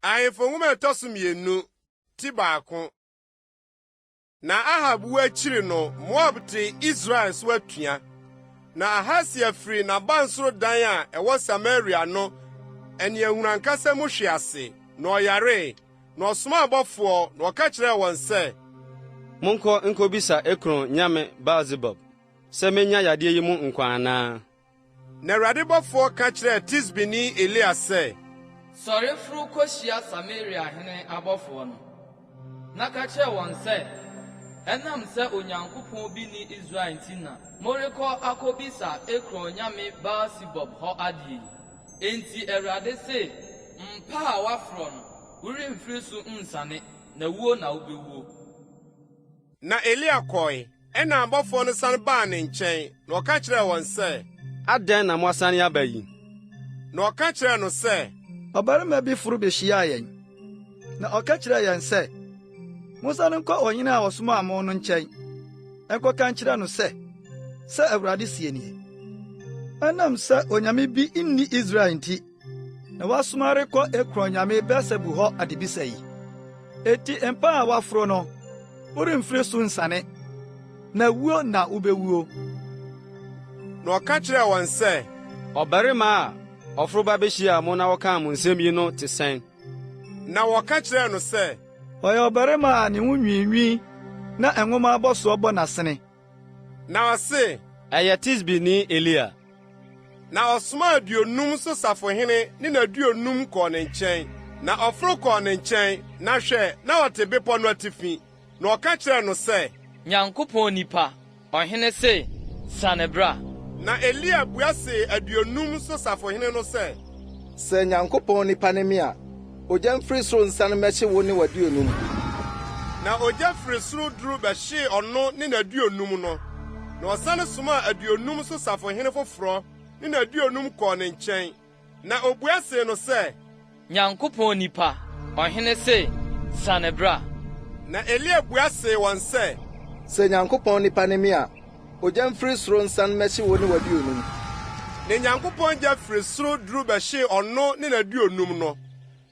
Ahemfo Nhoma a ɛtɔ so mmienu, ti baako. Na Ahab wu akyiri no, Moab tee Israel so atua. Na Ahasia firii n'abansoro dan a ɛwɔ Samaria no aniɛhunu ankasa mu hwee ase, na ɔyaree. Na ɔsomaa abɔfoɔ, na ɔka kyerɛɛ wɔn sɛ, Monkɔ nkobisa Ekron nyame Baal-zebub sɛ menya yadeɛ yi mu nkwa anaa. Na Awurade bɔfoɔ ka kyerɛɛ Tisbini Elia sɛ. Sɔre foro kohyia Samaria hene abɔfoɔ no, na ka kyerɛ wɔn sɛ, 'Ɛnam sɛ Onyankopɔn bi nni Israel nti na morekɔ akobisa Ekron nyame Baal-sebub hɔ adeɛ yi. Enti Awurade se, Mpa a woaforɔ no, woremfiri so nsiane, na wuo na wobɛwuo. Na Elia kɔe. Ɛnna abɔfoɔ no sane baa ne nkyɛn, na ɔka kyerɛɛ wɔn sɛ. Adɛn na moasane aba yi? Na ɔka kyerɛɛ no sɛ. Ɔbarima bi foro behyiaa yɛn, na ɔka kyerɛɛ yɛn sɛ, 'Monsan nkɔ ɔhene a ɔsomaa mo no nkyɛn nkɔka nkyerɛ no sɛ, Sɛ Awurade seɛ nie, Ɛnam sɛ onyame bi nni Israel nti, na woasoma rekɔ Ekron nyame Beelsebul hɔ adebisa yi. Enti mpa a woaforo no, woremfiri so nsiane, na wuo na wubewuo. Na ɔka kyerɛɛ wɔn sɛ. Ɔbarima a ɔforo ba behyiaa mo na ɔkaa mo nsɛm yi no te sɛn? Na wɔka kyerɛɛ no sɛ. Ɔyɛ ɔbarima a ne ho nwiinwii na nwoma abɔsoɔ bɔ n'asene. Na ɔse. Ɛyɛ Tisbini Elia. Na ɔsomaa aduonum so safohene ne n'aduonum kɔɔ ne nkyɛn. Na ɔforo kɔɔ ne nkyɛn, na hwɛ, na ɔte bepɔ no atifi. Na ɔka kyerɛɛ no sɛ. Nyankopɔn nipa, ɔhene se, Siane bra. Na Elia bua see aduonum so safohene no sɛ. Sɛ Nyankopɔn nipa ne me a, ogya mfiri soro nsiane mmɛhye wo ne w'aduonum. Na ogya firi soro duru bɛhyee ɔno ne n'aduonum no. Na ɔsane somaa aduonum so safohene foforɔ ne n'aduonum kɔɔ ne nkyɛn. Na obua see no sɛ. Nyankopɔn nipa, ɔhene se, Siane bra. Na Elia bua see wɔn sɛ. Sɛ Nyankopɔn nipa ne me a, ogya mfiri soro nsiane mmɛhye wo ne w'aduonum. Na Nyankopɔn gya firi soro duru bɛhyee ɔno ne n'aduonum no.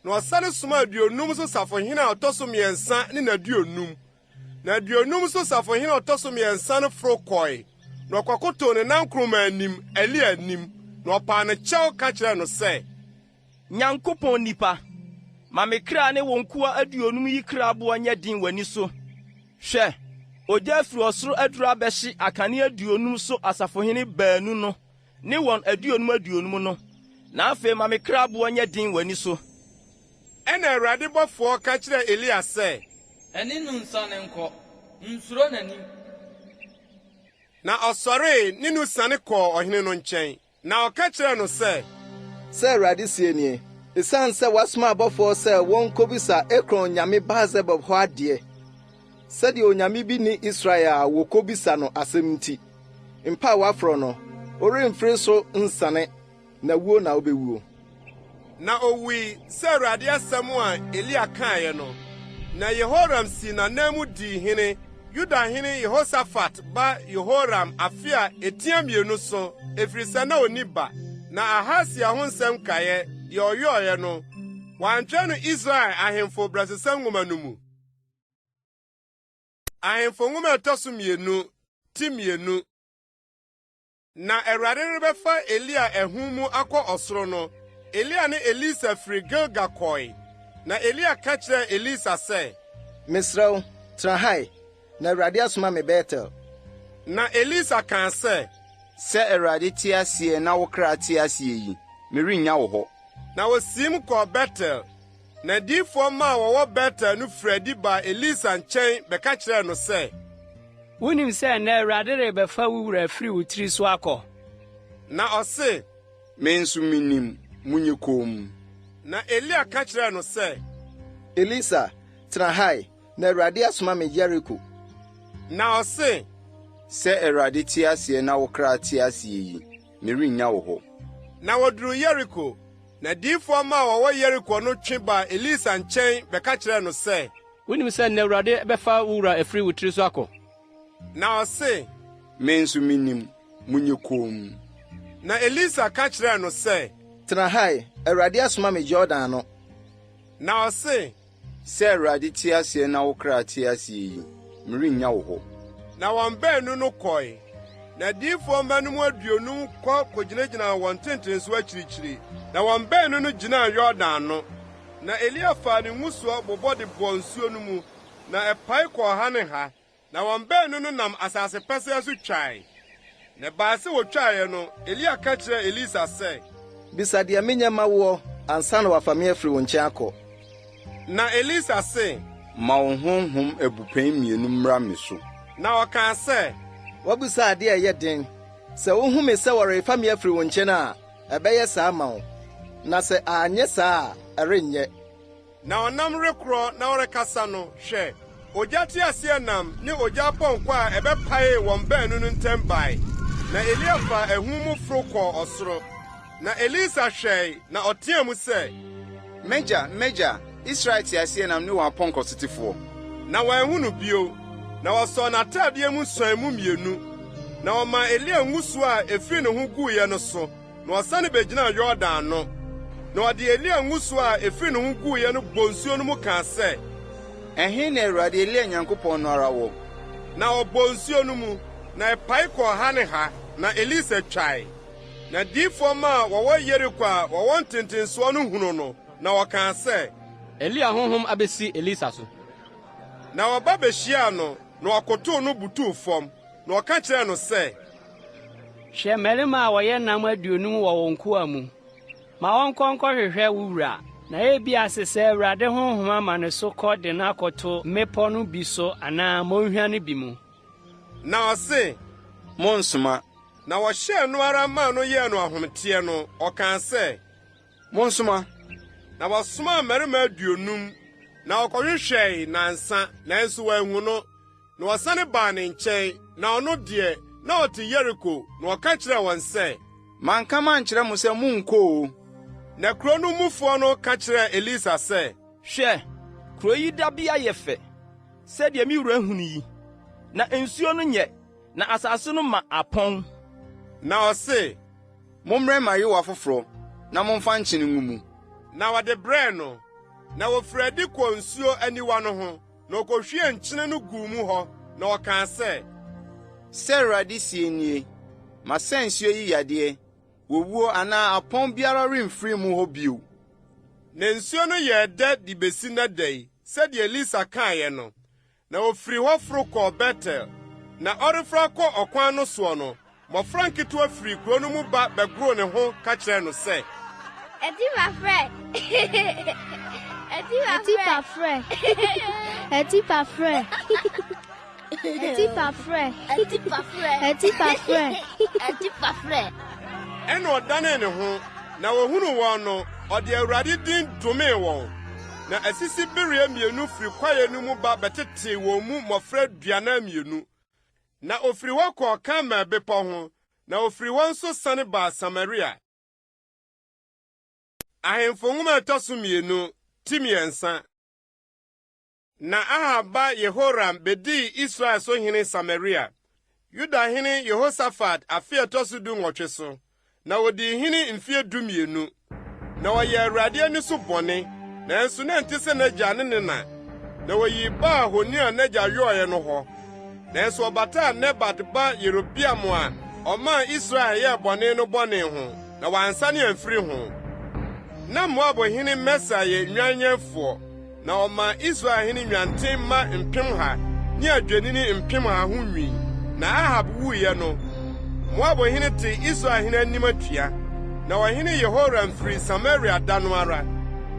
Na ɔsane somaa aduonum so safohene a ɔtɔ so mmiɛnsa ne n'aduonum. Na aduonum so safohene a ɔtɔ so mmiɛnsa no foro kɔe, na ɔkɔkotow ne nankoroma anim, Elia anim, na ɔpaa no kyɛw ka kyerɛɛ no sɛ. Nyankopɔn nipa, ma me kra ne wo nkoa aduonum yi kra boɔ nyɛ den w'ani so. Hwɛ, ogya afiri ɔsoro aduru abɛhye akane aduonum so asafohene baanu no ne wɔn aduonum aduonum no, na afei ma me kra boɔ nyɛ den w'ani so. Ɛnna Awurade bɔfoɔ ka kyerɛɛ Elia sɛ. Ɛne no nsiane nkɔ, nsuro n'anim. Na ɔsɔree ne no siane kɔɔ ɔhene no nkyɛn. Na ɔka kyerɛɛ no sɛ. Sɛ Awurade seɛ nie, Esiane sɛ woasoma abɔfoɔ sɛ wɔnkɔbisa Ekron nyame Baal-zebub hɔ adeɛ, sɛdeɛ onyame bi nni Israel a wɔkɔbisa no asɛm nti, mpa a woaforɔ no, woremfiri so nsiane, na wuo na wobɛwuo. Na owui sɛ Awurade asɛm a Elia kaeɛ no. Na Yehoram sii n'ananmu dii hene, Yuda hene Yehosafat ba Yehoram afe a etia mmienu so, ɛfiri sɛ na onni ba. Na Ahasia ho nsɛm nkaeɛ, deɛ ɔyɔeɛ no, wɔantwerɛ no Israel ahemfo berɛsosɛm nwoma no mu. Ahemfo Nwoma a ɛtɔ so mmienu, ti mmienu. Na Awurade rebɛfa Elia ahum mu akɔ ɔsoro no, Elia ne Elisa firi Gilgal kɔe. Na Elia ka kyerɛɛ Elisa sɛ. Mesrɛ wo, tena ha ɛ, na Awurade asoma me Betel. Na Elisa kaa sɛ. Sɛ Awurade te aseɛ na wo kra te aseɛ yi, merennya wo hɔ. Na wosiim kɔɔ Betel. Na adiyifoɔ mma a wɔwɔ Betel no firii adi baa Elisa nkyɛn bɛka kyerɛɛ no sɛ. Wunim sɛ nnɛ Awurade rebɛfa wo wura afiri wo tiri so akɔ? Na ɔse. Me nso minim, monyɛ komm. Na Elia ka kyerɛɛ no sɛ. Elisa, tena ha ɛ, na Awurade asoma me Yeriko. Na ɔse. Sɛ Awurade te aseɛ na wo kra te aseɛ yi, merennya wo hɔ. Na wɔduruu Yeriko. Na adiyifoɔ mma a wɔwɔ Yeriko no twe baa Elisa nkyɛn bɛka kyerɛɛ no sɛ. Wunim sɛ nnɛ Awurade bɛfa wo wura afiri wo tiri so akɔ? Na ɔse. Me nso minim, monyɛ komm. Na Elisa ka kyerɛɛ no sɛ. Tena ha ɛ, Awurade asoma me Yordan ano. Na ɔse, Sɛ Awurade te aseɛ na wo kra te aseɛ yi, merennya wo hɔ. Na wɔn baanu no kɔe. Na adiyifoɔ mma no mu 50 kɔ kogyinagyinaa wɔn ntentenso akyirikyiri, na wɔn baanu no gyinaa Yordan ano. Na Elia faa ne ngusoɔ bobɔ de bɔɔ nsuo no mu, na ɛpae kɔɔ ha ne ha, na wɔn baanu no nam asase pɛsɛɛ so twae. Na ɛbaa sɛ wɔtwaeɛ no, Elia ka kyerɛɛ Elisa sɛ. Bisa deɛ menyɛ mma woɔ ansa na wɔafa me afiri wo nkyɛn akɔ. Na Elisa se. Ma wo honhom abupɛn mmienu mmra me so. Na ɔkaa sɛ. Woabisa adeɛ a ɛyɛ den. Sɛ wohu me sɛ wɔrefa me afiri wo nkyɛn a, ɛbɛyɛ saa ama wo, na sɛ anyɛ saa a, ɛrenyɛ. Na ɔnam rekorɔ na ɔrekasa no, hwɛ, ogya teaseɛnam ne ogya apɔnkɔ a ɛbɛpaee wɔn baanu no ntam bae, na Elia faa ahum mu foro kɔɔ ɔsoro. Na Elisa hwɛe, na ɔteɛɛ mu sɛ. M'agya, m'agya, Israel teaseɛnam ne wɔn apɔnkɔsotefoɔ! Na wɔanhu no bio. Na wɔsɔɔ n'atadeɛ mu suan mu mmienu, na wɔmaa Elia ngusoɔ a ɛfiri ne ho guiɛ no so, na ɔsane bɛgyinaa Yordan ano. Na ɔde Elia ngusoɔ a ɛfiri ne ho guiɛ no bɔɔ nsuo no mu kaa sɛ. Ɛhe na Awurade, Elia Nyankopɔn no ara wɔ? Na ɔbɔɔ nsuo no mu, na ɛpae kɔɔ ha ne ha, na Elisa twae. Na adiyifoɔ mma a wɔwɔ Yeriko a wɔwɔ ntentensoɔ no hunuu no, na wɔkaa sɛ. Elia honhom abesi Elisa so. Na wɔba behyiaa no, na wɔkotow no butuw fam, na wɔka kyerɛɛ no sɛ. Hwɛ, mmarima a wɔyɛ nnam 50 wɔ wo nkoa mu. Ma wɔnkɔ nkɔhwehwɛ wo wura, na ebia sesɛɛ Awurade honhom ama ne so kɔ de no akɔto mmepɔ no bi so anaa mmonhwa no bi mu. Na ɔse. Monnsoma. Na wɔhyɛɛ no ara maa no yɛɛ no ahometeɛ no, ɔkaa sɛ. Monsoma! Na wɔsomaa mmarima 50, na wɔkɔhwehwɛe nnansa, nanso wɔanhu no. Na wɔsane baa ne nkyɛn, na ɔno deɛ, na ɔte Yeriko, na ɔka kyerɛɛ wɔn sɛ. Manka mankyerɛ mo sɛ monnkɔ oo? Na kuro no mufoɔ no ka kyerɛɛ Elisa sɛ. Hwɛ, kuro yi dabea yɛ fɛ, sɛdeɛ me wura hunu yi, na nsuo no nyɛ, na asase no ma apɔn. Na ɔse. Mommrɛ me ayowa foforɔ na momfa nkyene ngu mu. Na wɔde brɛɛ no. Na wɔfirii adi kɔɔ nsuo aniwa no ho, na ɔkɔhwiee nkyene no guu mu hɔ, na ɔkaa sɛ. Sɛ Awurade seɛ nie, Masa nsuo yi yadeɛ, owuo anaa apɔn biara remfiri mu hɔ bio. Na nsuo no yɛɛ dɛ de bɛsi nnɛ da yi, sɛdeɛ Elisa kaeɛ no. Na ɔfirii hɔ foro kɔɔ Betel. Na ɔreforo akɔ ɔkwan no soɔ no, mmɔfra nketewa firii kuro no mu ba bɛgoroo ne ho ka kyerɛɛ no sɛ. Atipa frɛ! Atipa frɛ! Atipa frɛ! Atipa frɛ! Atipa frɛ! Atipa frɛ! Atipa frɛ! Ɛnna ɔdanee ne ho, na ɔhunuu wɔn no, ɔde Awurade din domee wɔn. Na asisibereɛ mmienu firi kwaeɛ no mu ba bɛtetee wɔn mu mmɔfra 42. Na ɔfiri hɔ kɔɔ Karmel bepɔ ho, na ɔfiri hɔ nso sane baa Samaria. Ahemfo Nwoma a ɛtɔ so mmienu, ti mmiɛnsa. Na Ahab ba Yehoram bedii Israel so hene Samaria, Yuda hene Yehosafat afe a ɛtɔ so 18 so, na odii hene mfeɛ 12. Na ɔyɛɛ Awurade ani so bɔne, nanso na ɛnte sɛ n'agya ne ne na. Na oyii Baal honi a n'agya yɔeɛ no hɔ. Nanso ɔbataa Nebat ba Yerobeam a ɔmaa Israel yɛɛ bɔne no bɔne ho, na wansane amfiri ho. Na Moab hene Mesa yɛ nnwanyɛnfoɔ. Na ɔmaa Israel hene nnwanten mma mpemha ne adwennini mpemha ho nwi. Na Ahab wuiɛ no, Moab hene tee Israel hene anim atua. Na ɔhene Yehoram firii Samaria da no ara,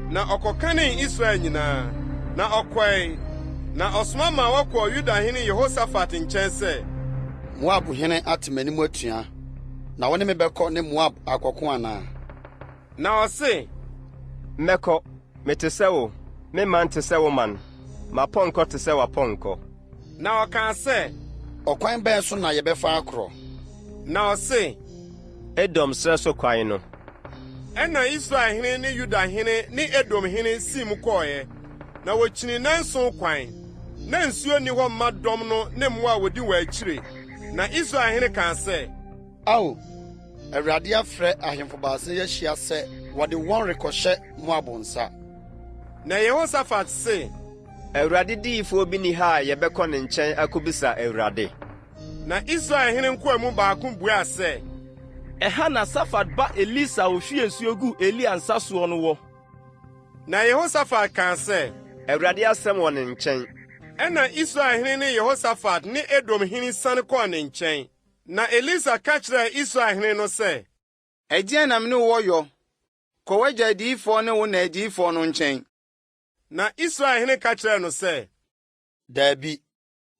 na ɔkɔkanee Israel nyinaa. Na ɔkɔe, na ɔsoma maa wɔkɔɔ Yuda hene Yehosafat nkyɛn sɛ. Moab hene ate m'anim atua, na wo ne me bɛkɔ ne Moab akɔko anaa? Na ɔse. Mɛkɔ, mete sɛ wo, me man te sɛ wo man, m'apɔnkɔ te sɛ w'apɔnkɔ. Na ɔkaa sɛ. Ɔkwan bɛn so na yɛbɛfa akorɔ? Na ɔse. Edom serɛ so kwan no. Ɛnna Israel hene ne Yuda hene ne Edom hene siim kɔeɛ, na wɔkyinii nnanson kwan. Na nsuo nni hɔ mma dɔm no ne mmoa a wɔdi wɔn akyire. Na Israel hene kaa sɛ. Ao, Awurade afrɛ ahemfo baasa yi ahyia sɛ wɔde wɔn rekɔhyɛ Moab nsa. Na Yehosafat se, Awurade diyifoɔ bi nni ha a yɛbɛkɔ ne nkyɛn akobisa Awurade? Na Israel hene nkoa mu baako buaa sɛ, Ɛha na Safat ba Elisa a ohwiee nsuo guu Elia nsa soɔ no wɔ. Na Yehosafat kaa sɛ, Awurade asɛm wɔ ne nkyɛn. Ɛnna Israel hene ne Yehosafat ne Edom hene siane kɔɔ ne nkyɛn. Na Elisa ka kyerɛɛ Israel hene no sɛ, Ɛdeɛn na me ne wo wɔ yɔ? Kɔ w'agya adiyifoɔ ne wo na adiyifoɔ no nkyɛn. Na Israel hene ka kyerɛɛ no sɛ, Dabi,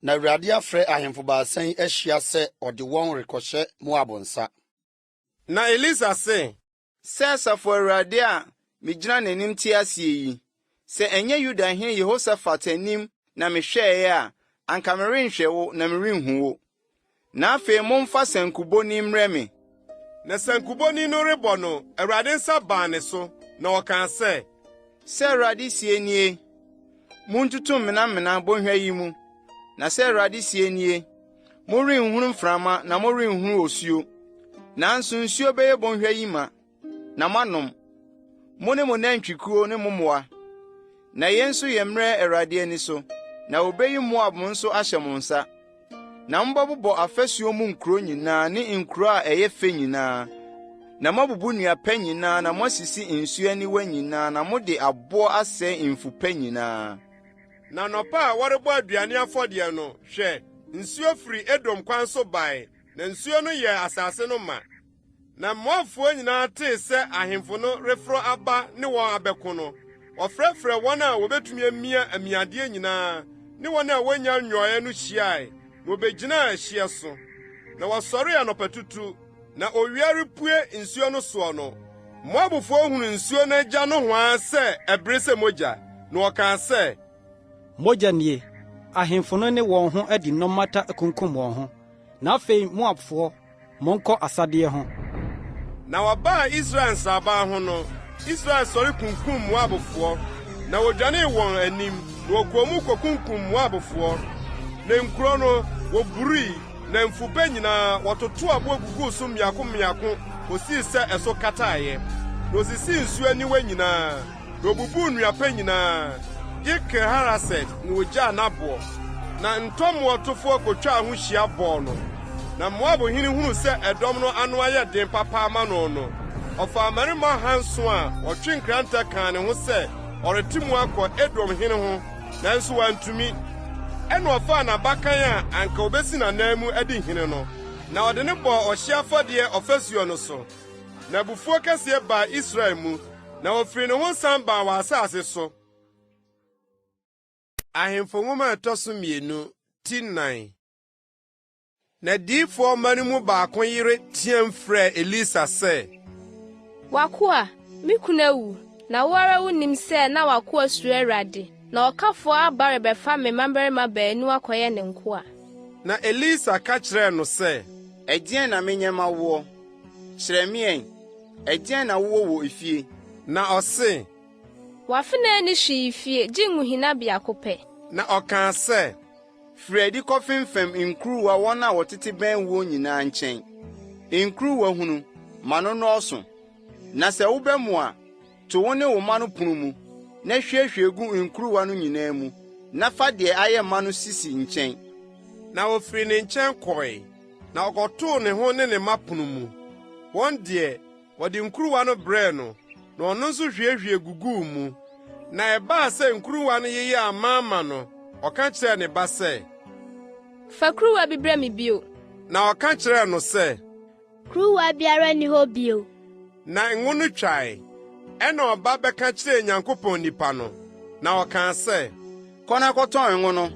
na Awurade afrɛ ahemfo baasa yi ahyia sɛ ɔde wɔn rekɔhyɛ Moab nsa. Na Elisa se, Sɛ Asafo Awurade a migyina n'anim te aseɛ yi, sɛ ɛnyɛ Yudahene Yehosafat anim na mehwɛeɛ a, anka merenhwɛ wo na merenhu wo. Na afei momfa sankubɔni mmrɛ me. Na sankubɔni no rebɔ no, Awurade nsa baa ne so, na ɔkaa sɛ, Sɛ Awurade seɛ nie, Montutu mmenamena bɔnhwa yi mu, na sɛ Awurade seɛ nie, Morenhunu mframa na morenhunu osuo, nanso nsuo bɛyɛ bɔnhwa yi ma, na moanom, mo ne mo nantwikuo ne mo mmoa. Na yei nso yɛ mmerɛ Awurade ani so, na wɔbɛyi Moab nso ahyɛ mo nsa. Na mobɛbobɔ afasuo mu nkuro nyinaa ne nkuro a ɛyɛ fɛ nyinaa, na moabubu nnua pa nyinaa na moasisi nsuo aniwa nyinaa na mode aboɔ asɛe mfu pa nyinaa. Na anɔpa a wɔrebɔ aduane afɔdeɛ no, hwɛ, nsuo firi Edom kwan so bae, na nsuo no yɛɛ asase no ma. Na Moabfoɔ nyinaa tee sɛ ahemfo no reforo aba ne wɔn abɛko no, wɔfrɛfrɛɛ wɔn a wɔbɛtumi amia amiadeɛ nyinaa ne wɔn a wɔnnya nnwɔeɛ no hyiae, na wɔbɛgyinaa ɛhyeɛ so. Na wɔsɔree anɔpatutu, na owia repue nsuo no soɔ no, Moabfoɔ hunuu nsuo no agya nohoa sɛ ɛbere sɛ mogya, na wɔkaa sɛ, Mogya nie! Ahemfo no ne wɔn ho adi nnɔmmata akunkum wɔn ho. Na afei Moabfoɔ, Monkɔ asadeɛ ho. Na wɔbaa Israel nsraban ho no, Israel sɔre kunkum Moabfoɔ, na wɔdwanee wɔn anim, na wɔkɔɔ mu kɔkunkum Moabfoɔ. Na nkuro no, wɔburui, na mfubɛ nyinaa, wɔtotoo aboɔ guguu so mmiako mmiako kɔsii sɛ ɛso kataeɛ. Na wɔsisii nsuo aniwa nyinaa. Na obubuu nnua pa nyinaa, gye Kir-Haraset na ogyaa n'aboɔ. Na ntɔmmoɔtofoɔ kotwaa ho hyia bɔɔ no. Na Moab hene hunuu sɛ ɛdɔm no ano ayɛ den papa ama no no, ɔfaa mmarima ahanson a wɔtwe nkrantɛ kaa ne ho sɛ ɔrete mu akɔ Edom hene ho, nanso wantumi. Ɛnna ɔfaa n'abakan a anka obesi n'ananmu adi hene no, na ɔde no bɔɔ ɔhyeɛ afɔdeɛ ɔfasuo no so. Na abufuo kɛseɛ baa Israel mu, na wɔfirii ne ho san baa wɔn asase so. Ahemfo Nwoma a ɛtɔ so mmienu, ti nnan. Na adiyifoɔ mma no mu baako yere teɛm frɛɛ Elisa sɛ, W'akoa, me kunu awu, na wo ara wunim sɛ na w'akoa suro Awurade, na ɔkafoɔ aba rebɛfa me mmabarima baanu akɔyɛ ne nkoa. Na Elisa ka kyerɛɛ no sɛ, Ɛdeɛn na menyɛ mma woɔ? Kyerɛ me ɛ, ɛdeɛn na wowɔ wɔ efie? Na ɔse. W'afenaa nni hwee fie gye ngohina biako pɛ. Na ɔkaa sɛ. Firi adi kɔfemfɛm nkuruwa wɔn a wɔtete bɛn woɔ nyinaa nkyɛn, nkuruwa hunu, ma no nnɔɔso. Na sɛ woba mu a, to wo ne wo mma no pono mu, na hwiehwie gu nkuruwa no nyinaa mu, na fa deɛ ayɛ ma no sisi nkyɛn. Na ɔfirii ne nkyɛn kɔe, na ɔkɔtoo ne ho ne ne mma pono mu. Wɔn deɛ, wɔde nkuruwa no brɛɛ no, na ɔno nso hwiehwie guguu mu. Na ɛbaa sɛ nkuruwa no yeyɛɛ amaama no, ɔka kyerɛɛ ne ba sɛ, Fa kuruwa bi brɛ me bio. Na ɔka kyerɛɛ no sɛ, Kuruwa biara nni hɔ bio. Na ngo no twae. Ɛnna ɔba bɛka kyerɛɛ Nyankopɔn nipa no, na ɔkaa sɛ, Kɔ na kɔtɔn ngo no,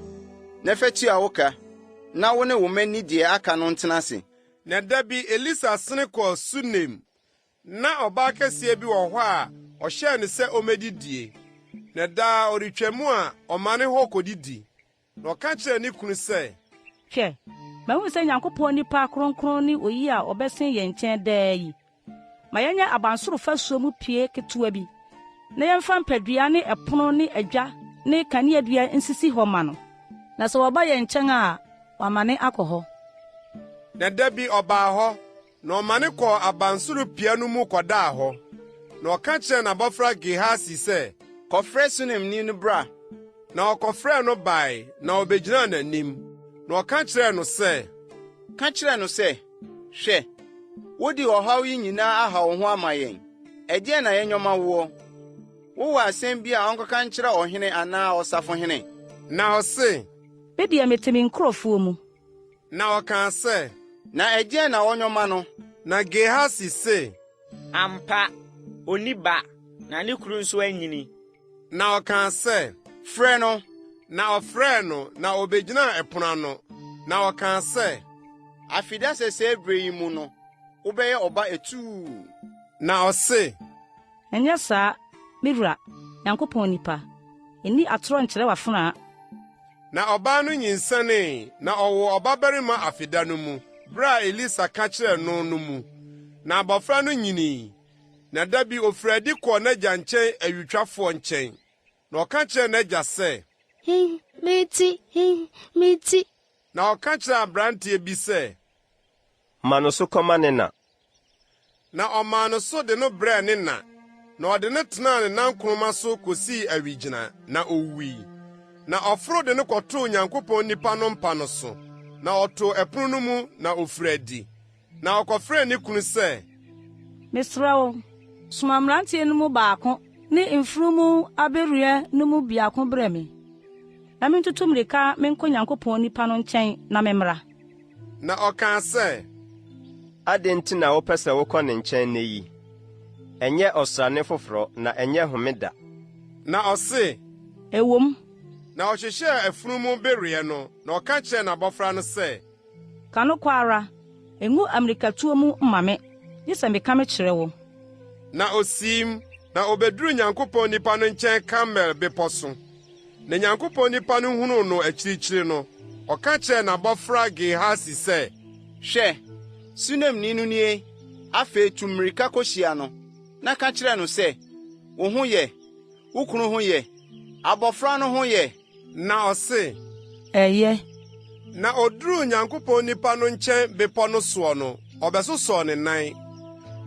na fa tua wo ka, na wo ne wo mma nni deɛ aka no ntena ase. Na da bi Elisa sene kɔɔ Sunem. Ná ɔbaa kɛseɛ bi wɔ hɔ a ɔhyɛɛ no sɛ ommedidie, na daa ɔretwam a, ɔmane hɔ kɔdidi. Na ɔka kyerɛɛ ne kunu sɛ. Hwɛ, mahu sɛ Nyankopɔn nipa kronkron ne oyi a ɔbɛsen yɛn nkyɛn daa yi. Ma yɛnyɛ abansoro fasuo mu pie ketewa bi, na yɛmfa mpadua ne ɛpono ne adwa ne kaneadua nsisi hɔ mma no. Na sɛ wɔba yɛn nkyɛn a, wɔamane akɔ hɔ. Na da bi ɔbaa hɔ, na ɔmane kɔɔ abansoro pia no mu kɔdaa hɔ. Na ɔka kyerɛɛ n'abɔfra Gehasi sɛ. Kɔfrɛ Sunemni no bra. Na ɔkɔfrɛɛ no bae, na obegyinaa n'anim. Na ɔka kyerɛɛ no sɛ, Ka kyerɛ no sɛ, 'Hwɛ, wode ɔhaw yi nyinaa ahaw wo ho ama yɛn. Ɛdeɛn na yɛnyɔ mma woɔ? Wowɔ asɛm bi a ɔnkɔka nkyerɛ ɔhene anaa ɔsafohene? Na ɔse, Me deɛ, mete me nkurɔfoɔ mu. Na ɔkaa sɛ, Na ɛdeɛn na ɔnyɔ mma no? Na Gehasi se, Ampa, onni ba, na ne kunu nso anyini. Na ɔkaa sɛ, Frɛ no. Na ɔfrɛɛ no, na obegyinaa ɛpono ano. Na ɔkaa sɛ, Afida sɛsɛɛ berɛ yi mu no, wobɛyɛ ɔba atuu. Na ɔse, Ɛnyɛ saa, me wura, Nyankopɔn nipa, nni atorɔ nkyerɛ w'afenaa. Na ɔbaa no nyinsɛnee, na ɔwoo ɔbabarima afeda no mu, bere a Elisa ka kyerɛɛ no no mu. Na abofra no nyinii, na da bi ofirii adi kɔɔ n'agya nkyɛn awitwafoɔ nkyɛn. Na ɔka kyerɛɛ n'agya sɛ. Hin, me ti, hin, me ti. Na ɔka kyerɛɛ aberanteɛ bi sɛ. Ma no so kɔma ne na. Na ɔmaa no so de no brɛɛ ne na, na ɔde no tenaa ne nankoroma so kosii awigyina, na owui. Na ɔforo de no kɔtoo Nyankopɔn nipa no mpa no so, na ɔtoo ɛpono no mu, na ofirii adi. Na ɔkɔfrɛɛ ne kunu sɛ. Mesrɛ wo, soma mmeranteɛ no mu baako ne mfunumu abereɛ no mu biako brɛ me, na mentutu mmirika menkɔ Nyankopɔn nipa no nkyɛn na memmra. Na ɔkaa sɛ. Adɛn nti na wopɛ sɛ wokɔ ne nkyɛn nnɛ yi? Ɛnyɛ ɔsrane foforɔ na ɛnyɛ homeda. Na ɔse. Ɛwom. Na ɔhyehyɛɛ afunumu bereɛ no, na ɔka kyerɛɛ n'abɔfra no sɛ. Ka no kɔ ara, ngu ammirikatuo mu mma me, gye sɛ meka mekyerɛ wo. Na osiim, na obeduruu Nyankopɔn nipa no nkyɛn Karmel bepɔ so. Na Nyankopɔn nipa no hunuu no akyirikyiri no, ɔka kyerɛɛ n'abɔfra Gehasi sɛ, Hwɛ, Sunemni no nie, afei tu mmirika kohyia no, na ka kyerɛ no sɛ, 'Wo ho yɛ? Wo kunu ho yɛ? Abɔfra no ho yɛ? Na ɔse, Ɛyɛ. Na oduruu Nyankopɔn nipa no nkyɛn bepɔ no soɔ no, ɔbɛsosɔɔ ne nan.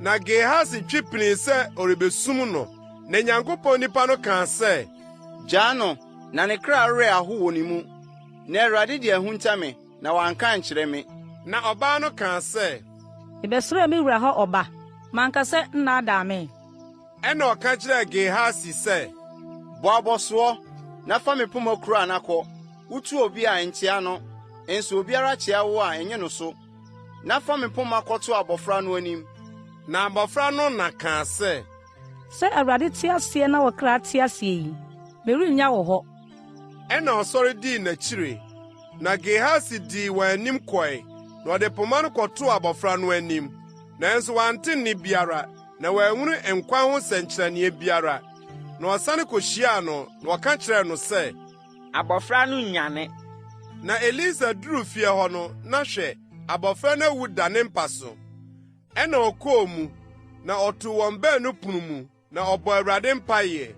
Na Gehasi twe pinii sɛ ɔrebesum no, na Nyankopɔn nipa no kaa sɛ, Gyaa no, na ne kra werɛ ahow wɔ ne mu, na Awurade de ahunta me, na wanka ankyerɛ me. Na ɔbaa no kaa sɛ. Mebɛsrɛɛ me wura hɔ ɔba, manka sɛ, Nnaadaa me. Ɛnna ɔka kyerɛɛ Gehasi sɛ. Bɔ abɔsoɔ, na fa me poma kura na kɔ. Wotu obi a, nkyea no, nso obiara kyea wo a, nnye no so. Na fa me poma kɔto abɔfra no anim. Na abɔfra no na kaa sɛ. Sɛ Awurade te aseɛ na wo kra te aseɛ yi, merennya wo hɔ. Ɛnna ɔsɔre dii n'akyire, na Gehasi dii wɔn anim kɔe, na ɔde poma no kɔtoo abɔfra no anim. Nanso wante nne biara, na wanhunu nkwa ho sɛnkyerɛnneɛ biara. Na ɔsane kɔhyiaa no, na ɔka kyerɛɛ no sɛ. Abɔfra no nnyane. Na Elisa duruu fie hɔ no, na hwɛ, abɔfra no awu da ne mpa so. Ɛnna ɔkɔɔ mu, na ɔtoo wɔn baanu pono mu, na ɔbɔɔ Awurade mpaeɛ.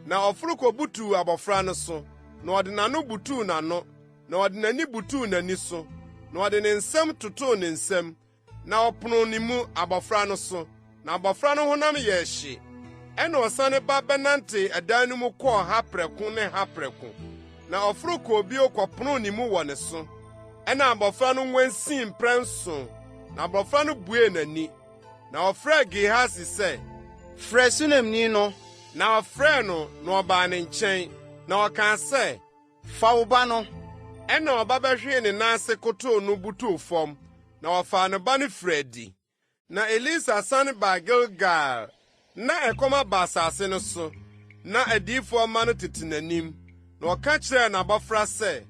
Na ɔforo kobutuu abɔfra no so, na ɔde n'ano butuu n'ano, na ɔde n'ani butuu n'ani so, na ɔde ne nsam totoo ne nsam, na ɔponoo ne mu abɔfra no so, na abɔfra no honam yɛɛ hye. Ɛnna ɔsane ba bɛnantee ɛdan no mu kɔɔ ha prɛko ne ha prɛko, na ɔforo kɔɔ bio kɔponoo ne mu wɔ ne so. Ɛnna abɔfra no nwansii mprɛnson, na abɔfra no buee n'ani. Na ɔfrɛɛ Gehasi sɛ, Frɛ Sunemni no. Na ɔfrɛɛ no, na ɔbaa ne nkyɛn, na ɔkaa sɛ, Fa wo ba no. Ɛnna ɔba bɛhwee ne nan ase kotow no butuw fam, na ɔfaa ne ba no firii adi. Na Elisa sane baa Gilgal. Ná ɛkɔm aba asase no so. Ná adiyifoɔ mma no tete n'anim. Na ɔka kyerɛɛ n'abɔfra sɛ.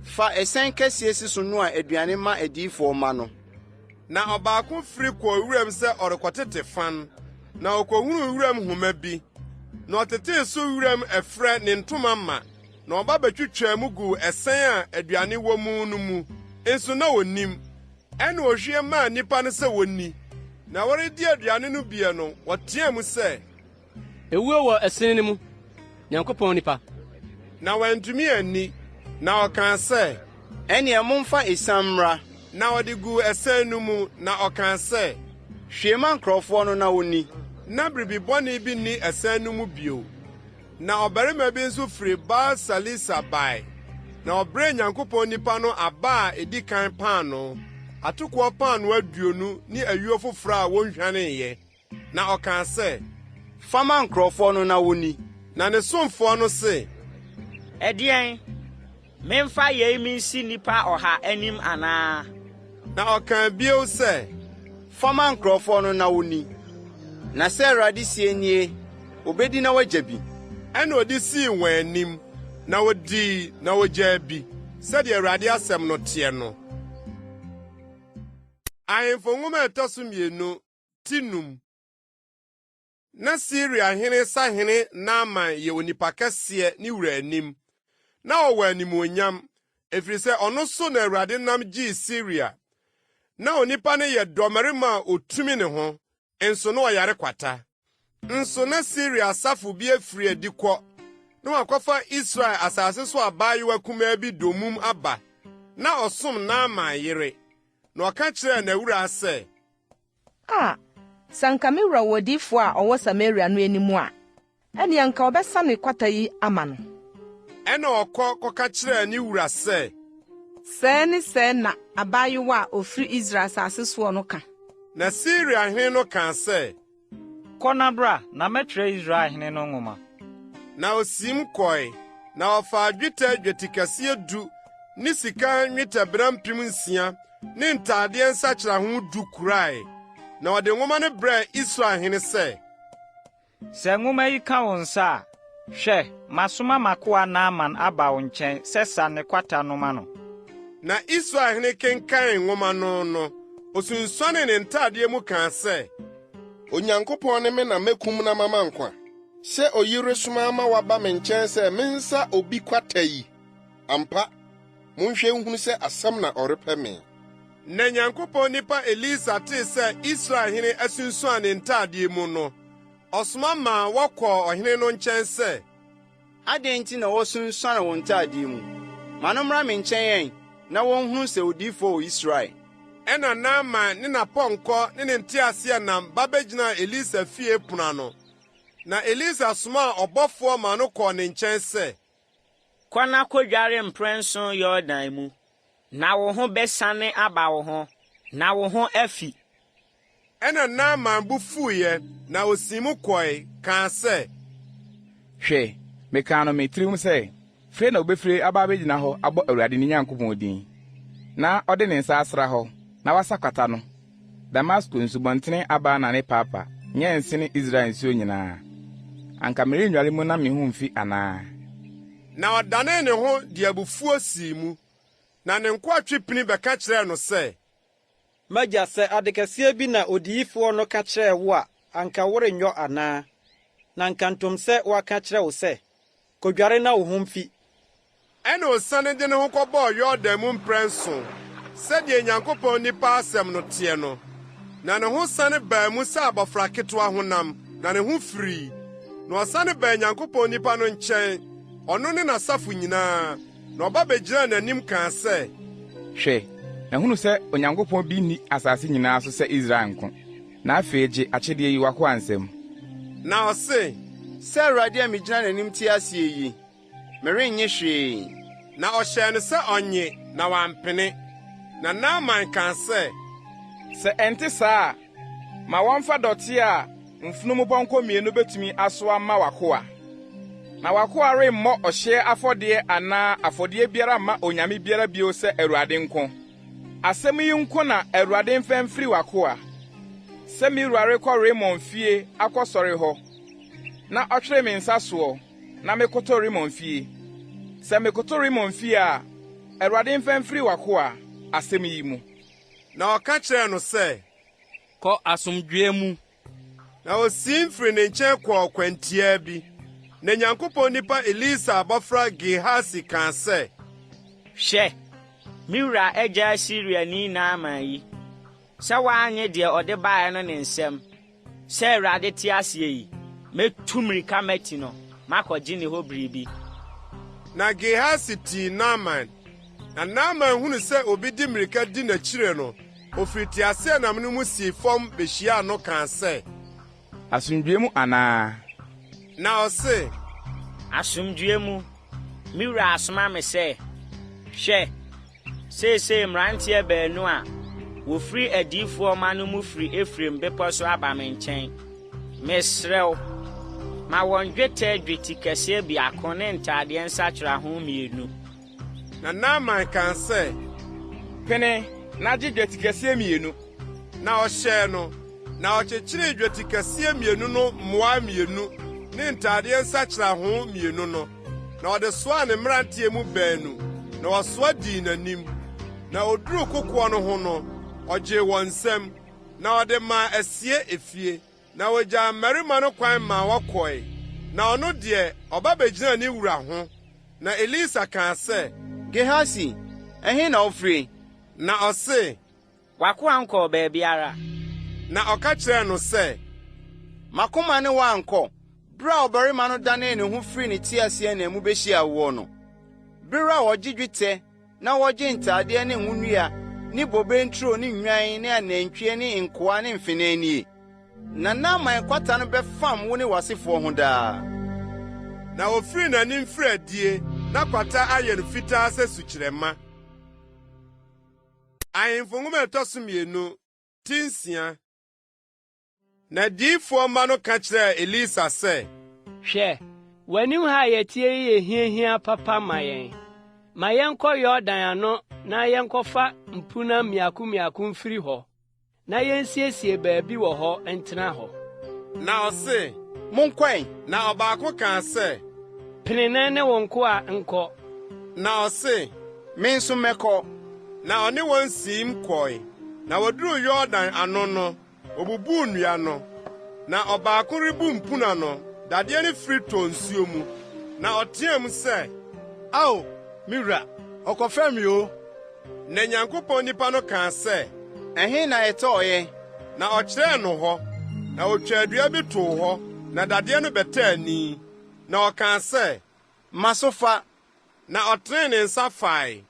Fa ɛsɛn kɛseɛ si so noa aduane ma adiyifoɔ mma no. Na ɔbaako firi kɔɔ wuram sɛ ɔrekɔtete fan, na ɔkɔhunuu wuram nhoma bi, na ɔtetee so wuram ɛferɛ ne ntoma ma, na ɔba bɛtwitwaa mu guu ɛsɛn a aduane wɔ mu no mu, nso na ɔnnim. Ɛnna ohwie maa nnipa no sɛ wonni. Na wɔredi aduane no bie no, wɔteɛɛ mu sɛ. Ewuo wɔ ɛsene no mu, Nyankopɔn nipa! Na wɔantumi anni. Na ɔkaa sɛ. Ɛnneɛ momfa esiam mmra. Na ɔde guu ɛsɛn no mu, na ɔkaa sɛ. Hwie ma nkurɔfoɔ no na wɔnni. Na biribi bɔne bi nni ɛsɛn no mu bio. Na ɔbarima bi nso firi Baal-Salisa bae, na ɔbrɛɛ Nyankopɔn nipa no aba a edi kan paanoo, atokoɔ paanoo 20 ne ayuo foforɔ a wɔnhwaneeɛ. Na ɔkaa sɛ, Fa ma nkurɔfoɔ no na wɔnni. Na ne somfoɔ no se, Ɛdeɛn, memfa yei mensi nnipa ɔha anim anaa? Na ɔkaa bio sɛ, Fa ma nkurɔfoɔ no na wɔnni. Na sɛ Awurade seɛ nie, Wɔbɛdi na wɔagya bi. Ɛnna ɔde sii wɔn anim, na wɔdii na wɔgyaa bi, sɛdeɛ Awurade asɛm no teɛ no. Ahemfo Nwoma a ɛtɔ so mmienu, ti num. Na Siria hene sahene Naaman yɛ onipa kɛseɛ ne wura anim. Na ɔwɔ animuonyam, ɛfiri sɛ ɔno so na Awurade nam gyee Siria. Na onipa no yɛ dɔmmarima a ɔtumi ne ho, nso na ɔyare kwata. Nso na Siria asafo bi afiri adi kɔ, na wɔakɔfa Israel asase so abaayewa kumaa bi dommum aba, na ɔsom Naaman yere. Na ɔka kyerɛɛ n'awuraa sɛ, A! Sɛ anka me wura wɔ odiyifo a ɔwɔ Samaria no anim a, ɛnne anka ɔbɛsa ne kwata yi ama no. Ɛnna ɔkɔ kɔka kyerɛɛ ne wura sɛ. Sɛɛ ne sɛɛ na abaayewa a ofiri Israel asase soɔ no ka. Na Siria hene no kaa sɛ, Kɔ na bra, na mɛtwerɛ Israel hene no nwoma. Na osiim kɔe, na ɔfaa dwetɛ dwetikɛseɛ du ne sika nnwetɛbena 6000 ne ntadeɛ nsakyeraho du kurae. Na ɔde nwoma no brɛɛ Israel hene sɛ, Sɛ nwoma yi ka wo nsa a, hwɛ, masoma m'akoa Naaman aba wo nkyɛn sɛ sa ne kwata no ma no. Na Israel hene kenkan nwoma no no, osunsuanee ne ntadeɛ mu kaa sɛ, Onyankopɔn ne me na mekum na mama nkwa, sɛ oyi resoma ama wɔaba me nkyɛn sɛ mensa obi kwata yi? Ampa, monhwɛ nhunu sɛ asɛm na ɔrepɛ me. Na Nyankopɔn nipa Elisa tee sɛ Israel hene asunsuan ne ntadeɛ mu no, ɔsoma maa wɔkɔɔ ɔhene no nkyɛn sɛ, Adɛn nti na woasunsuane wo ntadeɛ mu? Ma no mmra me nkyɛn ɛ, na wɔnhunu sɛ odiyifoɔ wɔ Israel. Ɛnna Naaman ne n'apɔnkɔ ne ne nteaseɛnam ba begyinaa Elisa fie pon ano. Na Elisa somaa ɔbɔfoɔ maa no kɔɔ ne nkyɛn sɛ, Kɔ na kodware mprɛnson Yordan mu, na wo ho bɛsane aba wo ho, na wo ho afi. Ɛnna Naaman bo fuiɛ, na ɔsii mu kɔe, kaa sɛ. Hwɛ, mekaa no me tirim sɛ, 'Fire na obefiri aba abegyina hɔ abɔ Awurade ne Nyankopɔn din, na ɔde ne nsa asra hɔ, na wasa kwata no. Damasko nsubɔntene Abana ne Parpa nyɛ nsene Israel nsuo nyinaa? Anka merennware mu na me ho mfi anaa? Na ɔdanee ne ho de abufuo sii mu, na ne nkoa twe pini bɛka kyerɛɛ no sɛ. M'agya, sɛ ade kɛseɛ bi na odiyifoɔ no ka kyerɛɛ wo a, anka worenyɔ anaa? Na nkantom sɛ waka kyerɛ wo sɛ, Kodware na wo ho mfi. Ɛnna osiane de ne ho kɔbɔɔ Yordan mu mprɛnson, sɛdeɛ Nyankopɔn nipa asɛm no teɛ no. Na ne ho sane baa mu sɛ abɔfra ketewa honam, na ne ho firii. Na ɔsane baa Nyankopɔn nipa no nkyɛn, ɔno ne n'asafo nyinaa, na ɔba begyinaa n'anim kaa sɛ. Hwɛ, mahunu sɛ Onyankopɔn bi nni asase nyinaa so sɛ Israel nko. Na afei gye akyɛdeɛ yi w'akoa nsam. Na ɔse, Sɛ Awurade a migyina n'anim te aseɛ yi, merennye hwee. Na ɔhyɛɛ no sɛ ɔnnye, na wampene. Na Naaman kaa sɛ. Sɛ ɛnte saa a, ma wɔmfa dɔteɛ a mfunumupɔnkɔ mmienu betumi asoa mma w'akoa. Na w'akoa remmɔ ɔhyeɛ afɔdeɛ anaa afɔdeɛ biara mma onyame biara bio sɛ Awurade nko. Asɛm yi nko na Awurade mfa mfiri w'akoa, sɛ me wura rekɔ Rimon fie akɔsɔre hɔ, na ɔtwere me nsa soɔ, na mekoto Rimon fie. Sɛ mekoto Rimon fie a, Awurade mfa mfiri w'akoa, asɛm yi mu. Na ɔka kyerɛɛ no sɛ, Kɔ asomdwoeɛ mu. Na osiim firii ne nkyɛn kɔɔ kwantiaa bi. Na Nyankopɔn nipa Elisa abɔfra Gehasi kaa sɛ, Hwɛ, me wura agyaa Siriani Naaman yi, sɛ wannye deɛ ɔde baeɛ no ne nsam. Sɛ Awurade te aseɛ yi, mɛtu mmirika mati no makɔgye ne hɔ biribi. Na Gehasi tii Naaman. Na Naaman hunuu sɛ obi de mmirika di n'akyire no, Ofiri teaseɛnam no mu sii fam behyiaa no kaa sɛ. Asomdwoe mu anaa? Na ɔse. Asomdwoeɛ mu, me wura asoma me sɛ, 'Hwɛ, seesei mmeranteɛ baanu a wɔfiri adiyifoɔ mma no mu firi Efraim bepɔ so aba me nkyɛn. Mesrɛ wo, ma wɔn dwetɛ dwetikɛseɛ biako ne ntadeɛ nsakyeraho mmienu. Na Naaman kaa sɛ, Pene na gye dwetikɛseɛ mmienu. Na ɔhyɛɛ no, na ɔkyekyeree dwetikɛseɛ mmienu no mmoaa mmienu ne ntadeɛ nsakyeraho mmienu no, na ɔde soaa ne mmeranteɛ mu baanu, na wɔsoa dii n'anim. Na oduruu kokoɔ no ho no, ɔgyee wɔn nsam, na ɔde maa asie efie. Na ogyaa mmarima no kwan maa wɔkɔe, na ɔno deɛ, ɔba begyinaa ne wura ho. Na Elisa kaa sɛ, Gehasi, ɛhe na wofire? Na ɔse, W'akoa nkɔɔ baabiara. Na ɔka kyerɛɛ no sɛ, M'akoma ne wo ankɔ, bere a ɔbarima no danee ne ho firii ne teaseɛnam mu behyiaa woɔ no? Bere a ɔgye dwetɛ na wɔgye ntadeɛ ne ngo nnua ne bobe nturo ne nnwan ne anantwie ne nkoa ne mfenaa nie? Na Naaman kwata no bɛfam wo ne w'asefoɔ ho daa. Na ofirii n'anim firii adie, na kwata ayɛ no fitaa sɛ sukyerɛmma. Ahemfo Nwoma a ɛtɔ so mmienu, ti nsia. Na adiyifoɔ mma no ka kyerɛɛ Elisa sɛ, Hwɛ, w'anim ha a yɛteɛ yi yɛ hiahiaa papa ma yɛn. Ma yɛnkɔ Yordan ano na yɛnkɔfa mpunan mmiako mmiako mfiri hɔ, na yensiesie baabi wɔ hɔ ntena hɔ. Na ɔse, Monkɔ ɛ! Na ɔbaako kaa sɛ, Pene na ne wo nkoa nkɔ. Na ɔse, Me nso mɛkɔ. Na ɔne wɔn siim kɔe. Na wɔduruu Yordan ano no, Obubuu nnua no, na ɔbaako rebu mpuna no, dadeɛ no firi tɔɔ nsuo mu, na ɔteɛɛ mu sɛ, Ao, me wura, ɔkɔfɛm me oo! Na Nyankopɔn nipa no kaa sɛ, Ɛhe na ɛtɔeɛ? Na ɔkyerɛɛ no hɔ, na otwaa dua bi too hɔ, na dadeɛ no bɛtɛɛ ani. Na ɔkaa sɛ, Ma so fa! Na ɔtenee ne nsa fae.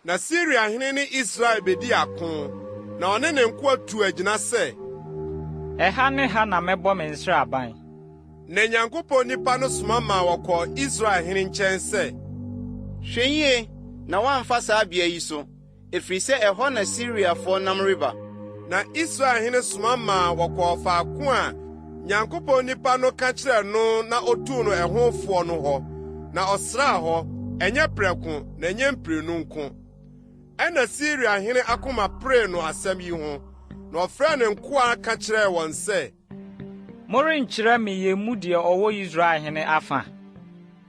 Na Siria hene ne Israel bedii ako, na ɔne ne nkoa tuu agyina sɛ. Ɛha ne ha na mɛbɔ me nsraban. Na Nyankopɔn nipa no soma maa wɔkɔɔ Israel hene nkyɛn sɛ. Hwɛ yie na woamfa saa bea yi so, ɛfiri sɛ ɛhɔ na Siriafoɔ nam reba. Na Israel hene soma maa wɔkɔɔ faako a Nyankopɔn nipa no ka kyerɛɛ no na otuu no ɛho foɔ no hɔ, na ɔsraa hɔ, ɛnyɛ prɛko na ɛnyɛ mprenu nko. Ɛnna Siria hene akoma peree no asɛm yi ho, na ɔfrɛɛ ne nkoa ka kyerɛɛ wɔn sɛ, Morenkyerɛ me yɛn mu deɛ ɔwɔ Israel hene afa?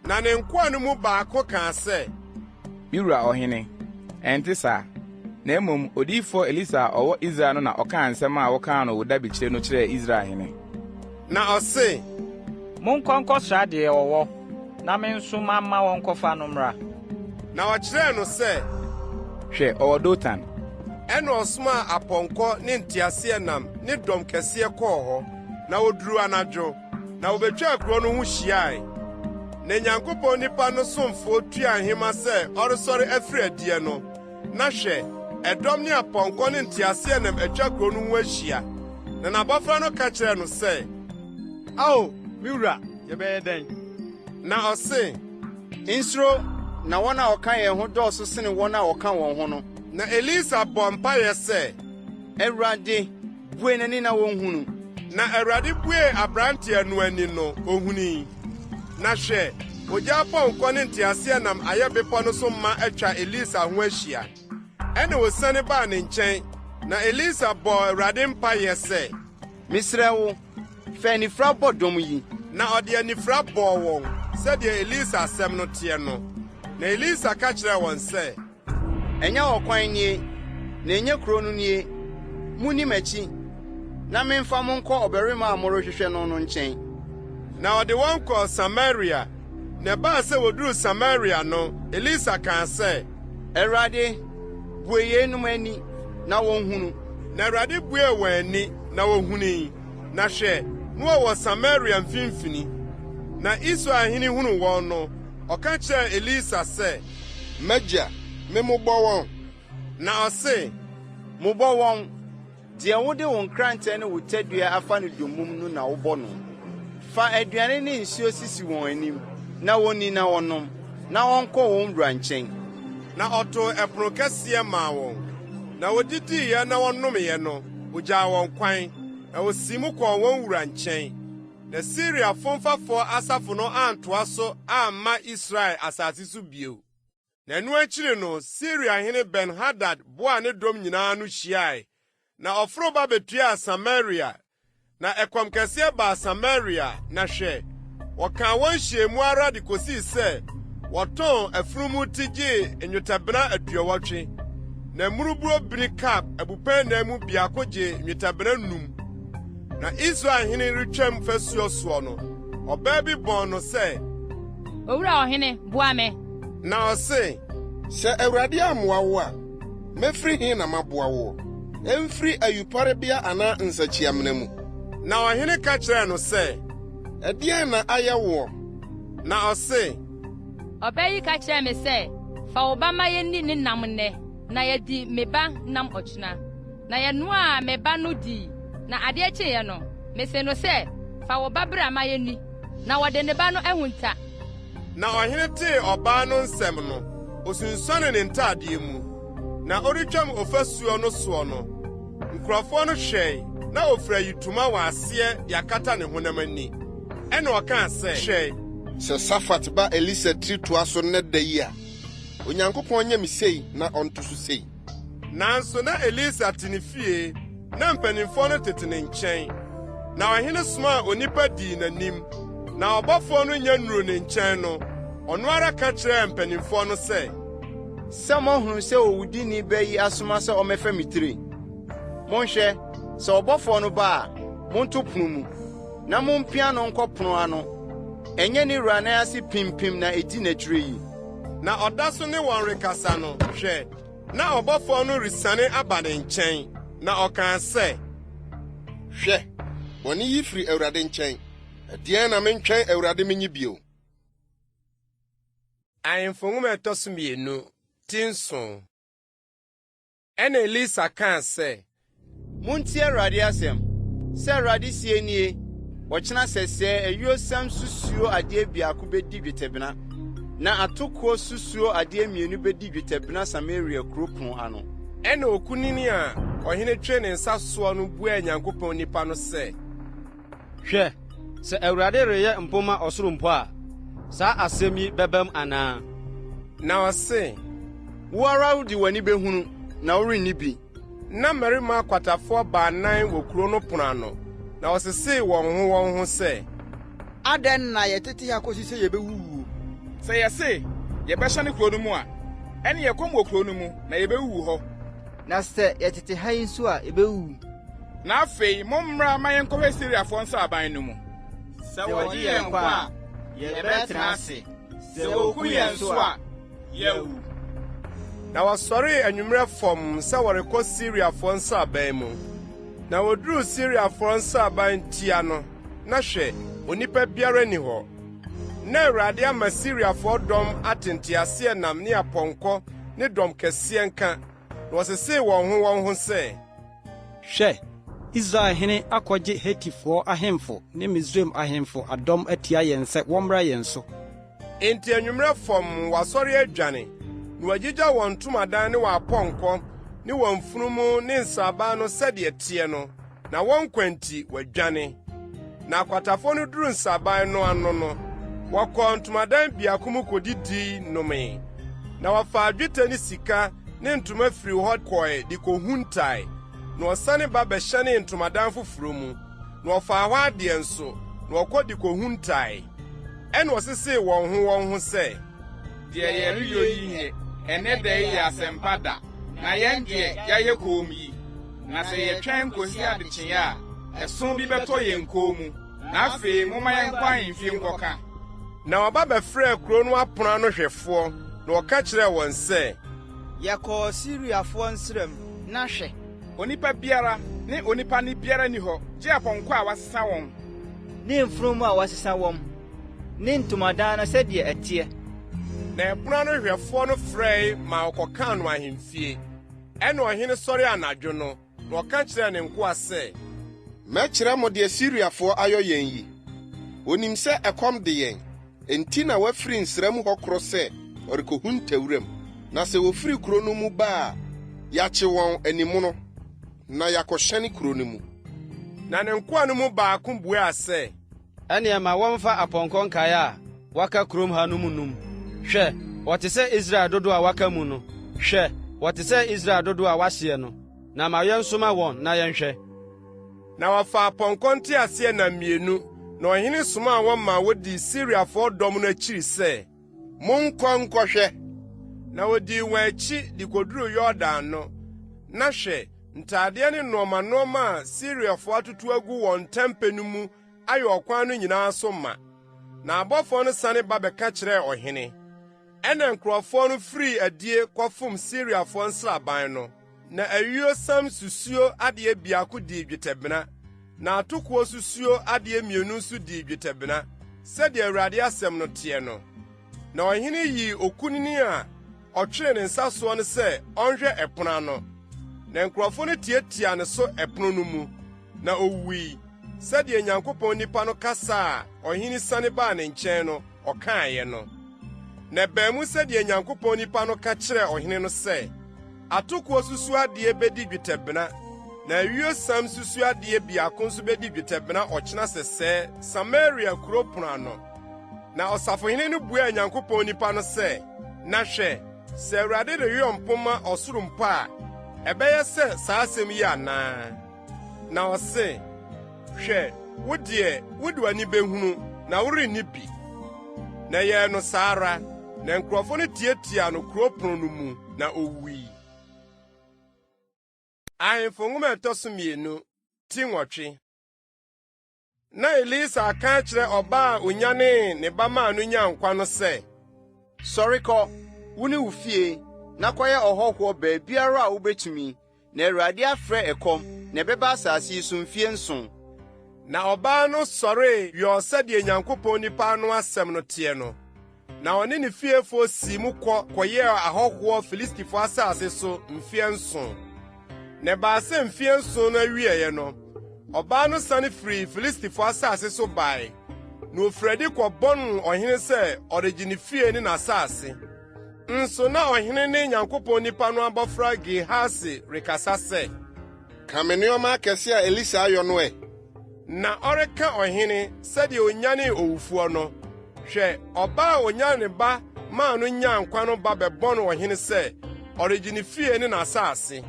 Na ne nkoa no mu baako kaa sɛ, Me wura ɔhene, ɛnte saa, na mmom odiyifoɔ Elisa a ɔwɔ Israel no na ɔkaa nsɛm a wokaa no wo dabekyire no kyerɛɛ Israel hene. Na ɔse, Monkɔ nkɔsra deɛ ɔwɔ, na me nso mamma wɔnkɔfa no mmra. Na ɔkyerɛɛ no sɛ, Hwɛ, ɔwɔ Dotan. Ɛnna ɔsomaa apɔnkɔ ne nteaseɛnam ne dɔm kɛseɛ kɔɔ hɔ, na wɔduruu anadwo. Na wobetwaa kurow no ho hyiae. Na Nyankopɔn nipa no somfo tuaa nhema sɛ ɔresɔre afiri adiɛ no, na hwɛ, ɛdɔm ne apɔnkɔ ne nteaseɛnam atwa kurow no ho ahyia. Na n'abɔfra no ka kyerɛɛ no sɛ, Ao, me wura, yɛbɛyɛ dɛn? Na ɔse, Nsuro, na wɔn a wɔka yɛn ho dɔɔso sene wɔn a wɔka wɔn ho no. Na Elisa bɔɔ mpaeɛ sɛ, Awurade, bue n'ani na onhunu. Na Awurade buee aberanteɛ no ani no, ohunui. Na hwɛ, ogya apɔnkɔ ne nteaseɛnam ayɛ bepɔ no so ma atwa Elisa ho ahyia. Ɛnna osiane baa ne nkyɛn, na Elisa bɔɔ Awurade mpaeɛ sɛ, Mesrɛ wo, fa anifira bɔ dɔm yi. Na ɔde anifira bɔɔ wɔn, sɛdeɛ Elisa asɛm no teɛ no. Na Elisa ka kyerɛɛ wɔn sɛ, Ɛnyɛ ɔkwan nie, na ɛnyɛ kuro no nie. Monni m'akyi, na memfa mo nkɔ ɔbarima a morehwehwɛ no no nkyɛn. Na ɔde wɔn kɔɔ Samaria. Na ɛbaa sɛ wɔduruu Samaria no, Elisa kaa sɛ, Awurade, bue yeinom ani na wɔnhunu. Na Awurade buee wɔn ani, na wɔhunui, na hwɛ, na wɔwɔ Samaria mfimfini. Na Israel hene hunuu wɔn no, ɔka kyerɛɛ Elisa sɛ, M'agya, memmobɔ wɔn? Na ɔse, Mobɔ wɔn! Deɛ wode wo nkrantɛ ne wo tadua afa no dommum no na wobɔ no. Fa aduane ne nsuo sisi wɔn anim. na wɔnni na wɔnnom, na wɔnkɔ wɔn wura nkyɛn. Na ɔtoo ɛpono kɛseɛ maa wɔn. Na wɔdidiiɛ na wɔnomeeɛ no, ɔgyaa wɔn kwan, na wɔsii mu kɔɔ wɔn wura nkyɛn. Na Siria fomfafoɔ asafo no antoa so amma Israel asase so bio. Na ɛno akyiri no, Siriahene Ben-Hadad boaa ne dɔm nyinaa ano hyiae, na ɔforo ba betuaa Samaria. Na ɛkɔm kɛseɛ baa Samaria, na hwɛ, wɔkaa wɔn hyɛɛ ara de kosii sɛ wɔtɔn afunumu ti gyee nnwetɛbena 80, na mmurubuo bini kab abupɛn nan mu biako gyee nnwetɛbena num. Na Israel hene retwam fasuo soɔ no, ɔbaa bi bɔn no sɛ, Owura ɔhene, boa me! Na ɔse, Sɛ Awurade ammoa wo a, mefiri he na maboa woɔ? Emfiri ayuporebea anaa nsakyiamena mu? Na ɔhene ka kyerɛɛ no sɛ, Ɛdeɛn na ayɛ woɔ? Na ɔse, Ɔbaa yi ka kyerɛɛ me sɛ, 'Fa wo ba ma yenni ne nam nnɛ, na yɛadi me ba nam ɔkyena.' Na yɛnoaa me ba no dii, na adeɛ kyeeɛ no, mise no sɛ, 'Fa wo ba bra ma yenni.' Na wɔde ne ba no ahunta. Na ɔhene tee ɔbaa no nsɛm no, osunsuanee ne ntadeɛ mu. Na ɔretwam ɔfasuo no soɔ no, nkurɔfoɔ no hwɛe, na ofura ayitoma wɔ aseɛ de akata ne honam ani. Ɛnna ɔkaa sɛ, Hwɛ! Sɛ Safat ba Elisa tiri toa so nnɛ da yi a, Onyankopɔn nyɛ me sei na ɔnto so sei. Nanso na Elisa te ne fie, na mpanimfoɔ no tete ne nkyɛn. Na ɔhene somaa onipa dii n'anim, na ɔbɔfoɔ no nya nnuruu ne nkyɛn no, ɔno ara ka kyerɛɛ mpanimfoɔ no sɛ, Sɛ moahunu sɛ owudini ba yi asoma sɛ ɔmmɛfa me tiri? Monhwɛ, sɛ ɔbɔfoɔ no ba a, monto pono mu, na mumpia no nkɔ pono ano. Ɛnyɛ ne wura nan ase pimpim na edi n'akyiri yi? Na ɔda so ne wɔn rekasa no, hwɛ, na ɔbɔfoɔ no resiane aba ne nkyɛn, na ɔkaa sɛ, Hwɛ, bɔne yi firi Awurade nkyɛn. Ɛdeɛn na mentwɛn Awurade menye bio? Ahemfo Nwoma a ɛtɔ so mmienu, ti nson. Ɛnna Elisa kaa sɛ, Muntie Awurade asɛm. Sɛ Awurade seɛ nie, Ɔkyena sɛsɛɛ ayuosiam susuo adeɛ biako bedi dwetɛbena, na atokoɔ susuo adeɛ mmienu bedi dwetɛbena Samaria kuro pono ano. Ɛnna okunini a ɔhene twee ne nsa soɔ no buaa Nyankopɔn nipa no sɛ, Hwɛ, sɛ Awurade reyɛ mpomma ɔsoro mpo a, saa asɛm yi bɛba mu anaa? Na ɔse, Wo ara wode w'ani behunu, na worenni bi. Na mmarima akwatafoɔ baanan wɔ kurow no pon ano, na wɔsesee wɔn ho wɔn ho sɛ, Adɛn na yɛtete ha kosi sɛ yebewuwu? Sɛ yɛse, 'Yɛbɛhyɛne kurow no mu' a, ɛnne ɛkɔm wɔ kurow no mu, na yebewuwu hɔ. Na sɛ yɛtete ha yi nso a, yebewuwu. Na afei mommra ma yɛnkɔhwɛ Siriafoɔ nsraban no mu. Sɛ wɔgye yɛn nkwa a, yɛbɛtena ase. Sɛ woku yɛn nso a, yɛawu. Na wɔsɔree anwummerɛ fam sɛ wɔrekɔ Siriafoɔ nsraban mu. Na wɔduruu Siriafoɔ nsraban tia no, na hwɛ, onipa biara nni hɔ. Na Awurade ama Siriafoɔ dɔm ate nteaseɛnam ne apɔnkɔ ne dɔm kɛseɛ nka, na wɔsesee wɔn ho wɔn ho sɛ, Hwɛ, Israelhene akɔgye Hetifoɔ ahemfo ne Misraim ahemfo adɔm atia yɛn sɛ wɔmmra yɛn so. Enti anwummerɛ fam wɔasɔre adwane, na wɔagyigya wɔn ntomadan ne wɔn apɔnkɔ ne wɔn mfunumu ne nsraban no sɛdeɛ ɛteɛ no, na wɔn nkwa nti, wɔadwane. Na akwatafoɔ no duruu nsraban no ano no, wɔkɔɔ ntomadan biako mu kodidii nomee. Na wɔfaa dwetɛ ne sika ne ntoma firii hɔ kɔe de kohuntae. Na wɔsane ba bɛhyɛnee ntomadan foforo mu, na wɔfaa hɔ adeɛ nso, na wɔkɔ de kohuntae. Ɛnna wɔsesee wɔn ho wɔn ho sɛ, Deɛ yɛreyɔ yi nyɛ, ɛnnɛ da yi yɛ asɛmpa da, na yɛn deɛ, yɛayɛ komm yi. Na sɛ yɛtwɛn kosi adekyeeɛ a, ɛso bi bɛtɔ yɛn kɔn mu. Na afei momma yɛnkɔ ahemfie nkɔka. Na wɔba bɛfrɛɛ kurow no apon ano hwɛfoɔ, na wɔka kyerɛɛ wɔn sɛ, Yɛkɔɔ Siriafoɔ nsram, na hwɛ! Onipa biara ne onipa nne biara nni hɔ, gye apɔnkɔ a wɔasesa wɔn. Ne mfunumu a wɔasesa wɔn, ne ntomadan no sɛdeɛ ɛteɛ. Na ɛpono ano hwɛfoɔ no frɛe maa wɔkɔkaa no ahemfie. Ɛnna ɔhene sɔree anadwo no, na ɔka kyerɛɛ ne nkoa sɛ, Mɛkyerɛ mo deɛ Siriafoɔ ayɔ yɛn yi. Wɔnim sɛ ɛkɔm de yɛn, Enti na wafiri nsra mu hɔ korɔ sɛ ɔrekohunta wuram. Na sɛ wɔfiri kuro no mu ba a, yɛakye wɔn animono, na yɛakɔhyɛne kuro no mu. Na ne nkoa no mu baako buaa sɛ, Ɛnneɛ ma wɔmfa apɔnkɔ nkaeɛ a wɔaka kurom ha no mu num. Hwɛ, wɔte sɛ Israel dodoɔ a wɔaka mu no. Hwɛ, wɔte sɛ Israel dodoɔ a wɔahyeɛ no. Na ma yɛnsoma wɔn na yɛnhwɛ. Na wɔfaa apɔnkɔ nteaseɛnam mmienu, na ɔhene somaa wɔn maa wodii Siriafoɔ dɔm no akyiri sɛ, Monkɔ nkɔhwɛ! Na wodii wɔn akyi de koduruu Yordan no, na hwɛ, ntadeɛ ne nnoɔma nnoɔma a Siriafoɔ atoto agu wɔn ntampe no mu ayɛ ɔkwan no nyinaa so ma. Na abɔfoɔ no sane ba bɛka kyerɛɛ ɔhene. Ɛnna nkurɔfoɔ no firii adie kɔfom Siriafoɔ nsraban no. Na ayuo sam susuo adeɛ biako dii dwetɛbena, na atokoɔ susuo adeɛ mmienu nso dii dwetɛbena, sɛdeɛ Awurade asɛm no teɛ no. Na ɔhene yii okunini a ɔtweree ne nsa soɔ no sɛ ɔnhwɛ ɛpono ano. Na nkurɔfoɔ no tiatiaa ne so ɛpono no mu, na owui, sɛdeɛ Nyankopɔn nipa no kasa a ɔhene siane baa ne nkyɛn no, ɔkaeɛ no. Na ɛbaa mu sɛdeɛ Nyankopɔn nipa no ka kyerɛɛ ɔhene no sɛ, Atokoɔ susuoadeɛ bɛdi dwetɛbena, na ayuosiam susuoadeɛ biako nso bɛdi dwetɛbena ɔkyena sɛsɛɛ Samaria kuro pono ano. Na ɔsafohene no buaa Nyankopɔn nipa no sɛ, Na hwɛ, sɛ Awurade reyɔ mpomma ɔsoro mpo a, ɛbɛyɛ sɛ saa asɛm yi anaa? Na ɔse, Hwɛ, wo deɛ, wode w'ani behunu, na worenni bi. Na ɛyɛɛ no saa ara, na nkurɔfo no tiatiaa no kurow pon no mu, na owui. Ahemfo Nwoma a ɛtɔ so mmienu, ti nwɔtwe. Na Elisa aka akyerɛ ɔbaa a onyanee ne ba maa no nyaa nkwa no sɛ, Sɔre kɔ, wo ne wo fie, na kɔyɛ ɔhɔhoɔ baabiara a wubetumi, na Awurade afrɛ ɛkɔm, na ɛbɛba asase yi so mfeɛ nson. Na ɔbaa no sɔree yɔɔ sɛdeɛ Nyankopɔn nipa ano asɛm no teɛ no, na ɔne ne fiefoɔ sii mu kɔ kɔyɛɛ ahɔhoɔ Filistifoɔ asase so mfeɛ nson. Na ɛbaa sɛ mfeɛ nson no awieeɛ no, ɔbaa no sane firii Filistifoɔ asase so bae, na ɔfirii adi kɔbɔn ɔhene sɛ ɔregye ne fie ne n'asase. Nso na ɔhene ne Nyankopɔn nipa no abɔfra Gehasi rekasa sɛ, Ka me nneɛma akɛse a Elisa ayɔ no ɛ! Na ɔreka ɔhene sɛdeɛ onyanee owufoɔ no, hwɛ, ɔbaa a onyanee ne ba maa no nyaa nkwa no ba bɛbɔn ɔhene sɛ ɔregye ne fie ne n'asase.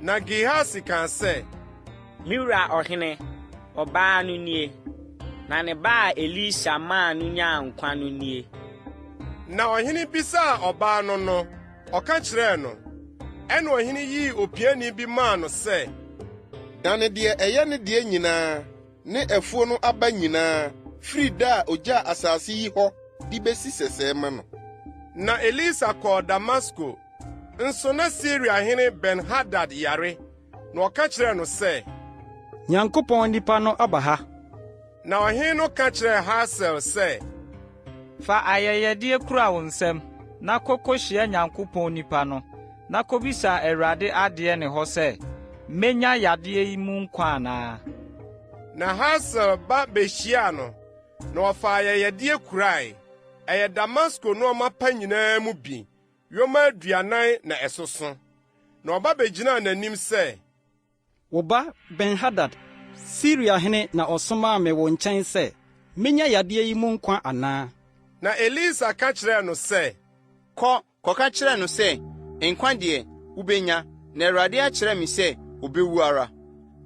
Na Gehasi kaa sɛ, Me wura ɔhene, ɔbaa no nie, na ne ba a Elisa maa no nyaa nkwa no nie. Na ɔhene bisaa ɔbaa no no, ɔka kyerɛɛ no. Ɛnna ɔhene yii opiani bi maa no sɛ, Dane deɛ ɛyɛ ne deɛ nyinaa ne afuo no aba nyinaa firi da a ogyaa asase yi hɔ de besi sɛsɛɛ ma no. Na Elisa kɔɔ Damasko. Nso na Siriahene Ben-Hadad yare, na ɔka kyerɛɛ no sɛ, Nyankopɔn nipa no aba ha. Na ɔhene no ka kyerɛɛ Hasael sɛ, Fa ayɛyɛdeɛ kura wo nsam, na kɔ kɔhyia Nyankopɔn nipa no, na kɔbisa Awurade adeɛ ne hɔ sɛ, 'Mɛnya yadeɛ yi mu nkwa anaa? Na Hasael ba behyiaa no, na ɔfaa ayɛyɛdeɛ kurae. Ɛyɛ Damasko nnoɔma pa nyinaa mu bi, yoma 40 na ɛsoso. Na ɔba begyinaa n'anim sɛ, Wo ba Ben-Hadad, Siria hene na ɔsomaa me wo nkyɛn sɛ, 'Menya yadeɛ yi mu nkwa anaa? Na Elisa ka kyerɛɛ no sɛ, Kɔ, kɔka kyerɛ no sɛ, 'Nkwa deɛ, wubenya, na Awurade akyerɛ me sɛ obewu ara.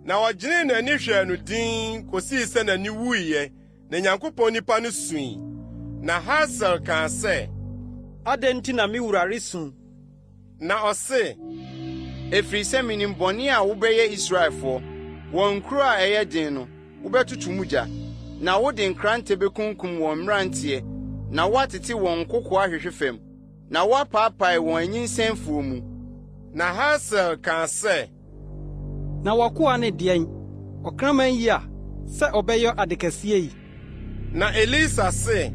Na ɔgyenee n'ani hwɛɛ no dinn kosii sɛ n'ani wuiɛ, na Nyankopɔn nipa no sui. Na Hasael kaa sɛ, Adɛn nti na me wura resu? Na ɔse, Ɛfiri sɛ minim bɔne a wobɛyɛ Israelfoɔ, wɔn nkuro a ɛyɛ den no, wobɛtoto mu gya, na wode nkrante bekunkum wɔn mmeranteɛ na woatete wɔn nkokoɔ ahwehwe fam, na woapaapae wɔn anyinsɛnfoɔ mu. Na Hasael kaa sɛ, Na w'akoa ne deɛn, ɔkraman yi a, sɛ ɔbɛyɔ ade kɛseɛ yi? Na Elisa se,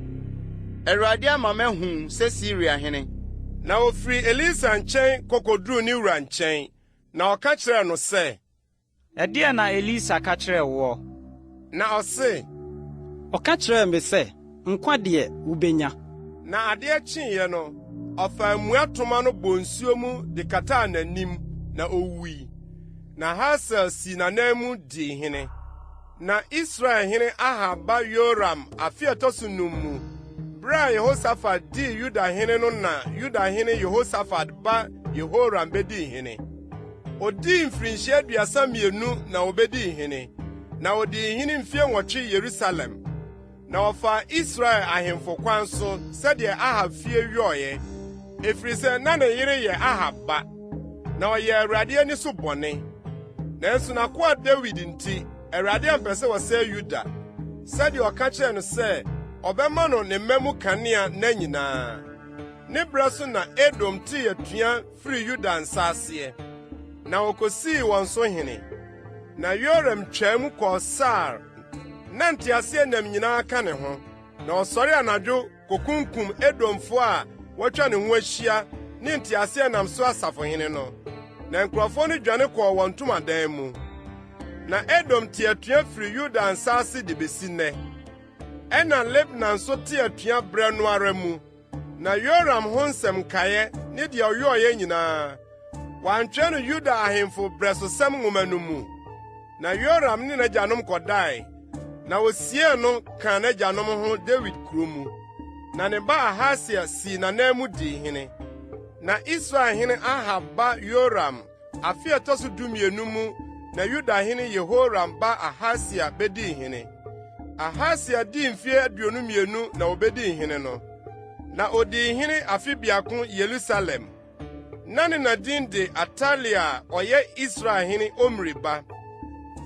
Awurade ama mahu sɛ Siria hene. Na ofirii Elisa nkyɛn kɔ koduruu ne wura nkyɛn, na ɔka kyerɛɛ no sɛ, Ɛdeɛn na Elisa ka kyerɛɛ woɔ? Na ɔse, Ɔka kyerɛɛ me sɛ, Nkwa deɛ, wubenya. Na adeɛ kyeeɛ no, ɔfaa mmuatoma no bɔɔ nsuo mu de kataa n'anim, na owui. Na Hasael sii n'ananmu dii hene. Na Israelhene Ahab ba Yoram afe a ɛtɔ so num mu, bere a Yehosafat dii Yuda hene no na Yudahene Yehosafat ba Yehoram bedii hene. Odii mfirinhyia 32 na obedii hene, na odii hene mfe 8 Yerusalem. Na ɔfaa Israel ahemfo kwan so sɛdeɛ Ahab fie yɔeɛ, ɛfiri sɛ na ne yere yɛ Ahab ba. Na ɔyɛɛ Awurade ani so bɔne. Nanso n'akoa Dawid nti, Awurade ampɛ sɛ ɔsɛe Yuda, sɛdeɛ ɔka kyerɛɛ no sɛ ɔbɛma no ne mma mu kanea nna nyinaa. Ne berɛ so na Edom tee atua firii Yuda nsa aseɛ, na ɔkɔsii wɔn so hene. Na Yoram twaa mu kɔɔ Sair na nteaseɛnam nyinaa ka ne ho, na ɔsɔree anadwo kokunkum Edomfo a wɔatwa ne ho ahyia ne nteaseɛnam so asafohene no. Na nkurɔfoɔ no dwane kɔɔ wɔn ntomadan mu. Na Edom te atua firi Yuda nsa ase de besi nnɛ. Ɛnna Libna nso tee atua berɛ no ara mu. Na Yoram ho nsɛm nkaeɛ ne deɛ ɔyɔeɛ nyinaa, wɔantwerɛ no Yuda ahemfo Berɛsosɛm Nwoma no mu? Na Yoram ne n'agyanom kɔdae, na wosiee no kaa n'agyanom ho Dawid kurow mu. Na ne ba Ahasia sii n'anan dii hene. Na Israelhene Ahab ba Yoram afe a ɛtɔ so 12 mu na Yudahene Yehoram ba Ahasia bedii hene. Ahasia dii mfe 22 na obedii hene no, na odii hene afe biako Yerusalem. Na ne na din de Atalia a ɔyɛ Israelhene Omri ba.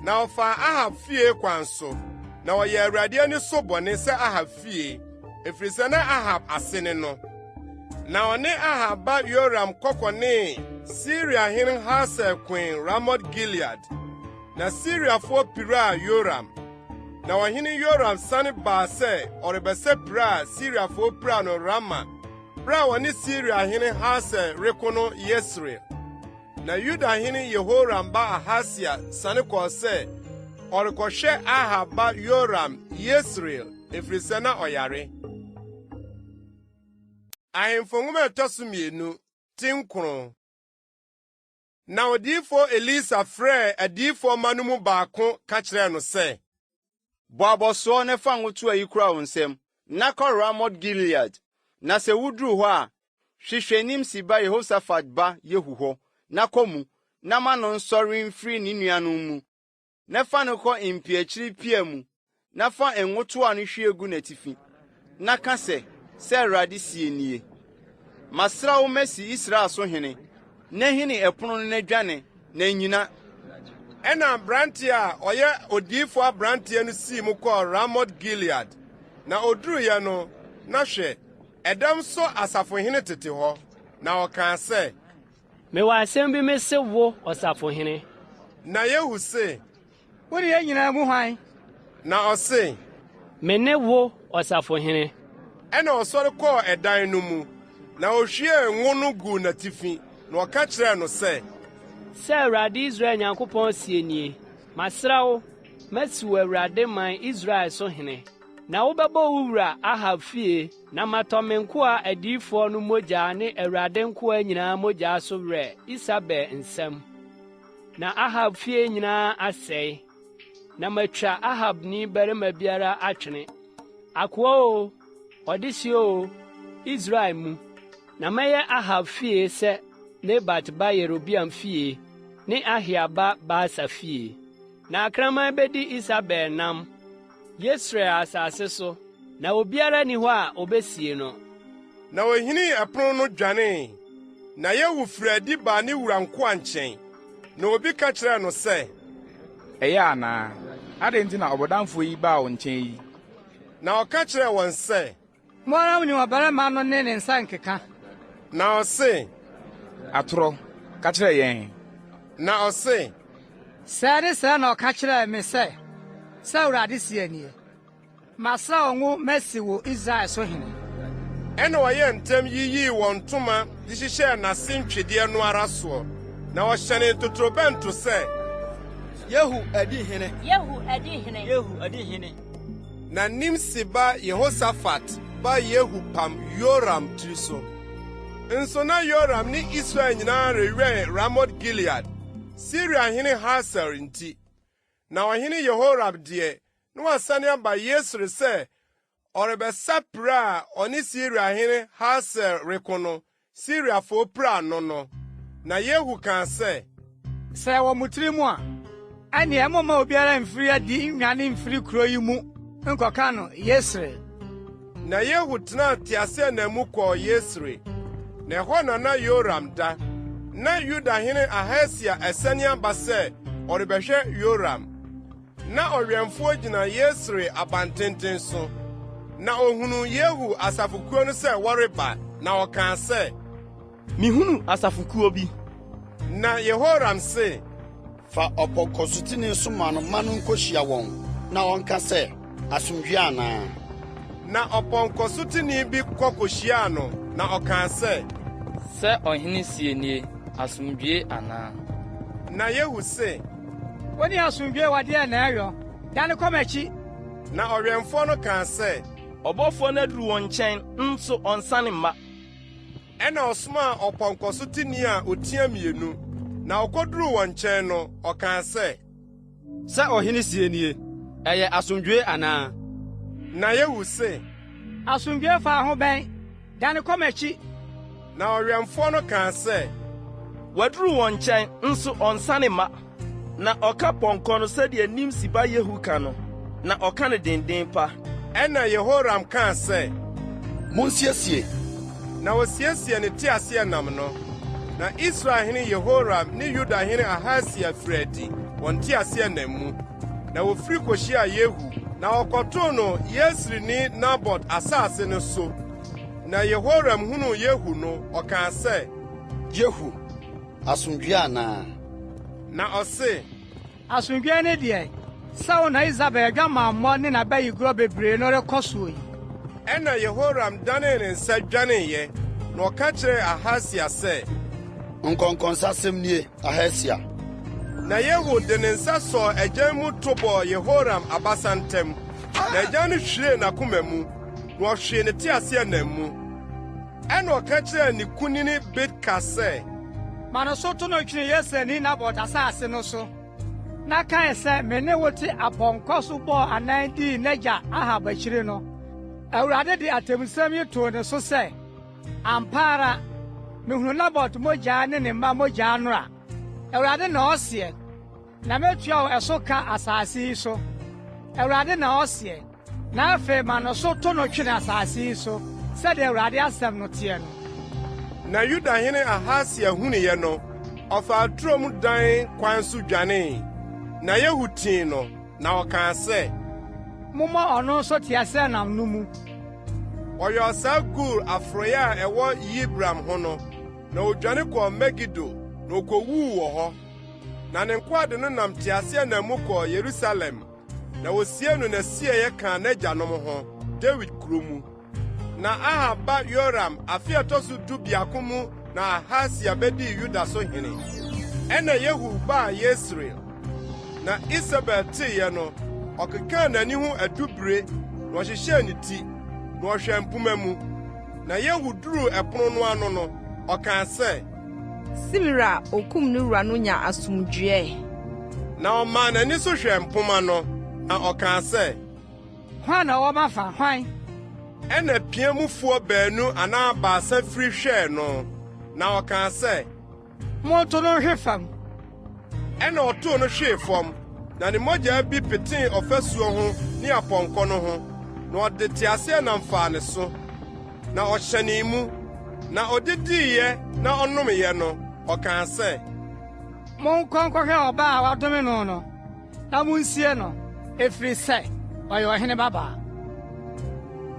Na ɔfaa Ahab fie kwan so, na ɔyɛɛ Awurade ani so bɔne sɛ Ahab fie, efiri sɛ na Ahab ase ne no. Na ɔne Ahab ba Yoram kɔkɔnee Siriahene Hasael koe Ramot-Gilead. Na Siriafoɔ piraa Yoram. Na ɔhene Yoram sane baa sɛ ɔrebɛsa pira a Siriafoɔ piraa no Rama bere a ɔne Siriahene Hasael reko no Yesreel. Na Yudahene Yehoram ba Ahasia sane kɔɔ sɛ ɔrekɔhwɛ Ahab ba Yoram Yesreel, efiri sɛ na ɔyare. Ahemfo Nwoma a ɛtɔ so mmienu, ti 9. Na odiyifo Elisa frɛɛ adiyifo mma no mu baako ka kyerɛɛ no sɛ, Bɔ abɔsoɔ na fa ngo toa yi kura wo nsam, na kɔ Ramot-Gilead. Na sɛ wuduru hɔ a, hwehwɛ Nimsi ba Yehosafat ba Yehu hɔ, na kɔ mu, na ma no nsɔre mfiri ne nuanom mu, na fa no kɔ mpiakyiri pia mu, na fa ngo toa no hwie gu n'atifi, na ka sɛ, 'Sɛ Awurade seɛ nie, Masra wo masi Israel so hene, na hini ɛpono no na dwane, na nnyina. Ɛnna aberante a ɔyɛ odiyifo aberanteɛ no sii mu kɔɔ Ramot-Gilead, na oduruiɛ no, na hwɛ, ɛdɔm so asafohene tete hɔ, na ɔkaa sɛ, Mewɔ asɛm bi mise wo, ɔsafohene. Na Yehu se, Wone yɛn nyinaa mu hwan? Na ɔse, Mene wo, ɔsafohene. Ɛnna ɔsɔre kɔɔ ɛdan no mu, na ohwiee ngo no guu n'atifi, na ɔka kyerɛɛ no sɛ, Sɛ Awurade Israel Nyankopɔn seɛ nie, Masra wo, masi wo Awurade man Israel so hene, na wobɛbɔ wo wura Ahab fie Na matɔ me nkoa adiyifoɔ no mogya ne Awurade nkoa nyinaa mogya so werɛ Isabel nsam, na Ahab fie nyinaa asɛe. Na matwa Ahabni barima biara atwene, akoa oo, ɔdehye oo, Israel mu. Na mɛyɛ Ahab fie sɛ Nebat ba Yerobeam fie ne Ahia ba Baasa fie. Na akraman bedi Isabel nam Yesreel asase so, na obiara nni hɔ a obesie no. Na ohinii ɛpono no dwanee. Na Yehu firii adi baa ne wura nkoa nkyɛn, na obi ka kyerɛɛ no sɛ, Ɛyɛ anaa? Adɛn nti na ɔbɔdamfoɔ yi baa wo nkyɛn yi? Na ɔka kyerɛɛ wɔn sɛ, Mo ara munim ɔbarima no ne ne nsɛnkeka. Na ɔse, Atorɔ, ka kyerɛ yɛn. Na ɔse, Sɛɛ ne sɛɛ na ɔka kyerɛɛ me sɛ, 'Sɛ Awurade seɛ nie, Masra wo ngo masi wo Israel so hene. Ɛnna ɔyɛɛ ntɛm yiyii wɔn ntoma de hyehyɛɛ n'ase ntwedeɛ no ara soɔ, na ɔhyɛnee ntotorobɛnto sɛ, Yehu adi hene! Yehu adi hene! Yehu adi hene! Na Nimsi ba Yehosafat ba Yehu pam Yoram tiri so. Nso na Yoram ne Israel nyinaa rewɛn Ramot-Gilead, Siriahene Hasael nti. Na ɔhene Yehoram deɛ, na wasane aba Yesreel sɛ ɔrebɛsa pira a ɔne Siriahene Hasael reko no, Siriafo piraa no no. Na Yehu kaa sɛ, Sɛ ɛwɔ mo tirim a, ɛnneɛ momma obiara mmfiri adi nnwane mmfiri kuro yi mu nkɔka no Yesreel. Na Yehu tenaa teaseɛnam mu kɔɔ Yesreel, na ɛhɔ na na Yoram da. Na Yudahene Ahasia asiane aba sɛ ɔrebɛhwɛ Yoram. Na ɔwɛmfoɔ gyina Yesreel abantenten so, na ohunuu Yehu asafokuo no sɛ wɔreba, na ɔkaa sɛ, Mihunu asafokuo bi. Na Yehoram se, Fa ɔpɔnkɔsoteni soma no ma no nkohyia wɔn na ɔnka sɛ, 'Asomdwoe ana? Na ɔpɔnkɔsoteni bi kɔ kohyiaa no, na ɔkaa sɛ, Sɛ ɔhene se nie, 'Asomdwoe ana? Na Yehu se, Wo ne asomdwoe wɔ deɛn na ɛyɔ? Dane kɔ m'akyi. Na ɔwɛmfoɔ no kaa sɛ, Ɔbɔfoɔ no aduru wɔn nkyɛn, nso ɔnsane mma. Ɛnna ɔsomaa ɔpɔnkɔsoteni a otia mmienu, na okoduruu wɔn nkyɛn no, ɔkaa sɛ. Sɛ ɔhene seɛ nie, 'Ɛyɛ asomdwoe anaa? Na Yehu se. Asomdwoe fa ho bɛn? Dane kɔ m'akyi. Na ɔwɛmfoɔ no kaa sɛ. Waduru wɔn nkyɛn, nso ɔnsane mma. Na ɔka pɔnkɔ no sɛdeɛ Nimsi ba Yehu ka no, na ɔka no denden pa. Ɛnna Yehoram kaa sɛ, Monsiesie! Na osiesiee ne teaseɛnam no. Na Israel hene Yehoram ne Yuda hene Ahasia firii adi wɔn nteaseɛnam mu, na wofiri kohyiaa Yehu, na wɔkɔtoo no Yesreelni Nabot asase no so. Na Yehoram hunuu Yehu no, ɔkaa sɛ, Yehu, asomdwoe anaa? Na ɔse, Asomdwoe ne deɛn, sɛ wo na Isabel adwamammɔ ne n'abayigorɔ bebree no rekɔ soɔ yi? Ɛnna Yehoram danee ne nsa dwaneeɛ, na ɔka kyerɛɛ Ahasia sɛ, Nkɔnkɔnsasɛm nie, Ahasia! Na Yehu de ne nsa sɔɔ agyan mu to bɔɔ Yehoram abasa ntam, na agyan no hwiree n'akoma mu, na ɔhwee ne teaseɛnam mu. Ɛnna ɔka kyerɛɛ ne kunini Bidkar sɛ. Ma no so to no twene Yesreelni Nabot asase no so, na kae sɛ me ne wo te apɔnkɔ so bɔɔ anan dii n'agya Ahab akyiri no, Awurade de atemmusɛm yi too ne so sɛ, 'Ampa ara, mehunu Nabot mogya ne ne mma mogya nnora, Awurade na ɔseɛ, na metua wo ɛso ka asase yi so, Awurade na ɔseɛ. Na afei ma no so to no twene asase yi so, sɛdeɛ Awurade asɛm no teɛ no. Na Yudahene Ahasia hunuiɛ no, ɔfaa turom dan kwan so dwanee. Na Yehu tii no, na ɔkaa sɛ. Mommɔ ɔno nso teaseɛnam no mu. Ɔyɔɔ saa Gur aforoeɛ a ɛwɔ Yibleam ho no, na odwane kɔɔ Megido, na okowuu wɔ hɔ. Na ne nkoa de no nam teaseɛnam mu kɔɔ Yerusalem. Na wosiee no n'asieeɛ kaa n'agyanom ho, Dawid kurow mu. Na Ahab ba Yoram afe a ɛtɔ so dubiako mu na Ahasia bedii Yuda so hene. Ɛnna Yehu baa Yesreel. Na Isebel teeɛ no, ɔkekaa n'ani ho adubire na ɔhyehyɛɛ ne ti, na ɔhwɛɛ mpomma mu. Na Yehu duruu ɛpono no ano no, ɔkaa sɛ, Simri a okum ne wura no nya asomdwoe. Na ɔmaa n'ani so hwɛɛ mpomma no, na ɔkaa sɛ. Hwan na ɔwɔ m'afa, hwan? Ɛnna pia mufoɔ baanu anaa baasa firi hwɛɛ no, na ɔkaa sɛ. Monto no nhwe fam! Ɛnna ɔtoo no hwee fam, na ne mogya bi petee ɔfasuo ho ne apɔnkɔ no ho, na ɔde teaseɛnam faa ne so, na ɔhyɛnee mu. Na odidiiɛ na ɔnomeeɛ no, ɔkaa sɛ. Monkɔ nkɔhwɛ ɔbaa a wɔadome no no, na munsie no, ɛfiri sɛ ɔyɛ ɔhene babaa.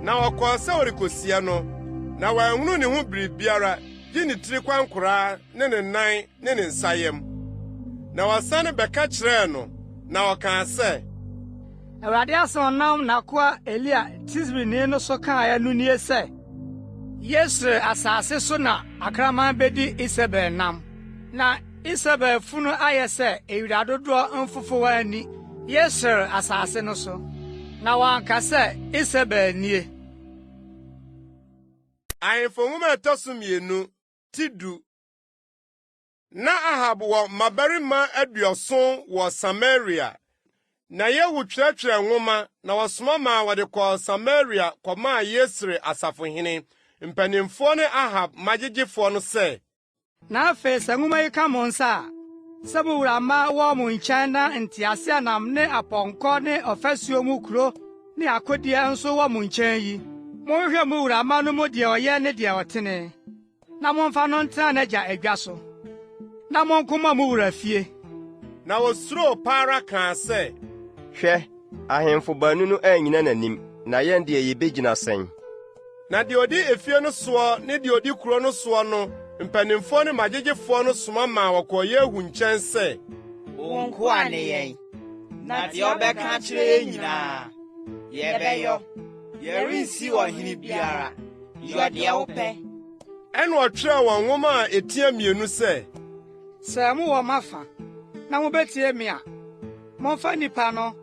Na ɔkɔɔ sɛ ɔrekosie no, na wanhunu ne ho biribiara gye ne tiri kwankoraa ne ne nan ne ne nsayam. Na wɔsane bɛka kyerɛɛ no, na ɔkaa sɛ. Awurade asɛm a ɔnam n'akoa Elia Tisbini no so kaeɛ no nie sɛ, 'Yesreel asase so na akraman bedi Isebel nam, na Isebel funu ayɛ sɛ ewira dodoɔ mfofowa ani, Yesreel asase no so. Na wɔanka sɛ, Isebel nie. Ahemfo Nwoma a ɛtɔ so mmienu, ti du. Na Ahab wɔ mmabarima aduɔson wɔ Samaria. Na Yehu twerɛtwerɛɛ nwoma, na wɔsoma maa wɔde kɔɔ Samaria kɔmaa Yesreel asafohene, mpanimfoɔ ne Ahab mmagyegyefoɔ no sɛ. Na afei sɛ nwoma yi ka mo nsa a, sɛ mo wura mma wɔ mo nkyɛn na nteaseɛnam ne apɔnkɔ ne ɔfasuo mu kuro ne akodeɛ nso wɔ mo nkyɛn yi, monhwehwɛ mo wura mma no mu deɛ ɔyɛ ne deɛ ɔtene, na momfa no ntena n'agya adwa so, na monko mma mo wura fie. Na wosuroo pa ara kaa sɛ. Hwɛ, ahemfo baanu no annyina n'anim, na yɛn deɛ yebegyina sɛn? Na deɛ ɔdi efie no soɔ ne deɛ ɔdi kuro no soɔ no mpanimfoɔ ne mmagyegyefoɔ no soma maa wɔkɔɔ Yehu nkyɛn sɛ. Wo nkoa ne yɛn, na deɛ wobɛka akyerɛ yɛn nyinaa, yɛbɛyɔ. Yɛrensi ɔhene biara. Yɔ deɛ wopɛ. Ɛnna ɔtwerɛɛ wɔn nwoma a ɛtia mmienu sɛ. Sɛ mowɔ m'afa na mubetie me a, momfa nnipa no,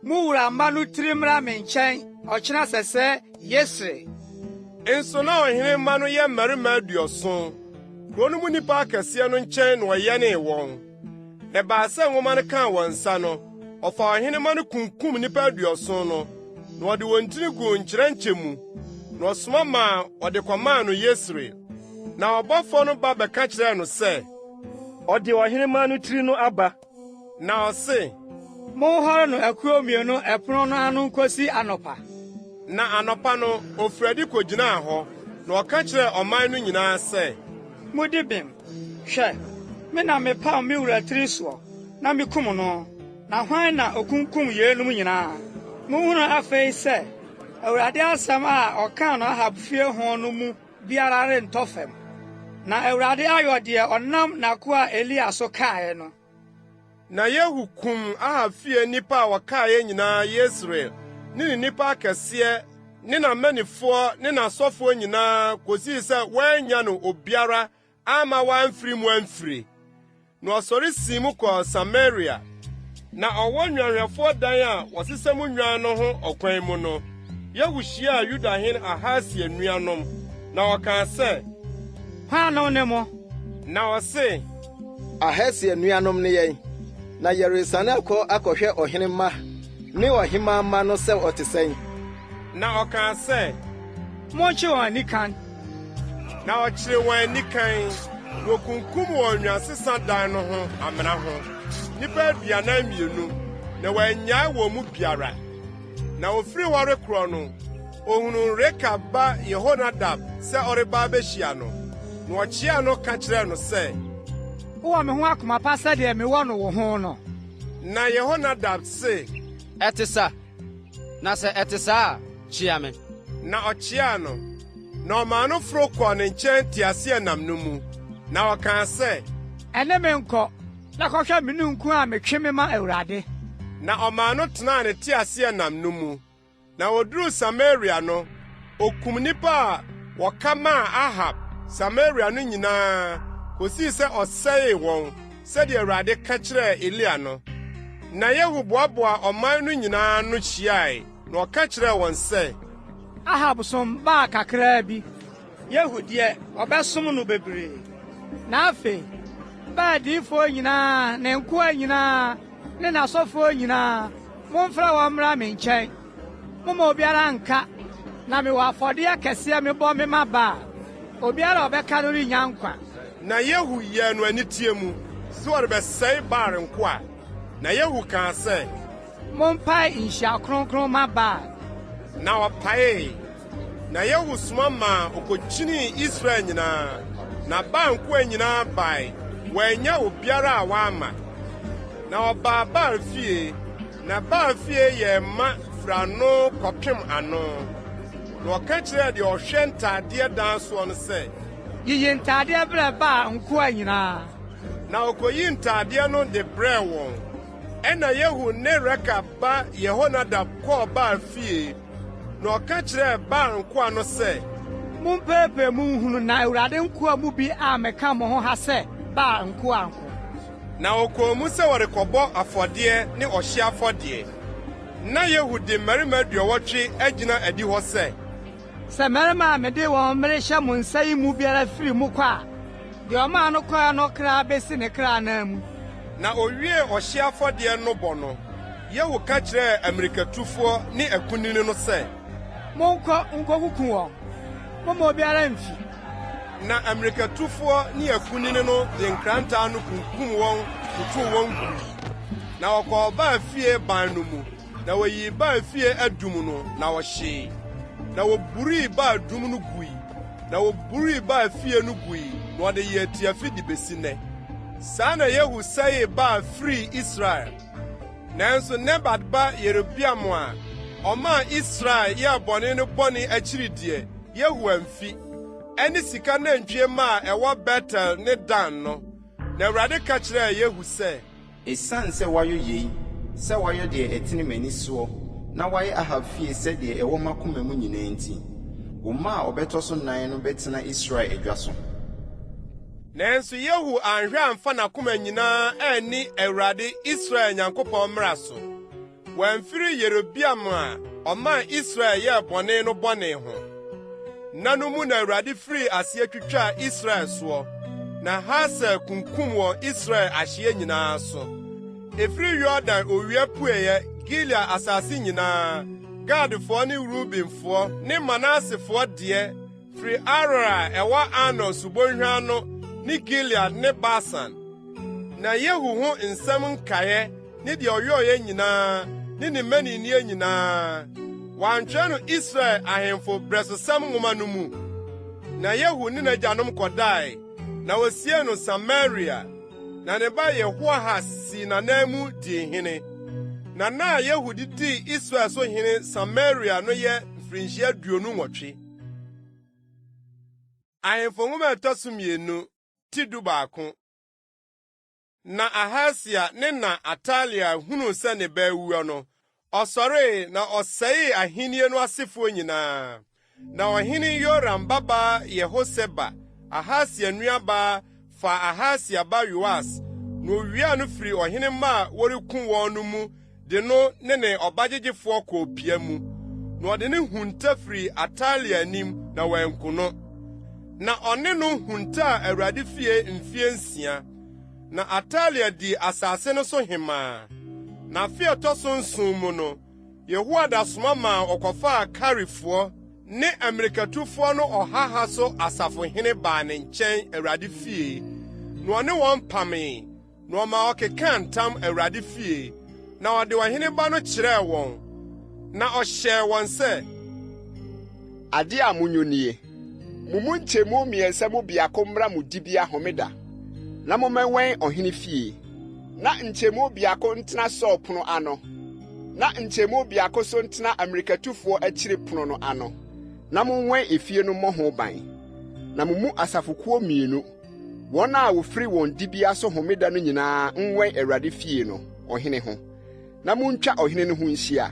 mo wura mma no tiri mmra me nkyɛn ɔkyena sɛsɛɛ Yesreel. Nso na ɔhene mma no yɛ mmarima aduɔson. Kurow no mu nnipa akɛseɛ no nkyɛn na wɔyɛnee wɔn. Na ɛbaa sɛ nwoma no kaa wɔn nsa no, ɔfaa ɔhene mma no kunkum nnipa aduɔson no, na ɔde wɔn tiri guu nkyerɛnkyɛ mu, na ɔsoma maa wɔde kɔmaa no Yesreel. Na ɔbɔfoɔ no ba bɛka kyerɛɛ no sɛ. Ɔde ɔhenemma no tiri no aba. Na ɔse. Monhɔre no akuo mmienu ɛpono no ano nkosi anɔpa. Na anɔpa no, ofiri adi kogyinaa hɔ, na ɔka kyerɛɛ ɔman no nyinaa sɛ. Mudi bem. Hwɛ, me na mepam me wura tiri soɔ, na mikum no, na hwan na okunkum yeinom nyinaa? Monhunu afei sɛ, Awurade asɛm a ɔkaa no Ahab fie ho no mu biara rentɔ fam. Na Awurade ayɔ deɛ ɔnam n'akoa Elia so kaeɛ no. Na Yehu kum Ahab fie nnipa a wɔkaeɛ nyinaa Yesreel ne ne nnipa akɛseɛ ne n'amannifoɔ ne n'asɔfoɔ nyinaa kosii sɛ wɔannya no obiara amma wamfiri mu amfire. Na ɔsɔre sii mu kɔɔ Samaria. Na ɔwɔ nnwanhwɛfoɔ dan a wɔsesa mu nnwan no ho ɔkwan mu no, Yehu hyiaa Yudahene Ahasia nuanom, na ɔkaa sɛ, Hwannom ne mo? Na ɔse, Ahasia nuanom ne yɛn, na yɛresiane akɔ akɔhwɛ ɔhene mma ne ɔhemmaa mma no sɛ ɔte sɛn. Na ɔkaa sɛ, Monkye wɔn anikan. Na ɔkyeree wɔn anikan, na okunkum wɔn nnwansesa dan no ho amena ho, nnipa 42, na wannyae wɔn mu biara. Na ofiri hɔ rekorɔ no, ohunuu Rekab ba Yehonadab sɛ ɔreba abehyia no, na ɔkyeaa no ka kyerɛɛ no sɛ, Wowɔ me ho akoma pa sɛdeɛ mewɔ no wo ho no. Na Yehonadab se, Ɛte sa! Na sɛ ɛte saa a, kyia me. Na ɔkyeaa no, na ɔmaa no foro kɔɔ ne nkyɛn teaseɛnam no mu, na ɔkaa sɛ. Ɛne me nkɔ, na kɔhwɛ me ninkunu a metwe mema Awurade. Na ɔmaa no tenaa ne teaseɛnam no mu. Na oduruu Samaria no, okum nnipa a wɔka maa Ahab Samaria no nyinaa kosii sɛ ɔsɛee wɔn, sɛdeɛ Awurade ka kyerɛɛ Elia no. Na Yehu boaboaa ɔman no nyinaa ano hyiae, na ɔka kyerɛɛ wɔn sɛ. Ahab som Baal kakraa bi, Yehu deɛ, ɔbɛsom no bebree. Na afei, Baal adiyifoɔ nyinaa, ne nkoa nyinaa, ne n'asɔfoɔ nyinaa, momfrɛ wɔn mmra me nkyɛn. Momma obiara nnka, na mewɔ afɔdeɛ kɛseɛ mebɔ mema Baal. Obiara a ɔbɛka no rennya nkwa. Na Yehu yɛɛ no aniteɛ mu sɛ ɔrebɛsɛe Baal nkoa. Na Yehu kaa sɛ. Mompae nhyia kronkron mma Baal. Na wɔpaee. Na Yehu soma maa okokyinii Israel nyinaa, na Baal nkoa nyinaa bae, wɔannya obiara a wamma. Na wɔbaa Baal fie, na Baal fie yɛɛ ma firi ano kɔpem ano. Na ɔka kyerɛɛ deɛ ɔhwɛ ntadeɛ dan soɔ no sɛ. Yiyi ntadeɛ brɛ Baal nkoa nyinaa. Na ɔkɔyii ntadeɛ no de brɛɛ wɔn. Ɛnna Yehu ne Rekab ba Yehonadab kɔɔ Baal fie, na ɔka kyerɛɛ Baal nkoa no sɛ. Mompeepee mu nhunu na Awurade nkoa mu bi ammɛka mo ho ha sɛ Baal nkoa nko. Na wɔkɔɔ mu sɛ wɔrekɔbɔ afɔdeɛ ne ɔhyeɛ afɔdeɛ. Na Yehu de mmarima aduɔwɔtwe agyina adihɔ sɛ. Sɛ mmarima a mede wɔn merehyɛ mo nsa yi mu biara firi mu kɔ a, deɛ ɔmaa no kɔeɛ no kra bɛsi ne kra ananmu. Na owiee ɔhyeɛ afɔdeɛ no bɔ no, Yehu ka kyerɛɛ ammirikatufoɔ ne akunini no sɛ. Monkɔ nkokuku wɔn! Momma obiara mmfi! Na ammirikatufoɔ ne akunini no de nkrantɛ ano kunkum wɔn totoo wɔn gui. Na wɔkɔɔ Baal fie ban no mu, na wɔyii Baal fie adum no, na wɔhyee. Na woburii Baal dum no gui, na woburii Baal fie no gui, na wɔde yɛɛ tiafi de besi nnɛ. Saa na Yehu sɛee Baal firii Israel. Nanso Nebat ba Yerobeam a ɔmaa Israel yɛɛ bɔne no bɔne akyiri deɛ, Yehu amfi. Ɛne sika nantwie mma a ɛwɔ Betel ne Dan no. Na Awurade ka kyerɛɛ Yehu sɛ. Esiane sɛ woayɔ yei, sɛ woayɔ deɛ ɛtene m'ani soɔ na woayɛ Ahab fie sɛdeɛ ɛwɔ m'akoma mu nyinaa nti, wo mma a wɔbɛtɔ so nnan no bɛtena Israel adwa so. Nanso Yehu anhwɛ amfa n'akoma nyinaa anni Awurade, Israel Nyankopɔn mmara so. Wamfiri Yerobeam a ɔmaa Israel yɛɛ bɔne no bɔne ho. Nna no mu na Awurade firii aseɛ twitwaa Israel soɔ, na Hasael kunkum wɔn Israel ahyeɛ nyinaa so. Ɛfiri Yordan owia pueeɛ Gilead asase nyinaa, Gadfoɔ ne Rubenfoɔ ne Manasefoɔ deɛ, firi Aroer a ɛwɔ Arnon subonhwa ano ne Gilead ne Basan. Na Yehu ho nsɛm nkaeɛ ne deɛ ɔyɔeɛ nyinaa ne ne mmaninneɛ nyinaa, wɔantwerɛ no Israel ahemfo berɛsosɛm nwoma no mu? Na Yehu ne n'agyanom kɔdae, na wosiee no Samaria. Na ne ba Yehoahas sii n'ananmu dii hene. Na nna a Yehu de dii Israel so hene Samaria no yɛ mfirinhyia 28. Ahemfo Nwoma a ɛtɔ so mmienu, ti 11. Na Ahasia ne na Atalia hunuu sɛ ne ba awuo no, ɔsɔree na ɔsɛee ahennie no asefoɔ nyinaa. Na ɔhene Yoram babaa Yehoseba, Ahasia nuabaa, faa Ahasia ba Yoas, na owiaa no firii ɔhene mma a wɔreku wɔn no mu de no ne ne ɔbagyegyefoɔ kɔɔ pia mu, na ɔde no hunta firii Atalia anim na wanku no. Na ɔne no huntaa Awurade fie mfeɛ nsia. Na Atalia dii asase no so hemmaa. Na afe a ɛtɔ so nson mu no, Yehoiada soma maa wɔkɔfaa Karifoɔ ne ammirikatufoɔ no ɔha ha so asafohene baa ne nkyɛn Awurade fie, na ɔne wɔn pamee. Na ɔmaa ɔkekaa ntam Awurade fie, na ɔde ɔhene ba no kyerɛɛ wɔn, na ɔhyɛɛ wɔn sɛ. Ade a monyɔ nie, Mo mu nkyɛmu mmiɛnsa mu biako mmra mo dibea homeda, na mommɛwɛn ɔhene fie, na nkyɛmu biako ntena Saul pono ano, na nkyɛmu biako nso ntena ammirikatufoɔ akyiri pono no ano, na monwɛn efie no mmɔ ho ban. Na mo mu asafokuo mmienu, Wɔn a wɔfiri wɔn dibea so homeda no nyinaa nwɛn Awurade fie no, ɔhene ho, na montwa ɔhene no ho nhyia.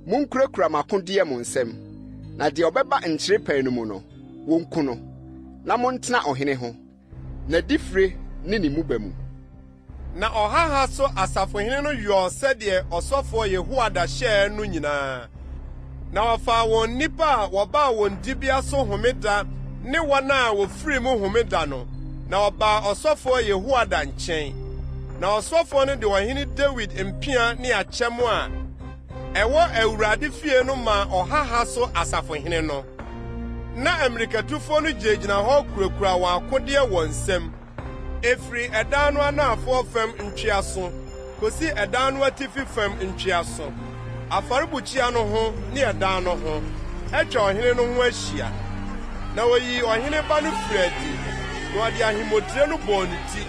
Monkurakura mo akodeɛ mo nsam, na deɛ ɔbɛba nkyerepɛn no mu no, wɔnku no. Na montena ɔhene ho, n'adifire ne ne muba mu. Na ɔha ha so asafohene no yɔɔ sɛdeɛ ɔsɔfoɔ Yehoiada hyɛɛ no nyinaa, na wɔfaa wɔn nnipa a wɔbaa wɔn dibea so homeda ne wɔn a wɔfirii mu homeda no, na wɔbaa ɔsɔfoɔ Yehoiada nkyɛn. Na ɔsɔfoɔ no de ɔhene Dawid mpea ne akyɛm a ɛwɔ AWURADE fie no maa ɔha ha so asafohene no. Na ammirikatufoɔ no gyinagyina hɔ kurakura wɔn akodeɛ wɔn nsam. Ɛfiri ɛdan no anafoɔ fam ntweaso kɔsi ɛdan no atifi fam ntweaso, afɔrebukyia no ho ne ɛdan no ho, atwa ɔhene no ho ahyia. Na wɔyii ɔhene ba no firii adi, na wɔde ahemmotire no bɔɔ ne ti,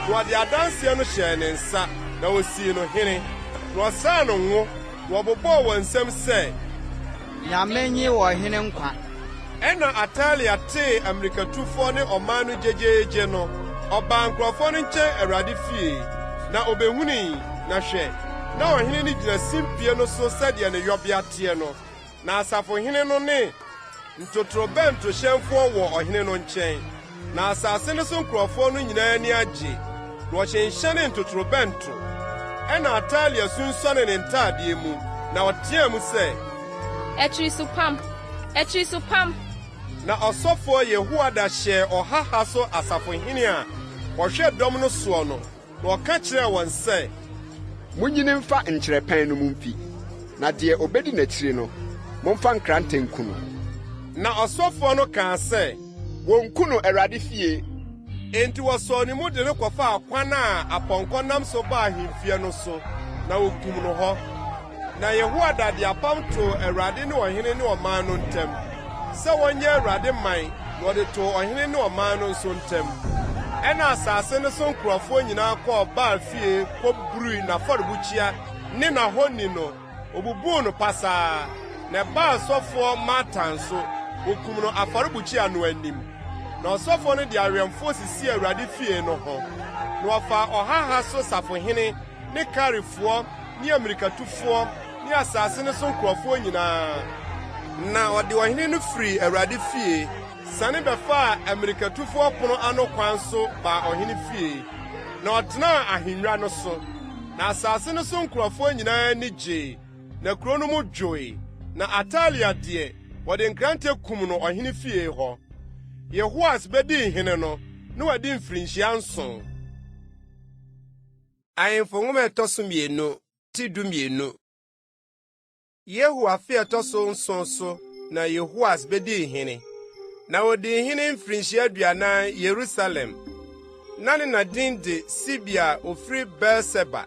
na wɔde adanseɛ no hyɛɛ ne nsa, na wɔsii no hene. Na wɔsraa no ngo, na wɔbobɔɔ wɔn nsam sɛ. Nyame nye ɔhene nkwa. Ɛnna Atalia tee ammirikatufoɔ ne ɔman no gyegyeegye no, ɔbaa nkurɔfoɔ no nkyɛn Awurade fie, na ɔbɛhunui, na hwɛ, na ɔhene no gyina simpie no so sɛdeɛ ne yɔbea teɛ no, na asafohene no ne ntotorobɛntohyɛnfoɔ wɔ ɔhene no nkyɛn. Na asase no so nkurɔfoɔ no nyinaa ani agye, na wɔhyenhyɛnee ntotorobɛnto. Ɛnna Atalia sunsuanee ne ntadeɛ mu, Na ɔteɛɛ mu sɛ, Atirisopam! Atirisopam! Na ɔsɔfoɔ Yehoiada hyɛɛ ɔha ha so asafohene a wɔhwɛ dɔm no soɔ no, na ɔka kyerɛɛ wɔn sɛ, Monyi no mfa nkyerɛpɛn no mu mfi, na deɛ ɔbɛdi n'akyire no, momfa nkrantɛ nku no. Na ɔsɔfoɔ no kaa sɛ, Wɔnku no Awurade fie. Enti wɔsɔɔ ne mu de no kɔfaa kwan a apɔnkɔ nam so ba ahemfie no so, na wɔkum no hɔ. Na Yehoiada de apam too Awurade ne ɔhene ne ɔman no ntam, sɛ wɔnyɛ Awurade man, na ɔde too ɔhene ne ɔman no nso ntam. Ɛnna asase no so nkurɔfoɔ nyinaa kɔɔ Baal fie kɔburii n'afɔrebukyia ne n'ahoni no, wɔbubuu no pasaa. Na Baal sɔfoɔ Matan nso, wɔkum no afɔrebukyia no anim. Na ɔsɔfoɔ no de awɛmfoɔ sisii Awurade fie no ho, na wɔfaa ɔha ha so safohene ne Karifoɔ ne ammirikatufoɔ ne asase no so nkurɔfoɔ nyinaa. Na ɔde ɔhene no firii Awurade fie, siane bɛfaa ammirikatufoɔ pono ano kwan so baa ɔhene fie, na ɔtenaa ahennwa no so. Na asase no so nkurɔfoɔ nyinaa ani gyee, na kuro no mu dwoe. Na Atalia deɛ, wɔde nkrantɛ kum no ɔhene fie hɔ. Yehoas bɛdii hene no, na wadi mfirinhyia nson. Ahemfo Nwoma a ɛtɔ so mmienu, ti 12. Yehu afe a ɛtɔ so nson so na Yehoas bedii hene, na odii hene mfirinhyia 40 Yerusalem. Na ne na din de Sibia a ofiri Beer-Seba.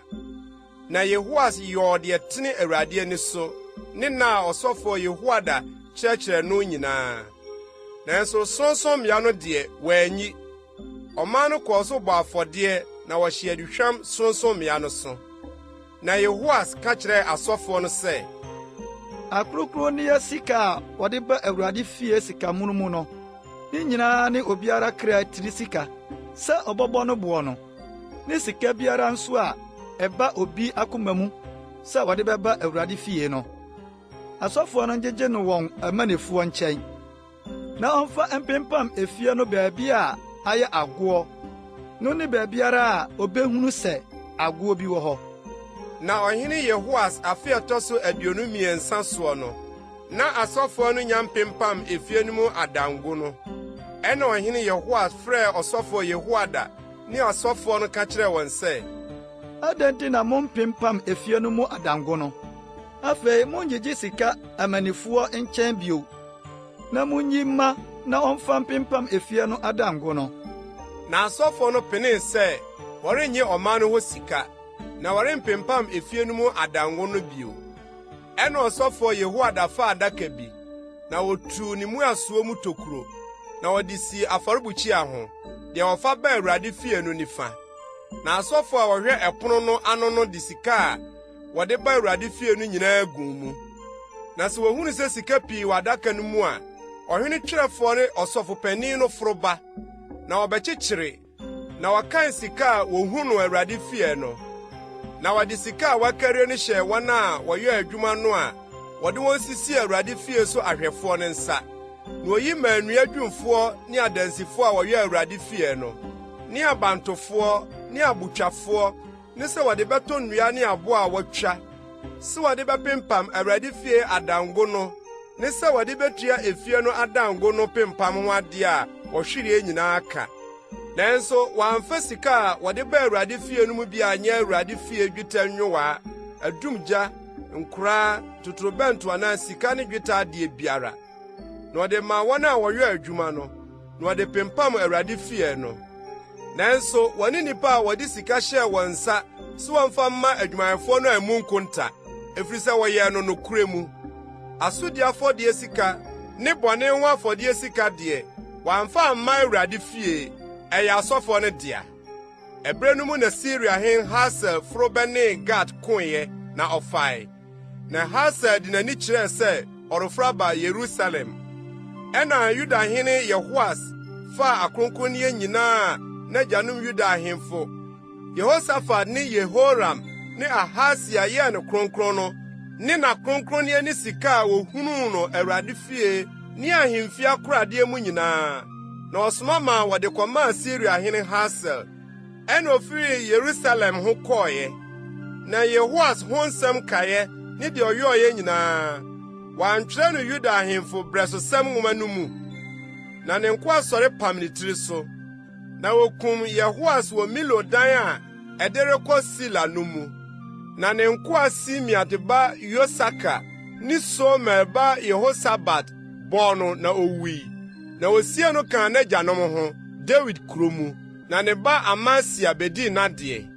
Na Yehoas yɔɔ deɛ ɛtene Awurade ani so ne nna a ɔsɔfoɔ Yehoiada kyerɛkyerɛɛ no nyinaa. Nanso sorɔnsorɔmmea no deɛ, wanyi. Ɔman no kɔɔ so bɔɔ afɔdeɛ na wɔhyee aduhwam sorɔnsorɔmmea no so. Na Yehoas ka kyerɛɛ asɔfoɔ no sɛ. Akronkronneɛ sika a wɔde ba Awurade fie sikamono mu no, ne nyinaa ne obiara kra tiri sika sɛ ɔbɛbɔ no boɔ no, ne sika biara nso a ɛba obi akoma mu sɛ ɔde bɛba Awurade fie no, asɔfoɔ no ngyegye no wɔn amannifoɔ nkyɛn. Na ɔmfa mpempam efie no baabi a ayɛ agoɔ no ne baabiara a obehunu sɛ agoɔ bi wɔ hɔ. Na ɔhene Yehoas afe a ɛtɔ so 23 soɔ no, na asɔfoɔ no nya mpempam efie no mu adango no. Ɛnna ɔhene Yehoas frɛɛ ɔsɔfoɔ Yehoiada ne asɔfoɔ no ka kyerɛɛ wɔn sɛ. Adɛn nti na mompempam efie no mu adango no? Afei monngyigye sika amannifoɔ nkyɛn bio, na munyi mma na ɔmfa mpempam efie no adango no. Na asɔfoɔ no penee sɛ wɔrennye ɔman no hɔ sika, na wɔrempempam efie no mu adango no bio. Ɛnna ɔsɔfoɔ Yehoiada faa adaka bi, na ɔtuu ne mmuasoɔ mu tokuro, na ɔde sii afɔrebukyia ho, deɛ wɔfa ba Awurade fie no nifa. Na asɔfoɔ a wɔhwɛ ɛpono no ano no de sika a wɔde ba Awurade fie no nyinaa guu mu. Na sɛ wɔhunu sɛ sika pii wɔ adaka no mu a, ɔhene twerɛfoɔ ne ɔsɔfopanin no foro ba, na wɔbɛkyekyere, na wɔkan sika a wɔhu no Awurade fie no. Na wɔde sika a wɔakarie no hyɛɛ wɔn a wɔyɔɔ adwuma no a wɔde wɔn sisii Awurade fie so ahwɛfoɔ no nsa. Na oyi maa nnua dwumfoɔ ne adansifoɔ a wɔyɔɔ Awurade fie no, ne abantofoɔ ne abotwafoɔ ne sɛ wɔde bɛtɔ nnua ne abo a wɔatwa, sɛ wɔde bɛpempam Awurade fie adango no, ne sɛ wɔde betua efie no adango no pempam ho ade a wɔhweree nyinaa ka. Nanso wɔamfa sika a wɔde baa Awurade fie no mu bi anyɛ Awurade fie dwetɛ nyowaa, adumgya, nkoraa, totorobɛnto anaa sika ne dwetɛ adeɛ biara. Na ɔde maa wɔn a wɔyɔɔ adwuma no, na wɔde pempam Awurade fie no. Nanso wɔne nnipa a wɔde sika hyɛɛ wɔn nsa sɛ wɔmfa mma adwumayɛfoɔ no ammu nkonta, ɛfiri sɛ wɔyɛɛ no nokorɛ mu. Asodi afɔdeɛ sika ne bɔne ho afɔdeɛ sika deɛ, wɔamfa amma Awurade fie, ɛyɛ asɔfoɔ no dea. Ɛberɛ no mu na Siriahene Hasael foro bɛnee Gat koeɛ, na ɔfae. Na Hasael de n'ani kyerɛɛ sɛ ɔreforo aba Yerusalem. Ɛnna Yudahene Yehoas faa akronkronneɛ nyinaa a n'agyanom Yuda ahemfo Yehosafat ne Yehoram ne Ahasia yɛɛ no kronkron no ne n'akronkronneɛ ne sika a wɔhunuu no Awurade fie ne ahemfie akoradeɛ mu nyinaa, na ɔsoma maa wɔde kɔmaa Siriahene Hasael. Ɛnna ofirii Yerusalem ho kɔeɛ. Na Yehoas ho nsɛm nkaeɛ ne deɛ ɔyɔeɛ nyinaa, wɔantwerɛ no Yuda ahemfo Berɛsosɛm Nwoma no mu? Na ne nkoa sɔre pam ne tiri so. Na wokum Yehoas wɔ Milo dan a ɛde rekɔ Sila no mu. Na ne nkoa Simeat ba Yosakar ne Somer ba Yehosabad bɔɔ no na owui. Na wosiee no kaa n'agyanom ho, Dawid kurow mu. Na ne ba Amasia bedii n'adeɛ.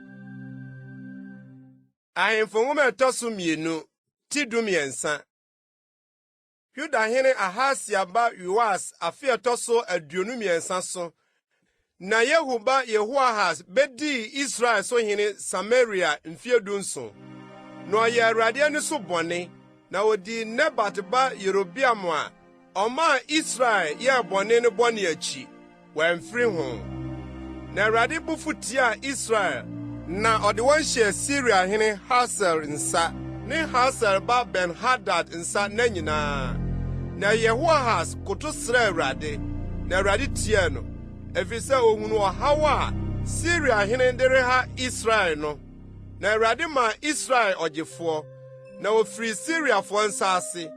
Ahemfo Nwoma a ɛtɔ so mmienu, ti 13. Yudahene Ahasia ba Yoas afe a ɛtɔ so 23 so na Yehu ba Yehoahas bedii Israel so hene Samaria mfe 17. Na ɔyɛɛ Awurade ani so bɔne, na odii Nebat ba Yerobeam a ɔmaa Israel yɛɛ bɔne no bɔne akyi, wamfiri ho. Na Awurade bo fuw tiaa Israel, na ɔde wɔn hyɛɛ Siriahene Hasael nsa ne Hasael ba Ben-Hadad nsa nna nyinaa. Na Yehoahas koto srɛɛ Awurade, na Awurade tiee no, efisɛ ohunuu ɔhaw a Siriahene de reha Israel no. Na Awurade maa Israel ɔgyefoɔ, na ofirii Siriafoɔ nsa ase,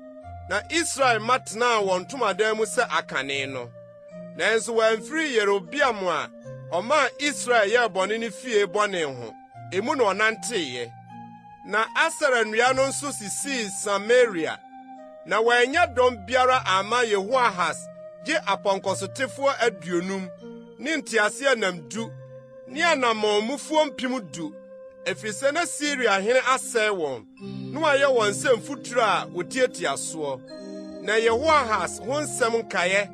na Israel mma tenaa wɔn ntomadan mu sɛ akane no. Nanso wamfiri Yerobeam a ɔmaa Israel yɛɛ bɔne no fie bɔne ho, emu na ɔnanteeɛ. Na Asera nnua no nso sisii Samaria. Na wannya dɔm biara amma Yehoahas gye apɔnkɔsotefoɔ 50 ne nteaseɛnam du ne anammɔnmufoɔ 10,000, efisɛ na Siria hene asɛe wɔn, na wayɛ wɔn sɛ mfuturu a wotiatia soɔ. Na Yehoahas ho nsɛm nkaeɛ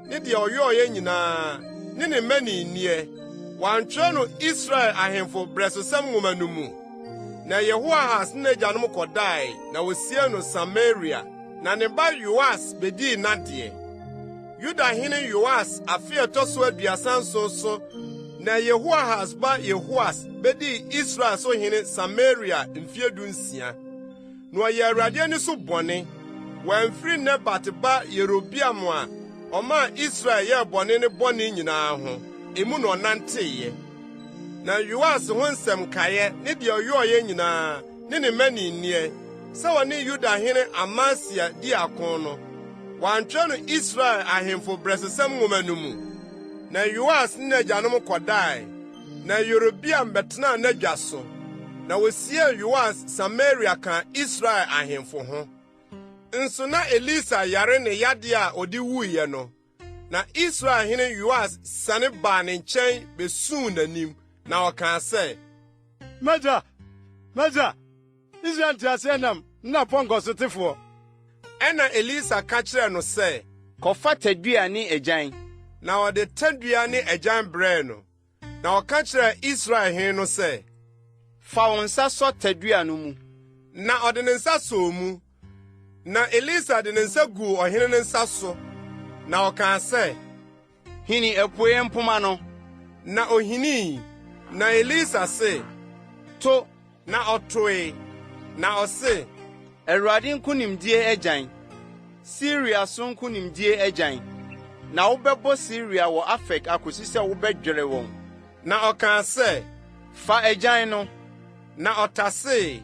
ne deɛ ɔyɔeɛ nyinaa ne ne mmaninneɛ, wɔantwerɛ no Israel ahemfo Berɛsosɛm Nwoma no mu? Na Yehoahas ne n'agyanom kɔdae, na wosiee no Samaria, na ne ba Yoas bedii n'adeɛ. Yudahene Yoas afe a ɛtɔ so 37 so na Yehoahas ba Yehoas bedii Israel so hene Samaria mfe 16. Na ɔyɛɛ Awurade ani so bɔne. Wamfiri Nebat ba Yerobeam a ɔmaa Israel yɛɛ bɔne no bɔne nyinaa ho, emu na ɔnanteeɛ. Na Yoas ho nsɛm nkaeɛ ne deɛ ɔyɔeɛ nyinaa ne ne mmaninneɛ, sɛ ɔne Yudahene Amasia dii ako no, wɔantwerɛ no Israel ahemfo Berɛsosɛm Nwoma no mu? Na Yoas ne n'agyanom kɔdae, na Yerobeam bɛtenaa n'adwa so. Na wosiee Yoas Samaria kaa Israel ahemfo ho. Nso na Elisa yare ne yadeɛ a ɔde wuiɛ no. Na Israel hene Yoas siane baa ne nkyɛn besuu n'anim, na ɔkaa sɛ, M'agya! M'agya! Israel nteaseɛnam ne n'apɔnkɔsotefoɔ! Ɛnna Elisa ka kyerɛɛ no sɛ, Kɔfa tadua ne agyan. Na ɔde tadua ne agyan brɛɛ no. Na ɔka kyerɛɛ Israel hene no sɛ, Fa wo nsa sɔ tadua no mu. Na ɔde ne nsa sɔɔ mu. Na Elisa de ne nsa guu ɔhene no nsa so, na ɔkaa sɛ, Hini apueeɛ mpomma no. Na ohinii. Na Elisa se, To! Na ɔtoe. Na ɔse, Awurade nkonimdie agyan, Siria so nkonimdie agyan! Na wobɛbɔ Siria wɔ Afek akosi sɛ wobɛdwɛre wɔn. Na ɔkaa sɛ, Fa agyan no. Na ɔtasee.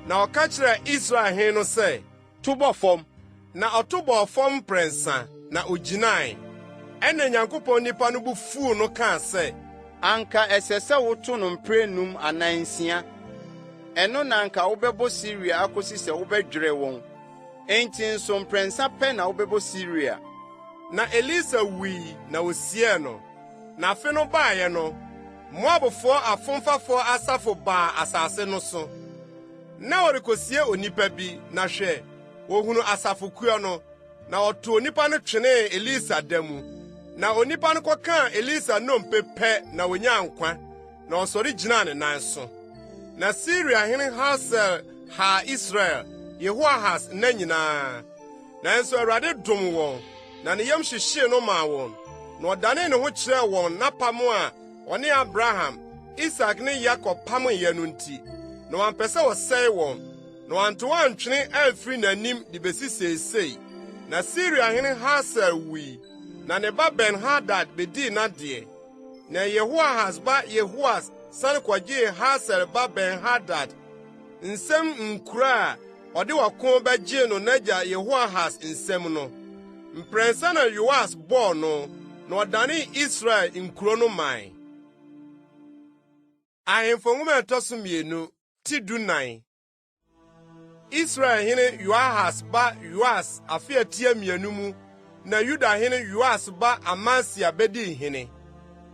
Na ɔka kyerɛɛ Israel hene no sɛ, To bɔ fam. Na ɔto bɔɔ fam mprɛnsa, na ogyinae. Ɛnna Nyankopɔn nipa no bo fuw no kaa sɛ, Anka ɛsɛ sɛ woto no mprɛnum anaa nsia. Ɛno na anka wobɛbɔ Siria akosi sɛ wobɛdwerɛ wɔn. Enti nso mprɛnsa pɛ na wobɛbɔ Siria. Na Elisa wui na wosiee no. Na afe no baeɛ no, Moabfoɔ afomfafoɔ asafo baa asase no so. Na wɔrekosie onipa bi, na hwɛ, wɔhunuu asafokuo no, na wɔtoo onipa no twenee Elisa da mu. Na onipa no kɔkaa Elisa nnompe pɛ na onyaa nkwa, na ɔsɔre gyinaa ne nan so. Na Siriahene Hasael haa Israel, Yehoahas nna nyinaa. Nanso Awurade dom wɔn, na ne yam hyehyee no maa wɔn, na ɔdanee ne ho kyerɛɛ wɔn n'apam a ɔne Abraham, Isak ne Yakob pameeɛ no nti, na wampɛ sɛ ɔsɛe wɔn, na wanto wɔn antwene amfiri n'anim de besi seesei. Na Siriahene Hasael wui, na ne ba Ben-Hadad bedii n'adeɛ. Na Yehoahas ba Yehoas sane kɔgyee Hasael ba Ben-Hadad nsam nkuro a ɔde ɔko bɛgyee no n'agya Yehoahas nsam no. Mprɛnsa na Yoas bɔɔ no, na ɔdanee Israel nkuro no mae. Ahemfo Nwoma a ɛtɔ so mmienu, ti 14. Israelhene Yoahas ba Yoas afe a ɛtia mmienu mu na Yudahene Yoas ba Amasia bedii hene.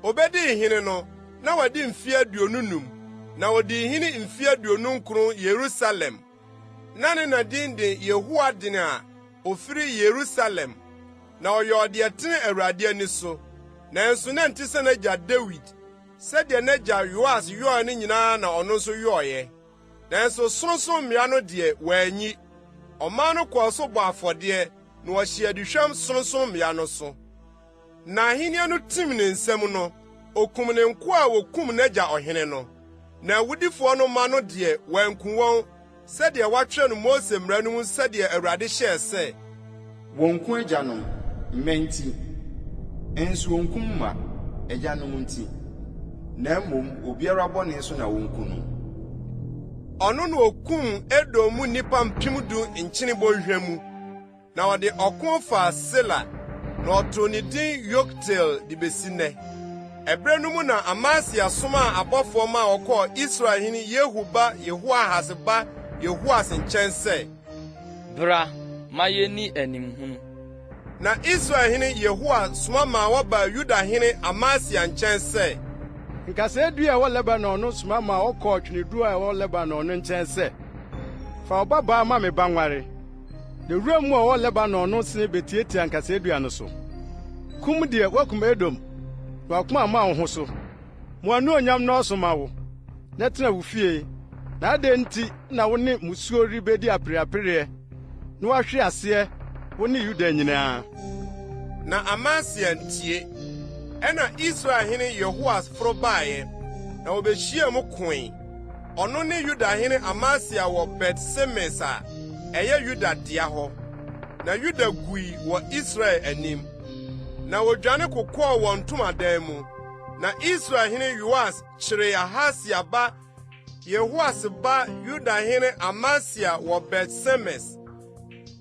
Obedii hene no, na wadi mfe 25, na odii hene mfe 29 Yerusalem. Na ne na din de Yehoadin a ofiri Yerusalem. Na ɔyɔɔ deɛ ɛtene Awurade ani so, nanso na ɛnte sɛ n'agya Dawid. Sɛdeɛ n'agya Yoas yɔeɛ no nyinaa na ɔno nso yɔeɛ. Nanso sorɔnsorɔmmea no deɛ, wanyi. Ɔman no kɔɔ so bɔɔ afɔdeɛ, na wɔhyee aduhwam sorɔnsorɔmmea no so. Na ahenni no tim ne nsam no, okum ne nkoa a wokum n'agya ɔhene no. Na awudifoɔ no mma no deɛ, wanku wɔn, sɛdeɛ wɔatwerɛ no Mose mmara no mu sɛdeɛ Awurade hyɛɛ sɛ, Wɔnku agyanom, mma nti, nso wɔnkum mma, agyanom nti, na mmom obiara bɔne so na wɔnku no. Ɔno na okum Edom mu nnipa 10,000 Nkyene Bɔnhwa mu. Na ɔde ɔko faa Sela, na ɔtoo ne din Yokteel de besi nnɛ. Ɛberɛ no mu na Amasia somaa abɔfoɔ maa wɔkɔɔ Israelhene Yehu ba Yehoahas ba Yehoas nkyɛn sɛ. Bra, ma yenni animhunu. Na Israelhene Yehoas soma maa wɔbaa Yudahene Amasia nkyɛn sɛ. Nkasɛɛ dua a ɛwɔ Lebanon no soma maa wɔkɔɔ tweneduro a ɛwɔ Lebanon no nkyɛn sɛ, 'Fa wo babaa ma me ba nware. Na wuram mmoa a wɔwɔ Lebanon no sene betiatia nkasɛɛ dua no so. Kum deɛ woakum Edom, na w'akoma amma wo ho so. Ma w'anuonyam nnɔɔso mma wo, na tena wo fie. Na adɛn nti na wo ne mmusuo rebedi apereapereɛ, na woahwe aseɛ, wo ne Yuda nyinaa? Na Amasia antie. Ɛnna Israelhene Yehoas foro baeɛ, na wɔbehyiaam koe. Ɔno ne Yudahene Amasia wɔ Bet-Semes a ɛyɛ Yuda dea hɔ. Na Yuda gui wɔ Israel anim, na wodwane kokɔɔ wɔn ntomadan mu. Na Israelhene Yoas kyeree Ahasia ba Yehoas ba Yudahene Amasia wɔ Bet-Semes,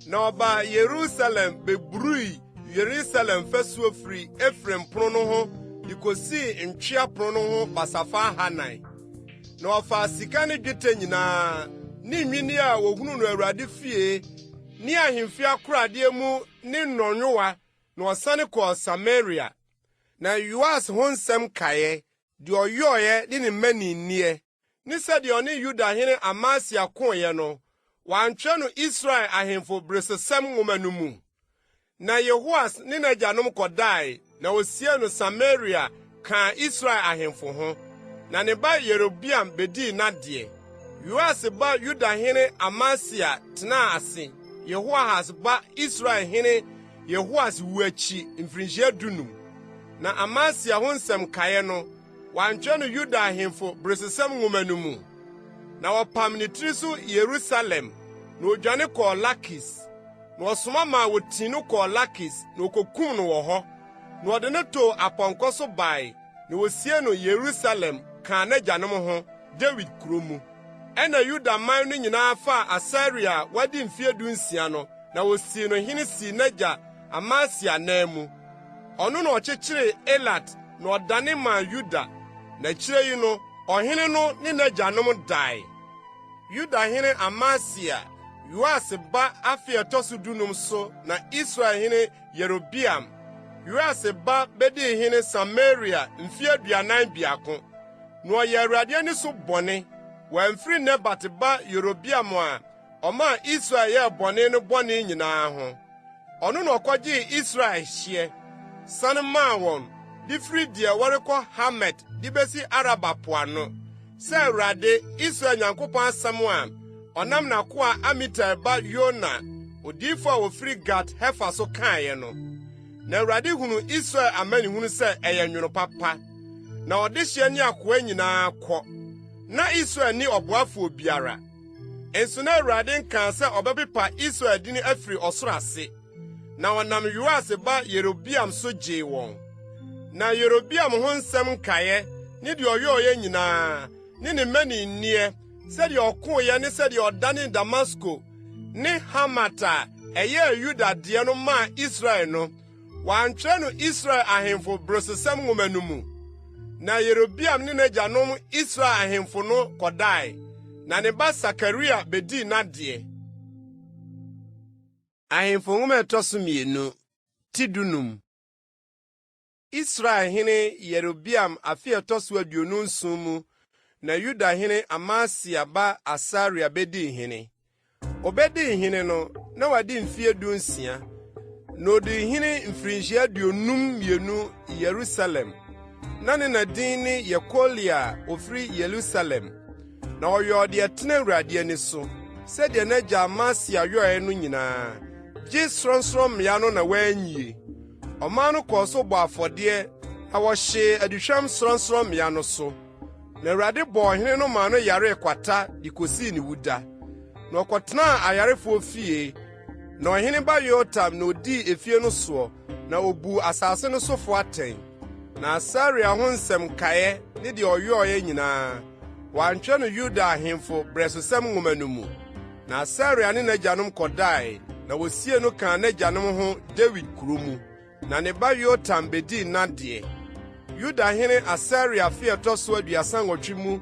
na ɔbaa Yerusalem beburui Yerusalem fasuo firi Efraim pon no ho de kosii Ntwea Pon no ho basafa ahannan. Na ɔfaa sika ne dwetɛ nyinaa, ne nnwinne a wohunuu no Awurade fie ne ahemfi akoradeɛ mu ne nnɔnyowa, na ɔsane kɔɔ Samaria. Na Yoas ho nsɛm nkaeɛ, deɛ ɔyɔeɛ ne ne mmaninneɛ, ne sɛdeɛ ɔne Yudahene Amasia koeɛ no, wɔantwerɛ no Israel ahemfo beresosɛm nwoma no mu? Na Yehoas ne n'agyanom kɔdae, na wosiee no Samaria kaa Israel ahemfo ho. Na ne ba Yerobeam bedii n'adeɛ. Yoas ba Yudahene Amasia tenaa ase Yehoahas ba Israelhene Yehoas wu akyi mfirinhyia dunum. Na Amasia ho nsɛm nkaeɛ no, wɔantwerɛ no Yuda ahemfo beresosɛm nwoma no mu? Na wɔpam ne tiri so Yerusalem, na odwane kɔɔ Lakis. Na ɔsoma maa wotii no kɔɔ Lakis, na okokum no wɔ hɔ. Na ɔde no too apɔnkɔ so bae, na wosiee no Yerusalem kaa n'agyanom ho, Dawid kurow mu. Ɛnna Yuda man no nyinaa faa Asaria a wadi mfe 16 no, na wosii no hene sii n'agya Amasia ananmu. Ɔno na ɔkyekyeree Elat na ɔdane maa Yuda, na akyiri yi no, ɔhene no ne n'agyanom dae. Yudahene Amasia, Yoas ba afe a ɛtɔ so dunum so na Israelhene Yerobeam, Yoas ba bedii hene Samaria mfe 41. Na ɔyɛɛ Awurade ani so bɔne, wamfiri Nebat ba Yerobeam a ɔmaa Israel yɛɛ bɔne no bɔne nyinaa ho. Ɔno na ɔkɔgyee Israel hyeɛ, sane maa wɔn, de firi deɛ wɔrekɔ Hamat de besi Araba po ano, sɛ Awurade, Israel Nyankopɔn asɛm a ɔnam n'akoa Amitai ba Yona, odiyifo a ofiri Gat-Hefer so kaeɛ no. Na Awurade hunuu Israel amanehunu sɛ ɛyɛ nwono papa, na ɔdehyeɛ ne akoa nyinaa kɔ. Na Israel nni ɔboafoɔ biara. Nso na Awurade nkaa sɛ ɔbɛpepa Israel din afiri ɔsoro ase, na ɔnam Yoas ba Yerobeam so gyee wɔn. Na Yerobeam ho nsɛm nkaeɛ ne deɛ ɔyɔeɛ nyinaa, ne ne mmaninneɛ, sɛdeɛ ɔkoeɛ ne sɛdeɛ ɔdanee Damasko ne Hamat a ɛyɛɛ Yuda deɛ no maa Israel no, wɔantwerɛ no Israel ahemfo Berɛsosɛm Nwoma no mu? Na Yerobeam ne n'agyanom Israel ahemfo no kɔdae, na ne ba Sakaria bedii n'adeɛ. Ahemfo Nwoma a ɛtɔ so mmienu, ti dunum. Israel hene Yerobeam afe a ɛtɔ so 27 mu na Yuda hene Amasia ba Asaria bedii hene. Obedii hene no, na wadi mfe 16, na odii hene mfirinhyia 52 Yerusalem. Na ne na din ne Yekolia a ofiri Yerusalem. Na ɔyɔɔ deɛ ɛtene Awurade ani so, sɛdeɛ n'agya Amasia yɔeɛ no nyinaa, gye sorɔnsorɔmmea no na wanyie. Ɔman no kɔɔ so bɔɔ afɔdeɛ, na wɔhyee aduhwam sorɔnsorɔmmea no so. Na Awurade bɔɔ ɔhene no maa no yaree kwata de kosii ne wuda. Na ɔkɔtenaa ayarefoɔ fie. Na ɔhene ba Yotam na odii efie no soɔ, na obuu asase no sofoɔ atɛn. Na Asaria ho nsɛm nkaeɛ ne deɛ ɔyɔeɛ nyinaa, wɔantwerɛ no Yuda ahemfo Berɛsosɛm Nwoma no mu. Na Asaria ne n'agyanom kɔdae, na wosiee no kaa n'agyanom ho Dawid kuro mu. Na ne ba Yotam bedii n'adeɛ. Yuda hene Asaria afe a ɛtɔ so 38 mu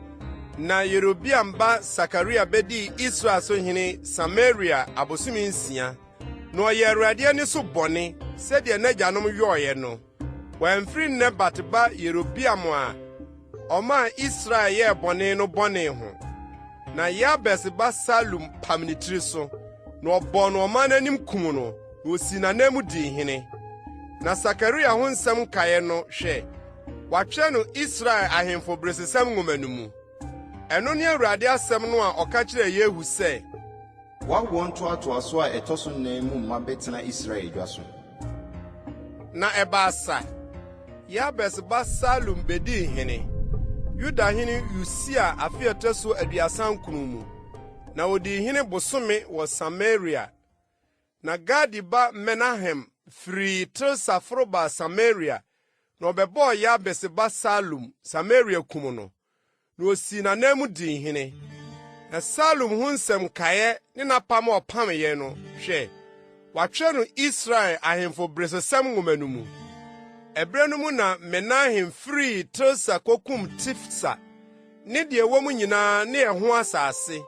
na Yerobeam ba Sakaria bedii Israel so hene Samaria abosome nsia. Na ɔyɛɛ Awurade ani so bɔne sɛdeɛ n'agyanom yɔeɛ no. Wamfiri Nebat ba Yerobeam a ɔmaa Israel yɛɛ bɔne no bɔne ho. Na Yabes ba Salum pam ne tiri so, na ɔbɔɔ no ɔman no anim kum no, na osii n'ananmu dii hene. Na Sakaria ho nsɛm nkaeɛ no, hwɛ, wɔatwerɛ no Israel ahemfo beresesɛm nwoma no mu. Ɛno ne Awurade asɛm no a ɔka kyerɛɛ Yehu sɛ, W'awoɔ ntoatoasoɔ a ɛtɔ so nnan mu mma bɛtena Israel adwa so. Na ɛbaa sa, Yabes ba Salum bedii hene, Yuda hene Usia afe a ɛtɔ so 39 mu, na odii hene bosome wɔ Samaria. Na Gadi ba Menahem firii Tirsa foro baa Samaria, na ɔbɛbɔɔ Yabes ba Salum Samaria kum no, na osii n'ananmu dii hene. Na Salum ho nsɛm nkaeɛ ne n'apam a ɔpameeɛ no, hwɛ, wɔatwerɛ no Israel ahemfo beresosɛm nwoma no mu. Ɛberɛ no mu na Menahem firii Tirsa kɔkum Tifsa ne deɛ ɛwɔ mu nyinaa ne ɛho asase,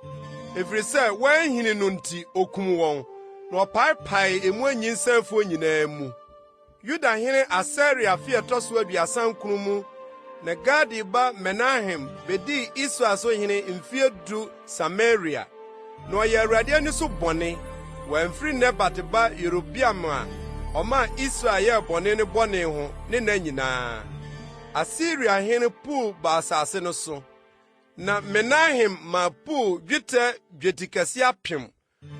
ɛfiri sɛ wɔanhini no nti ɔkum wɔn, na ɔpaepaee emu anyinsɛnfoɔ nyinaa mu. Yuda hene Asaria afe a ɛtɔ so 39 mu na Gadi ba Menahem bedii Israel so hene mfe du Samaria. Na ɔyɛɛ Awurade ani so bɔne, wamfiri Nebat ba Yerobeam a ɔmaa Israel yɛɛ bɔne no bɔne ho ne nna nyinaa. Asiria hene Pul baa asase no so, na Menahem maa Pul dwetɛ dwetikɛse 1000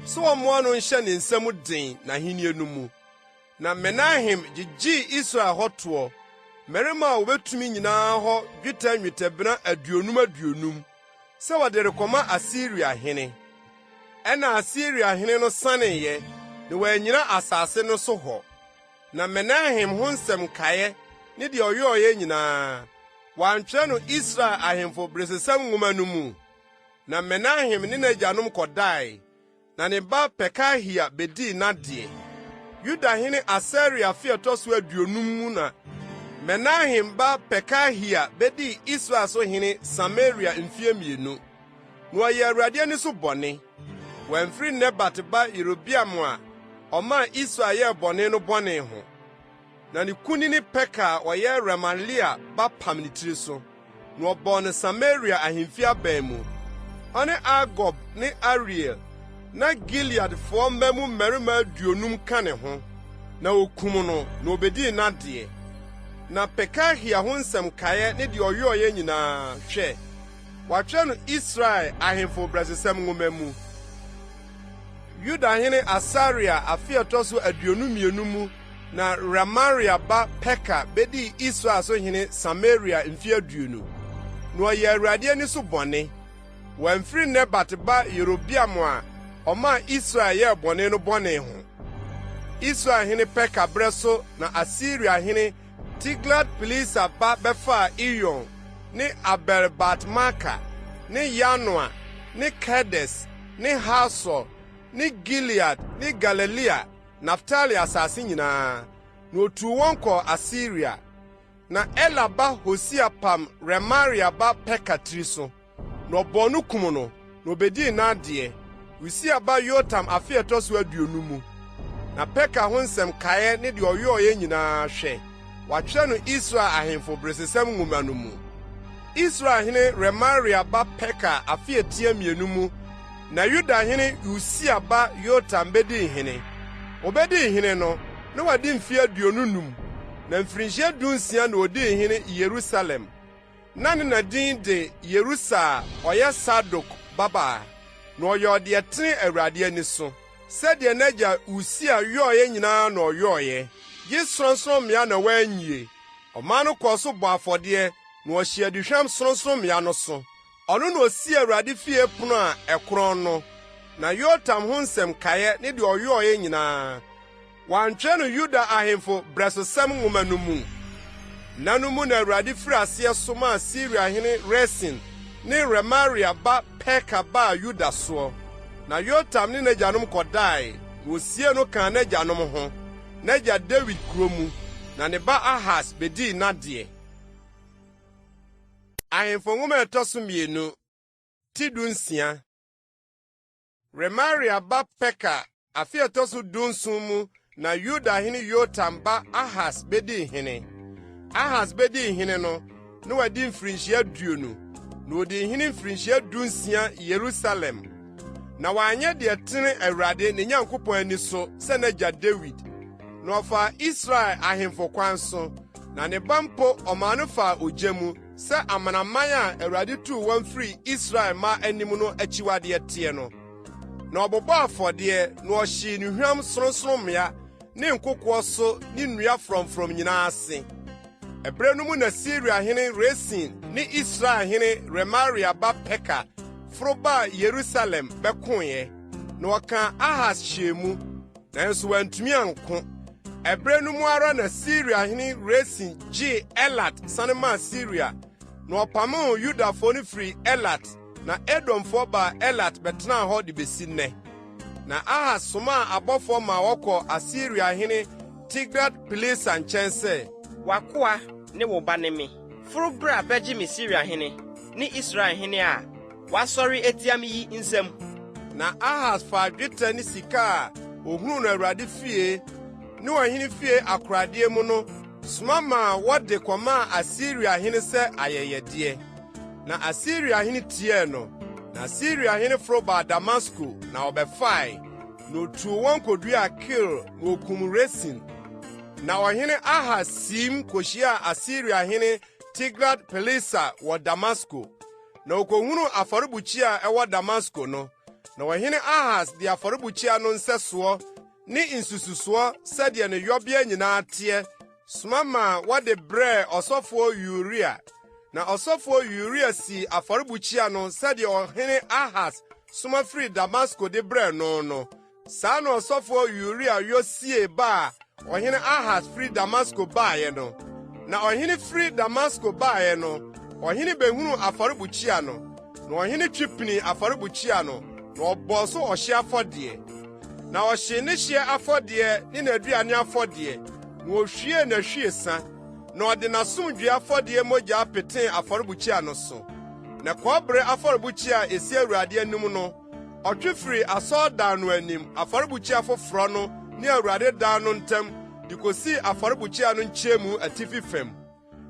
sɛ wɔmmoa no nhyɛ ne nsa mu den n'ahenni no mu. Na Menahem gyigyee Israel hɔ toɔ, mmarima a wobetumi nyinaa hɔ dwetɛ nnwetɛbena aduonum aduonum, sɛ wɔde rekɔma Asiria hene. Ɛnna Asiria hene no saneeɛ, na wannyina asase no so hɔ. Na Menahem ho nsɛm nkaeɛ ne deɛ ɔyɔeɛ nyinaa, wɔantwerɛ no Israel ahemfo beresesɛm nwoma no mu? Na Menahem ne n'agyanom kɔdae, na ne ba Pekahia bedii n'adeɛ. Yuda hene Asaria afe a ɛtɔ so 50 mu na Menahem ba Pekahia bedii Israel so hene Samaria mfeɛ mmienu. Na ɔyɛɛ Awurade ani so bɔne. Wamfiri Nebat ba Yerobeam a ɔmaa Israel yɛɛ bɔne no bɔne ho. Na ne kunini Peka a ɔyɛ Remalia ba pam ne tiri so, na ɔbɔɔ no Samaria ahemfi aban mu. Ɔne Argob ne Ariel, na Gileadfoɔ mma mu mmarima 50 ka ne ho, na okum no, na obedii n'adeɛ. Na Pekahia ho nsɛm nkaeɛ ne deɛ ɔyɔeɛ nyinaa, hwɛ, wɔatwerɛ no Israel ahemfo berɛsosɛm nwoma mu. Yudahene Asaria afe a ɛtɔ so 22 mu na Remalia ba Peka bedii Israel so hene Samaria mfe 20. Na ɔyɛɛ Awurade ani so bɔne. Wamfiri Nebat ba Yerobeam a ɔmaa Israel yɛɛ bɔne no bɔne ho. Israel hene Peka berɛ so na Asiria hene Tiglat-Pileser ba bɛfaa Iyon ne Abel-Bat-Maaka ne Yanoa ne Kedes ne Hasor. ne Gilead ne Galilea, Naftali asase nyinaa, na otuu wɔn kɔɔ Asiria. Na Ela ba Hosea pam Remalia ba Peka tiri so, na ɔbɔɔ no kum no, na obedii n'adeɛ, Usia ba Yotam afe a ɛtɔ so 20 mu. Na Peka ho nsɛm nkaeɛ ne deɛ ɔyɔeɛ nyinaa, hwɛ, wɔatwerɛ no Israel ahemfo beresesɛm nwoma no mu. Israelhene Remalia ba Peka afe a ɛtia mmienu mu na Yudahene Usia ba Yotam bedii hene. Obedii hene no, na wadi mfe 25, na mfirinhyia 16 na odii hene Yerusalem. Na ne na din de Yerusa a ɔyɛ Sadok babaa. Na ɔyɔɔ deɛ ɛtene Awurade ani so. Sɛdeɛ n'agya Usia yɔeɛ nyinaa na ɔyɔeɛ, gye sorɔnsorɔmmea na wanyie. Ɔman no kɔɔ so bɔɔ afɔdeɛ, na wɔhyee aduhwam sorɔnsorɔmmea no so. Ɔno na osii Awurade fie pono a ɛkorɔn no. Na Yotam ho nsɛm nkaeɛ ne deɛ ɔyɔeɛ nyinaa, wɔantwerɛ no Yuda ahemfo Berɛsosɛm Nwoma no mu. Nna no mu na Awurade firii aseɛ somaa Siriahene Resin ne Remalia ba Peka baa Yuda soɔ. Na Yotam ne n'agyanom kɔdae, na wɔsiee no kaa n'agyanom ho, n'agya Dawid kuro mu, na ne ba Ahas bɛdii n'adeɛ. Ahemfo Nwoma a ɛtɔ so mmienu, ti 16. Remalia ba Peka afe a ɛtɔ so 17 mu na Yudahene Yotam ba Ahas bedii hene. Ahas bedii hene no, na wadi mfirinhyia 20, na odii hene mfirinhyia 16 Yerusalem. Na wanyɛ deɛ ɛtene Awurade ne Nyankopɔn ani so sɛ n'agya Dawid. Na ɔfaa Israel ahemfo kwan so, na ne ba mpo ɔmaa no faa ogya mu sɛ amanaman a Awurade tuu wɔn firii Israel mma anim no akyiwadeɛ teɛ no. Na ɔbobɔɔ afɔdeɛ, na ɔhyee nnuhwam sorɔnsorɔmmea ne nkokoɔ so ne nnua frɔmfrɔm nyinaa ase. Ɛberɛ no mu na Siriahene Resin ne Israelhene Remalia ba Peka foro baa Yerusalem bɛkoeɛ, na wɔkaa Ahas hyɛɛ mu. Nanso wantumi anko. Ɛberɛ no mu ara na Siriahene Resin gyee Elat sane maa Siria, na ɔpamoo Yudafoɔ no firii Elat, na Edomfoɔ baa Elat bɛtenaa hɔ de besi nnɛ. Na Ahas somaa abɔfoɔ maa wɔkɔɔ Asiriahene Tilgat-Pileser nkyɛn sɛ. W'akoa ne wo ba ne me. Foro bra bɛgye me Siriahene ne Israelhene a wɔasɔre atia me yi nsam. Na Ahas faa dwetɛ ne sika a ohunuu no Awurade fie ne ɔhene fie akoradeɛ mu no soma maa wɔde kɔmaa Asiriahene sɛ ayɛyɛdeɛ. Na Asiriahene tiee no, na Asiriahene foro baa Damasko na ɔbɛfae, na otuu wɔn koduaa Kir na okum Resin. Na ɔhene Ahas siim kohyiaa Asiriahene Tilgat-Pileser wɔ Damasko. Na okohunuu afɔrebukyia a ɛwɔ Damasko no. Na ɔhene Ahas de afɔrebukyia no nsɛsoɔ ne nsususoɔ sɛdeɛ ne yɔbea nyinaa teɛ soma maa wɔde brɛɛ ɔsɔfoɔ Uria. Na ɔsɔfoɔ Uria sii afɔrebukyia no sɛdeɛ ɔhene Ahas soma firii Damasko de brɛɛ no no. Saa na ɔsɔfoɔ Uria yɔ siee ba a ɔhene Ahas firi Damasko baeɛ no. Na ɔhene firi Damasko baeɛ no, ɔhene behunuu afɔrebukyia no, na ɔhene twe pinii afɔrebukyia no, na ɔbɔɔ so ɔhyeɛ afɔdeɛ. Na ɔhyee ne hyeɛ afɔdeɛ ne n'aduane afɔdeɛ, na ohwiee n'ahwiesa, na ɔde n'asomdwoe afɔdeɛ mogya petee afɔrebukyia no so. Na kɔbere afɔrebukyia a esi Awurade anim no, Ɔtwe firii asɔredan no anim afɔrebukyia foforɔ no ne Awurade dan no ntam de kosii afɔrebukyia no nkyɛnmu atifi fam.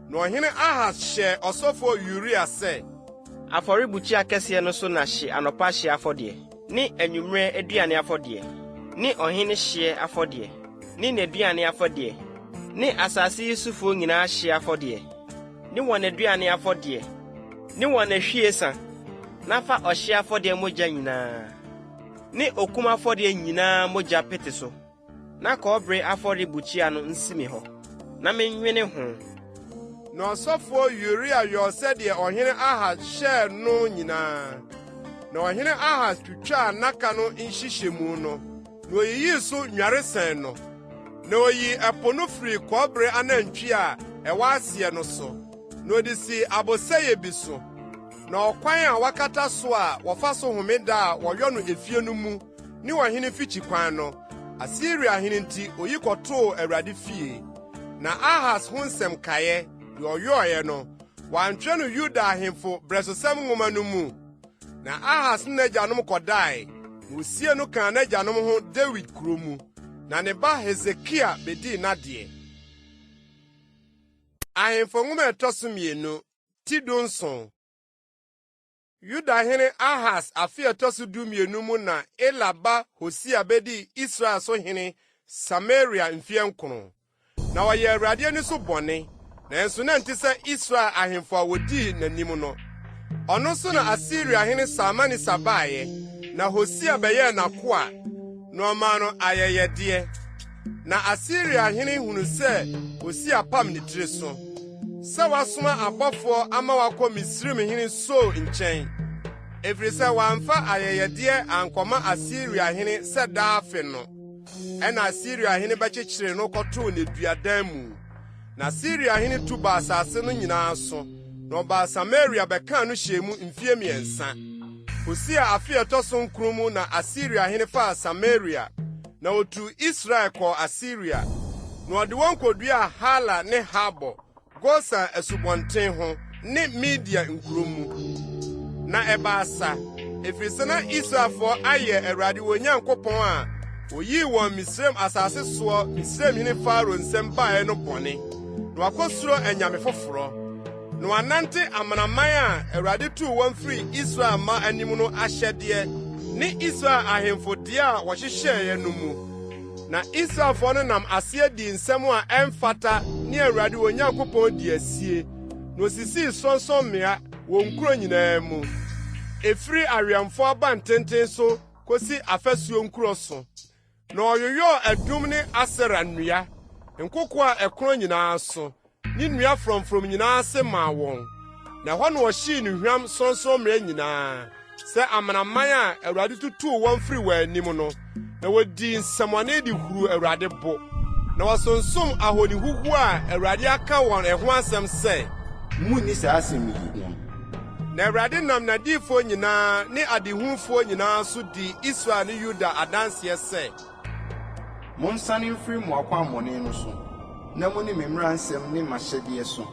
Na ɔhene Ahas hyɛɛ ɔsɔfoɔ Uria sɛ, Afɔrebukyia kɛseɛ no so na hye anɔpa hyeɛ afɔdeɛ ne anwummerɛ aduane afɔdeɛ ne ɔhene hyeɛ afɔdeɛ ne n'aduane afɔdeɛ ne asase yi sofoɔ nyinaa hyeɛ afɔdeɛ ne wɔn aduane afɔdeɛ ne wɔn ahwiesa, na fa ɔhyeɛ afɔdeɛ mogya nyinaa ne okum afɔdeɛ nyinaa mogya pete so, na kɔbere afɔrebukyia no nsi me hɔ, na mennwene ho. Na ɔsɔfoɔ Uria yɔɔ sɛdeɛ ɔhene Ahas hyɛɛ no nyinaa. Na ɔhene Ahas twitwaa nnaka no nhyehyɛmu no, na oyiyii so nnwaresɛn no, na oyii ɛpo no firii kɔbere anantwie a ɛwɔ aseɛ no so, na ɔde sii abosɛeɛ bi so. Na ɔkwan a wɔakata so a wɔfa so homeda a wɔyɔ no efie no mu ne ɔhene mfikyikwan no, Asiriahene nti oyi kɔtoo Awurade fie. Na Ahas ho nsɛm nkaeɛ, deɛ ɔyɔeɛ no, wɔantwerɛ no Yuda ahemfo Berɛsosɛm Nwoma no mu? Na Ahas ne n'agyanom kɔdae, na wosiee no kaa n'agyanom ho Dawid kurow mu. Na ne ba Hesekia bedii n'adeɛ. Ahemfo Nwoma a ɛtɔ so mmienu, ti 17. Yuda hene Ahas afe a ɛtɔ so 12 mu na Ela ba Hosea bedii Israel so hene Samaria mfe 9. Na ɔyɛɛ Awurade ani so bɔne, nanso na ɛnte sɛ Israel ahemfo a wodii n'anim no. Ɔno so na Asiriahene Salmaneser baeɛ, na Hosea bɛyɛɛ n'akoa, na ɔmaa no ayɛyɛdeɛ. Na Asiriahene hunu sɛ Hosea pam ne tiri so, sɛ wasoma abɔfoɔ ama wɔakɔ Misraimhene So nkyɛn, ɛfiri sɛ wamfa ayɛyɛdeɛ ankɔma Asiriahene sɛ daa afe no. Ɛnna Asiria hene bɛkyekyeree no kɔtoo nneduadan mu. Na Siria hene tu baa asase no nyinaa so, na ɔbaa Samaria bɛkaa no hyɛɛ mu mfeɛ mmiɛnsa. Hosea afe a ɛtɔ so nkron mu na Asiria hene faa Samaria, na otuu Israel kɔɔ Asiria, na ɔde wɔn koduaa Hala ne Habor, Gosan asubɔnten ho ne Media nkuro mu. Na ɛbaa sa, ɛfiri sɛ na Israelfoɔ ayɛ Awurade wɔn Nyankopɔn a oyii wɔn Misraim asase soɔ Misraimhene Farao nsam baeɛ no bɔne, na wɔakɔsuro anyame foforɔ, na wɔanante amanaman a Awurade tuu wɔn firii Israel mma anim no ahyɛdeɛ ne Israel ahemfo deɛ a wɔhyehyɛeɛ no mu. Na Israelfoɔ no nam aseɛ dii nsɛm a ɛmfata ne Awurade wɔn Nyankopɔn dii asie, na wɔsisii sorɔnsorɔmmea wɔ nkuro nyinaa mu, ɛfiri awɛmfoɔ abantenten so kɔsi afasuo nkuro so. Na wɔyoyɔɔ adum ne Asera nnua, nkokoɔ a ɛkorɔn nyinaa so, ne nnua frɔmfrɔm nyinaa ase maa wɔn, na ɛhɔ na wɔhyee nnuhwam sorɔnsorɔmmea nyinaa, sɛ amanaman a Awurade tutuu wɔn firii wɔn anim no, na wɔdii nsɛmmɔne de huruu Awurade bo. Na wɔsonsom ahoni huhuo a Awurade aka wɔn ɛho asɛm sɛ, Munni saa asɛm yi no. Na Awurade nam n'adiyifoɔ nyinaa ne adehufoɔ nyinaa so dii Israel ne Yuda adanseɛ sɛ. Monsane mfiri mo akwammɔne no so, na monni me mmara nsɛm ne m'ahyɛdeɛ so,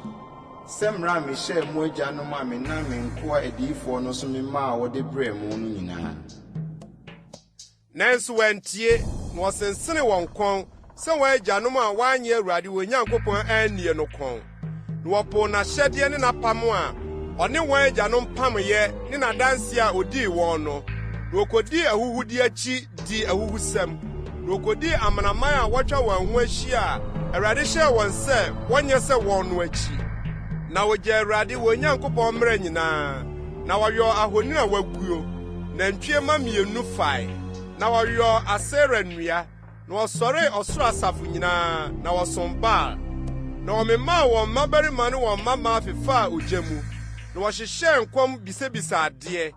sɛ mmara a mehyɛɛ mo agyanom a menam me nkoa adiyifoɔ no so memaa wɔde brɛɛ mo no nyinaa. Nanso wɔantie, na wɔsensenee wɔn kɔn sɛ wɔn agyanom a wɔannye Awurade wɔn Nyankopɔn annie no kɔn. Na wɔpoo n'ahyɛdeɛ ne n'apam a ɔne wɔn agyanom pameeɛ ne n'adanseɛ a ɔdii wɔn no, na wɔkɔdii ahuhudeɛ akyi dii ahuhusɛm, na wɔkɔdii amanaman a wɔatwa wɔn ho ahyia a Awurade hyɛɛ wɔn sɛ wɔnyɛ sɛ wɔn no akyi. Na wɔgyaa Awurade wɔn Nyankopɔn mmara nyinaa, na wɔyɔɔ ahoni a wɔaguo, nantwie mma mmienu fae, na wɔyɔɔ Asera nnua. Na wɔsɔree ɔsoro asafo nyinaa, na wɔsom Baal. Na wɔmemaa wɔn mmabarima ne wɔn mmammaa fefaa ogya mu, na wɔhyehyɛɛ nkɔm bisabisaa adeɛ,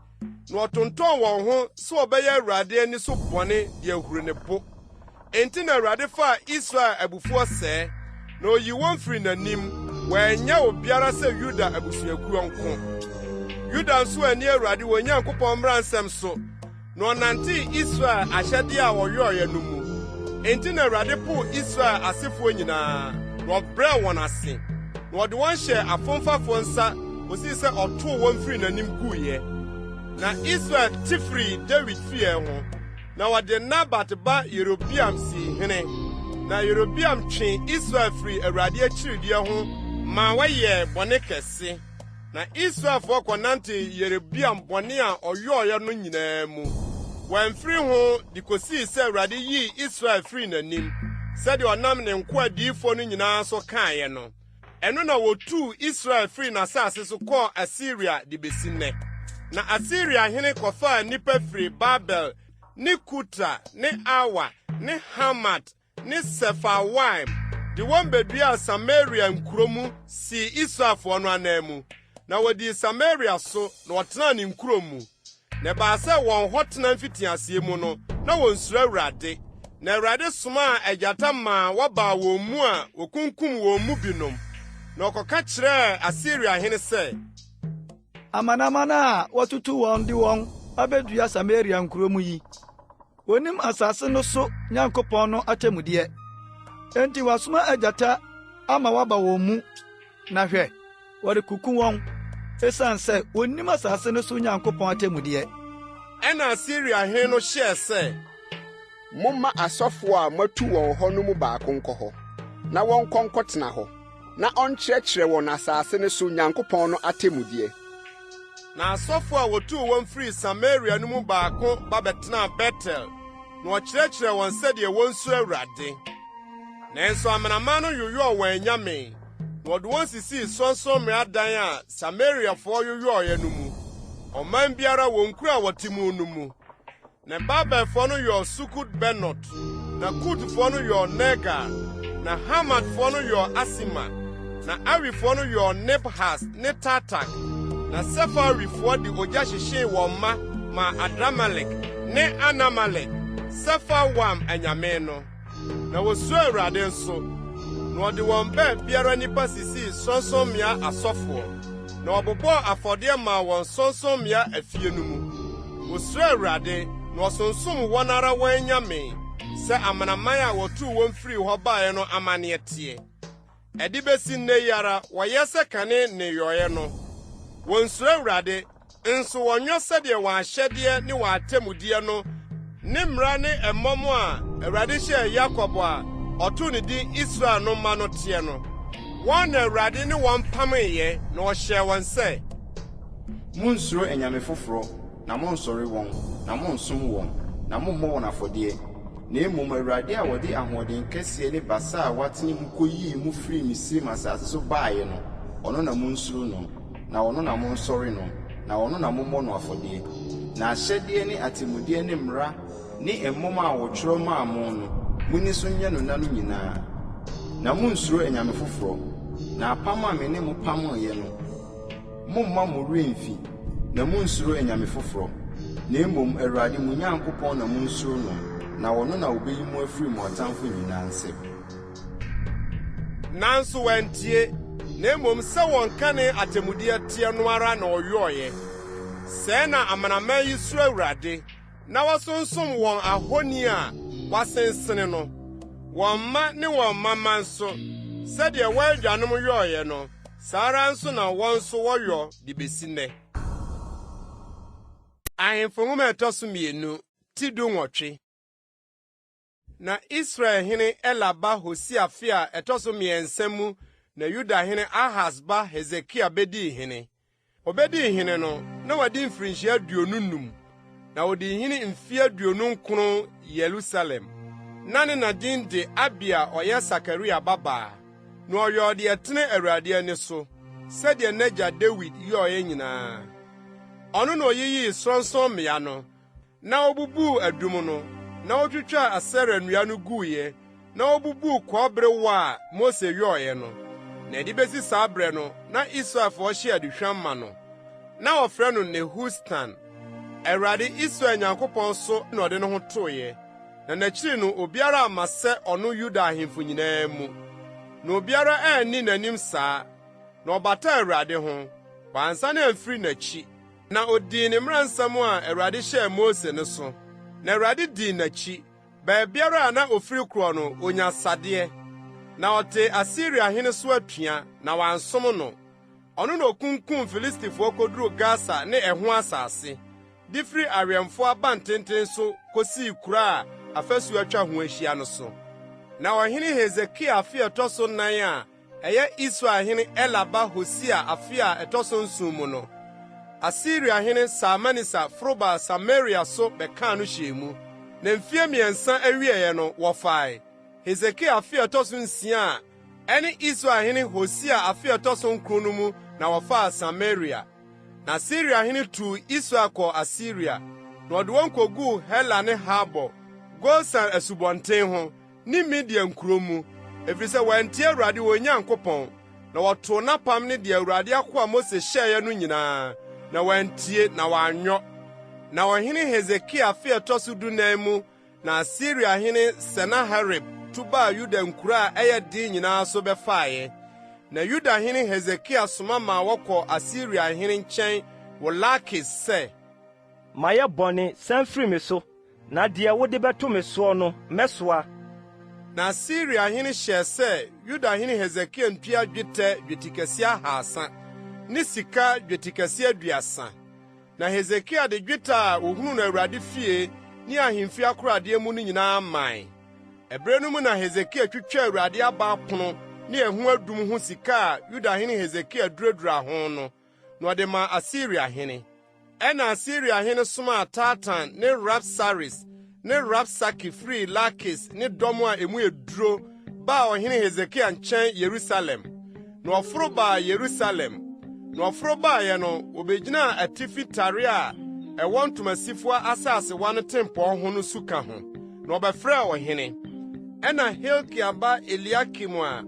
na wɔtontɔn wɔn ho sɛ wɔbɛyɛ Awurade ani so bɔne de ahuru ne bo. Enti na Awurade faa Israel abufuo sɛɛ, na oyii wɔn firii n'anim, wɔannya obiara sɛ Yuda abusuakuo nko. Yuda nso anni Awurade wɔn Nyankopɔn mmara nsɛm so, na ɔnantee Israel ahyɛdeɛ a ɔyɔeɛ no mu. Enti na Awurade poo Israel asefoɔ nyinaa, na ɔbrɛɛ wɔn ase, na ɔde wɔn hyɛɛ afomfafoɔ nsa kɔsii sɛ ɔtoo wɔn firii n'anim guiɛ. Na Israel te firii Dawid fie ho, na wɔde Nabat ba Yerobeam sii hene. Na Yerobeam twee Israel firii Awurade akyiridie ho maa wɔyɛɛ bɔne kɛse. Na Israelfoɔ kɔnantee Yerobeam bɔne a ɔyɔeɛ no nyinaa mu. Wɔamfiri ho de kɔsii sɛ Awurade yii Israel firii n'anim, sɛdeɛ ɔnam ne nkoa adiyifoɔ no nyinaa so kaeɛ no. Ɛno na wɔtuu Israel firii n'asase so kɔɔ Asiria de bɛsi nnɛ. Na Asiria hene kɔfaa nnipa firii Babel ne Kuta ne Awa ne Hamat ne Sefarwaim de wɔn beduaa Samaria nkuro mu sii Israelfoɔ no ananmu. Na wɔdii Samaria so na wɔtenaa ne nkuro mu. Na ɛbaa sɛ wɔn hɔ tena mfitiaseɛ mu no, na wɔnsuro Awurade. Na Awurade somaa agyata maa wɔbaa wɔn mu a wɔkunkum wɔn mu binom. Na wɔkɔka kyerɛɛ Asiria hene sɛ. Amanaman a wɔatutu wɔn de wɔn abedua Samaria nkurow mu yi. Wonnim asase no so Nyankopɔn no atemmudeɛ. Enti wasoma agyata ama wɔaba wɔn mu, na hwɛ, wɔrekuku wɔn, esiane sɛ wonnim asase no so Nyankopɔn atemmudeɛ. Ɛnna Asiria hene no hyɛɛ sɛ, Momma asɔfo a moatu wɔn hɔ no mu baako nkɔ hɔ, na wɔnkɔ nkɔtena hɔ, na ɔnkyerɛkyerɛ wɔn asase no so Nyankopɔn no atemmudeɛ. Na asɔfo a wotuu wɔn firii Samaria no mu baako ba bɛtenaa Betel, na ɔkyerɛkyerɛɛ wɔn sɛdeɛ wonsuro Awurade. Nanso amanaman no yoyɔɔ wɔn anyame, na wɔde wɔn sisii sorɔnsorɔmmea adan a Samariafoɔ yoyɔeɛ no mu, ɔman biara wɔn nkuro a wɔte mu no mu. Na Babelfoɔ no yɔɔ Sukot-Benot, na Kutfoɔ no yɔɔ Nergal, na Hamatfoɔ no yɔɔ Asima, na Awifoɔ no yɔɔ Nibhas ne Tartak, na Sefarwifoɔ de ogya hyehyee wɔn mma maa Adramelek ne Anamalek, Sefarwaim anyame no. Na wosuroo Awurade nso, na wɔde wɔn baabiara nnipa sisii sorɔnsorɔmmea asɔfoɔ, na wɔbobɔɔ afɔdeɛ maa wɔn sorɔnsorɔmmea afie no mu. Wosuroo Awurade, na wɔsonsom wɔn ara wɔn anyame, sɛ amanaman a wɔtuu wɔn firii hɔ baeɛ no amanneɛ teɛ. Ɛde besi nnɛ yi ara wɔyɛ sɛ kane nneyɔe no. Wonsuro Awurade, nso wɔnyɔ sɛdeɛ wɔn ahyɛdeɛ ne wɔn atemmudeɛ no ne mmara ne mmɔm a Awurade hyɛɛ Yakob a ɔtoo ne din Israel no mma no teɛ no. Wɔn na Awurade ne wɔn pameeɛ, na ɔhyɛɛ wɔn sɛ. Monnsuro anyame foforɔ, na monnsɔre wɔn, na monnsom wɔn, na mommmɔ wɔn afɔdeɛ. Na mmom Awurade a ɔde ahoɔden kɛseɛ ne basa a watene mu kɔyii mo firii Misraim asase so baeɛ no, ɔno na monsuro no, na ɔno na monsɔre no, na ɔno na mommɔ no afɔdeɛ. N'ahyɛdeɛ ne atemmudeɛ ne mmara ne mmɔm a wɔtwerɛ maa mo no, monni so nyɛ no nna no nyinaa. Na monnsuro anyame foforɔ, na apam a me ne mo pameeɛ no, Mommma mo werɛ mmfi, na munnsuro anyame foforɔ, na mmom Awurade mo Nyankopɔn na munsuro no, na ɔno na ɔbɛyi mo afiri mo atamfo nyinaa nsam. Nanso wɔantie, na mmom sɛ wɔn kane atemmudeɛ teɛ no ara na wɔyɔeɛ. Sɛɛ na amanaman yi suro Awurade, na wɔsonsom wɔn ahoni a wɔasensene no, wɔn mma ne wɔn mma mma nso, sɛdeɛ wɔn agyanom yɔeɛ no, saa ara nso na wɔn nso wɔyɔ de besi nnɛ. Ahemfo Nwoma a ɛtɔ so mmienu, ti dunwɔtwe. Na Israelhene Ela ba Hosea afe a ɛtɔ so mmiɛnsa mu na Yudahene Ahas ba Hesekia bedii hene. Obedii hene no, na wadi mfirinhyia 25, na odii hene mfe 29 Yerusalem. Na ne na din de Abia a ɔyɛ Sakaria babaa. Na ɔyɔɔ deɛ ɛtene Awurade ani so, sɛdeɛ n'agya Dawid yɔeɛ nyinaa. Ɔno na oyiyii sorɔnsorɔmmea no, Na obubuu adum no, na otwitwaa Asera nnua no guiɛ, na obubuu kɔbere wɔ a Mose yɔeɛ no. Na ɛde besi saa bere no, na Israelfoɔ hye aduhwam ma no. Na wɔfrɛ no Nehustan. Awurade, Israel Nyankopɔn so na ɔde ne ho toeɛ, na n'akyiri no obiara amma sɛ ɔno Yuda ahemfo nyinaa mu. Na obiara anni n'anim saa. Na ɔbataa Awurade ho, wansane amfiri n'akyi. Na odii ne mmara nsɛm a Awurade hyɛɛ Mose no so. Na Awurade dii n'akyi. Baabiara a na ofiri korɔ no, onya asadeɛ. Na ɔtee Asiriahene so atua, na wansom no. Ɔno na okunkum Filistifoɔ koduruu Gasa ne ɛho asase, de firi awɛmfoɔ abantenten so kosii kuro a afasu atwa ho ahyia no so. Na ɔhene Hesekia afe a ɛtɔ so nan a ɛyɛ Israelhene Ela ba Hosea afe a ɛtɔ so nson mu no, Asiriahene Salmaneser foro baa Samaria so bɛkaa no hyɛɛ mu. Na mfeɛ mmiɛnsa awieeɛ no, wɔfae. Hesekia afe a ɛtɔ so nsia a ɛne Israelhene Hosea afe a ɛtɔ so nkron no mu na wɔfaa Samaria. Na Siriahene tuu Israel kɔɔ Asiria, na ɔde wɔn koguu Hela ne Habor, Gosan asubɔnten ho, ne Media nkurow mu, efisɛ wɔantie Awurade wɔn Nyankopɔn, na wɔtoo n'apam ne deɛ Awurade akoa Mose hyɛeɛ no nyinaa, na wɔantie na wɔanyɔ. Na ɔhene Hesekia afe a ɛtɔ so dunan mu na Asiriahene Senaherib tu baa Yuda nkuro a ɛyɛ den nyinaa so bɛfaeɛ. Na Yudahene Hesekia soma maa wɔkɔɔ Asiriahene nkyɛn wɔ Lakis sɛ, Mayɛ bɔne, san firi me so. Na deɛ wode bɛto me soɔ no, mɛsoa. Na Asiriahene hyɛɛ sɛ Yudahene Hesekia ntua dwetɛ dwetikɛse ahaasa ne sika dwetikɛse aduasa. Na Hesekia de dwetɛ a wohunuu no Awurade fie ne ahemfi akoradeɛ mu no nyinaa mae. Ɛberɛ no mu na Hesekia twitwaa Awurade aba apono ne ɛho adum ho sika a Yudahene Hesekia duraduraa ho no, na ɔde maa Asiriahene. Ɛnna Asiriahene somaa Tartan ne Rabsaris ne Rabsake firii Lakis ne dɔm a emu yɛ duro baa ɔhene Hesekia nkyɛn Yerusalem. Na ɔforo baa Yerusalem. Na ɔforo baeɛ no, wɔbɛgyinaa atifi tare a ɛwɔ ntomasifo asasewa no tempɔn ho no suka ho, na wɔbɛfrɛɛ ɔhene. Ɛnna Hilkia ba Eliakim a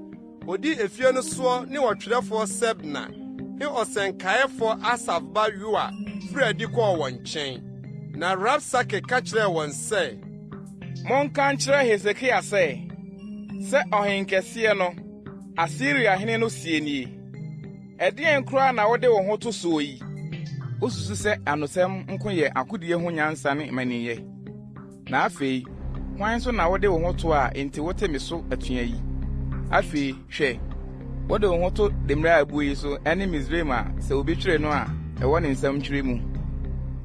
odi efie no soɔ ne ɔtwerɛfoɔ Sebna ne ɔsɛnkaeɛfoɔ Asaf ba Yoa firii adi kɔɔ wɔn nkyɛn. Na Rabsake ka kyerɛɛ wɔn sɛ, Monka nkyerɛ Hesekia sɛ, 'Sɛ ɔhenkɛseɛ no, Asiriahene no seɛ nie, Ɛdeɛn koraa na wode wo ho to soɔ yi? Wosusu sɛ anosɛm nko yɛ akodie ho nyansa ne mmaninyɛ? Na afei, hwan so na wode wo ho to a enti wote me so atua yi? Afei, hwɛ, wode wo ho to demmire a abuo yi so ne Misraim a sɛ obi twere no a, ɛwɔ ne nsam twere mu.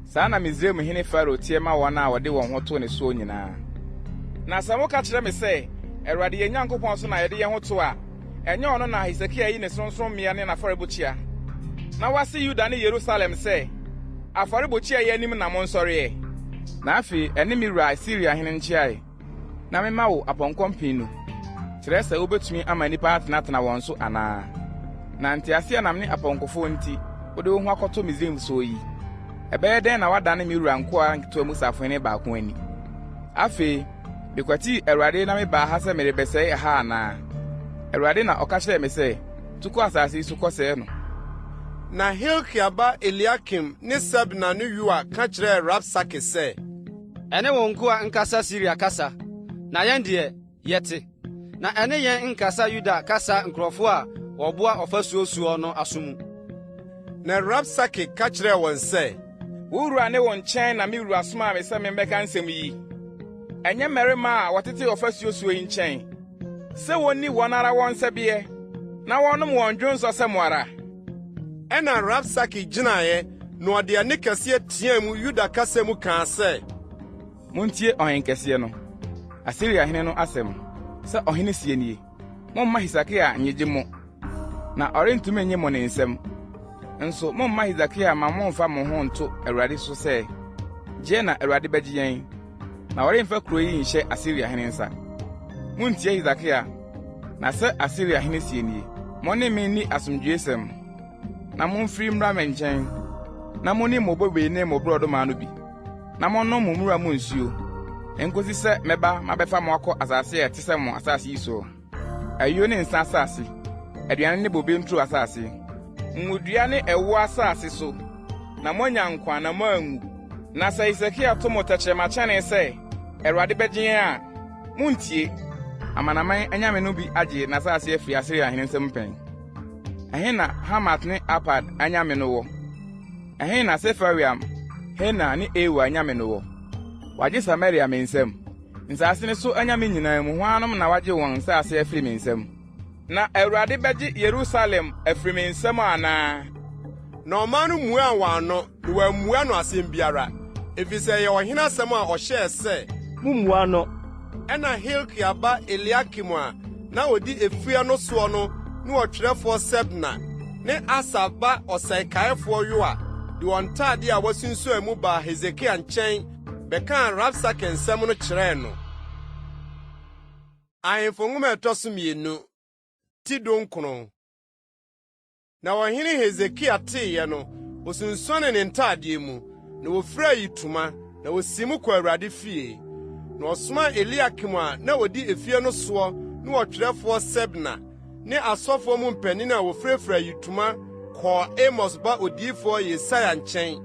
Saa na Misraim hene Farao teɛ ma wɔn a wɔde wɔn ho to ne soɔ nyinaa. Na sɛ moka kyerɛ me sɛ, Awurade yɛn Nyankopɔn so na yɛde yɛn ho to a, ɛnyɛ ɔno na Hesekia ayi ne sorɔnsorɔmmea ne n'afɔrebukyia, na wase Yuda ne Yerusalem sɛ, 'Afɔrebukyia yi anim na monsɔre ɛ'? Na afei ɛne me wura Asiria hene nkyeae, na memma wo apɔnkɔ mpennu, kyerɛ sɛ wubetumi ama nnipa atenatena wɔn so anaa? Na nteaseɛnam ne apɔnkɔfo nti wode wo ho akɔto Misraim soɔ yi, ɛbɛyɛ dɛn na woadane me wura nkoa nketewa mu safohene baako ani? Afei Mekwatii Awurade na mebaa ha sɛ merebɛsɛe ɛha anaa? Awurade na ɔka kyerɛɛ me sɛ, 'Tu kɔ asase yi so kɔsɛe no. Na Hilkia ba Eliakim ne Sebna ne Yoa ka kyerɛɛ Rabsake sɛ. Ɛne wo nkoa nkasa Siria kasa, na yɛn deɛ, yɛte. Na ɛne yɛn nkasa Yuda kasa nkurɔfo a wɔboa ɔfasuo soɔ no aso mu. Na Rabsake ka kyerɛɛ wɔn sɛ. Wo wura ne wo nkyɛn na me wura somaa me sɛ memmɛka nsɛm yi, ɛnyɛ mmarima a wɔtete ɔfasuo soɔ yi nkyɛn, sɛ wonni wɔn ara wɔn nsabeɛ na wɔnnom wɔn dwonsɔ sɛ mo ara. Ɛnna Rabsake gyinaeɛ, na ɔde ɛnne kɛseɛ teaam Yuda kasa mu kaa sɛ. Muntie ɔhenkɛseɛ no, Asiriahene no asɛm, sɛ ɔhene seɛ nie, Mommma Hesekia nnyegye mo, na ɔrentumi nnye mo ne nsam. Nso mommma Hesekia mma mommfa mo ho nnto Awurade so sɛ, 'Gyeɛ na Awurade bɛgye yɛn, na wɔremfa kuro yi nhyɛ Asiriahene nsa. Munntie Hesekia, na sɛ Asiriahene seɛ nie, Mo ne me nni asomdwoesɛm, na momfiri mmra me nkyɛn, na monni mo bobe ne mo borɔdɔma no bi, na monnom mo mmura mu nsuo, nkosi sɛ mɛba mabɛfa mo akɔ asase a ɛte sɛ mo asase yi soɔ, ayuo ne nsa asase, aduane ne bobe nturo asase, ngodua ne ɛwoɔ asase so, na moanya nkwa na moanwu. Na sɛ Hesekia to mo tɛkyerɛmakyɛne sɛ, Awurade bɛgye yɛn a, munntie. Amanaman anyame no bi agye n'asase afiri Asiriahene nsam pɛn? Ɛhe na Hamat ne Arpad anyame no wɔ? Ɛhe na Sefarwaim, Hena ne Iwa anyame no wɔ? Wɔagye Samaria me nsam? Nsase no so anyame nyinaa mu, hwannom na wɔagye wɔn nsase afiri me nsam? Na Awurade bɛgye Yerusalem afiri me nsam anaa? Na ɔman no muaa wɔn ano, na wɔammua no asɛm biara, efisɛ ɛyɛ ɔhene asɛm a ɔhyɛɛ sɛ, Mommmua no. Ɛnna Hilkia ba Eliakim a na odi efie no soɔ no ne ɔtwerɛfoɔ Sebna ne Asaf ba ɔsɛnkaefoɔ Yoa de wɔn ntade a wɔasunsuan mu baa Hesekia nkyɛn bɛkaa Rabsake nsɛm no kyerɛɛ no. Ahemfo Nwoma a ɛtɔ so mmienu, ti dunkron. Na ɔhene Hesekia teeɛ no, osunsuanee ne ntadeɛ mu, na ofiraa ayitoma, na osii mu kɔɔ Awurade fie. Na ɔsomaa Eliakim a na odi efie no soɔ ne ɔtwerɛfoɔ Sebna ne asɔfoɔ mu mpanin a wɔfirafira ayitoma kɔɔ Amos ba odiyifoɔ Yesaia nkyɛn,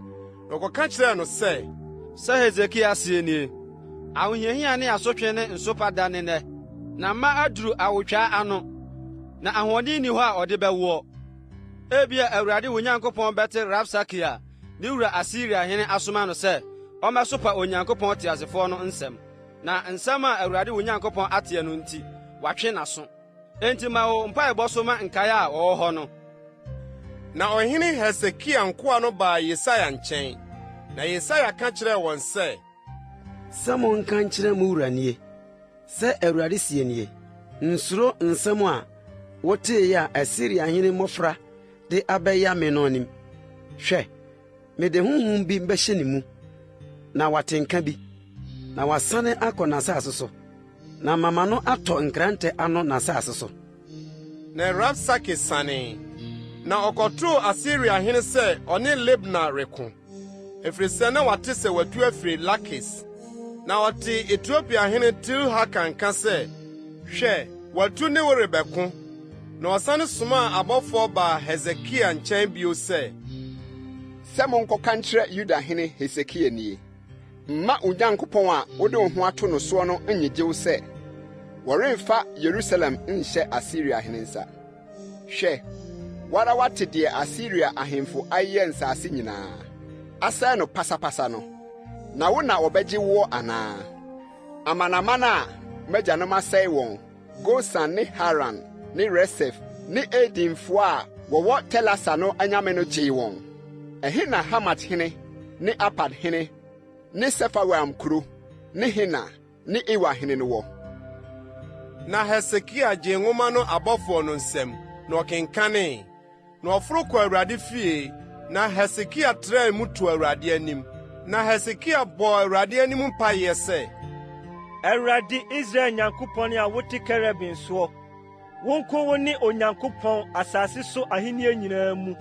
na wɔkɔka kyerɛɛ no sɛ, Sɛ Hesekia seɛ nie, Ahohiahia ne asotwe ne nsopa da ne nnɛ, na mma aduru awotwaa ano, na ahoɔden nni hɔ a ɔde bɛwoɔ. Ebia Awurade wo Nyankopɔn bɛte Rabsake a ne wura Asiriahene asoma no sɛ ɔmmɛsopa Onyankopɔn teasefoɔ no nsɛm. Na nsɛm a Awurade wo Nyankopɔn ateɛ no nti, watwe n'aso. Enti ma wo mpaebɔ so ma nkae a wɔwɔ hɔ no. Na ɔhene Hesekia nkoa no baa Yesaia nkyɛn, na Yesaia ka kyerɛɛ wɔn sɛ, Sɛ monka nkyerɛ mo wura nie, 'Sɛ Awurade seɛ nie, Nsuro nsɛm a wotee a Asiriahene mmofra de abɛya me no anim. Hwɛ, mede honhom bi bɛhyɛ ne mu, na wate nka bi, na wasane akɔ n'asase so, na mama no atɔ nkrante ano n'asase so. Na Rabsake sanee, na ɔkɔtoo Asiriahene sɛ ɔne Libna reko, ɛfiri sɛ na wate sɛ watu afiri Lakis. Na ɔtee Etiopiahene Tirhaka nka sɛ, Hwɛ, watu ne wo rebɛko. Na ɔsane somaa abɔfoɔ baa Hesekia nkyɛn bio sɛ, Sɛ monkɔka nkyerɛ Yudahene Hesekia nie, Mma wo Nyankopɔn a wode wo ho ato no soɔ no nnyegye wo sɛ, 'Wɔremfa Yerusalem nhyɛ Asiriahene nsa. Hwɛ, wo ara woate deɛ Asiria ahemfo ayeyɛ nsase nyinaa, asɛe no pasapasa no, na wo na wɔbɛgye woɔ anaa? Amanaman a m'agyanom asɛe wɔn, Gosan ne Haran ne Resef ne Edenfoɔ a wɔwɔ Telasar no anyame no gyee wɔn? Ɛhe na Hamat hene ne Arpad hene ne Sefarwaim kuro ne Hena ne Iwa hene no wɔ? Na Hesekia gyee nwoma no abɔfoɔ no nsam, na ɔkenkanee. Na ɔforo kɔɔ Awurade fie, na Hesekia trɛɛ mu too Awurade anim. Na Hesekia bɔɔ Awurade anim mpaeɛ sɛ. Awurade, Israel Nyankopɔn a wote kerubim soɔ, wo nko wo ne Onyankopɔn, asase so ahennie nyinaa mu.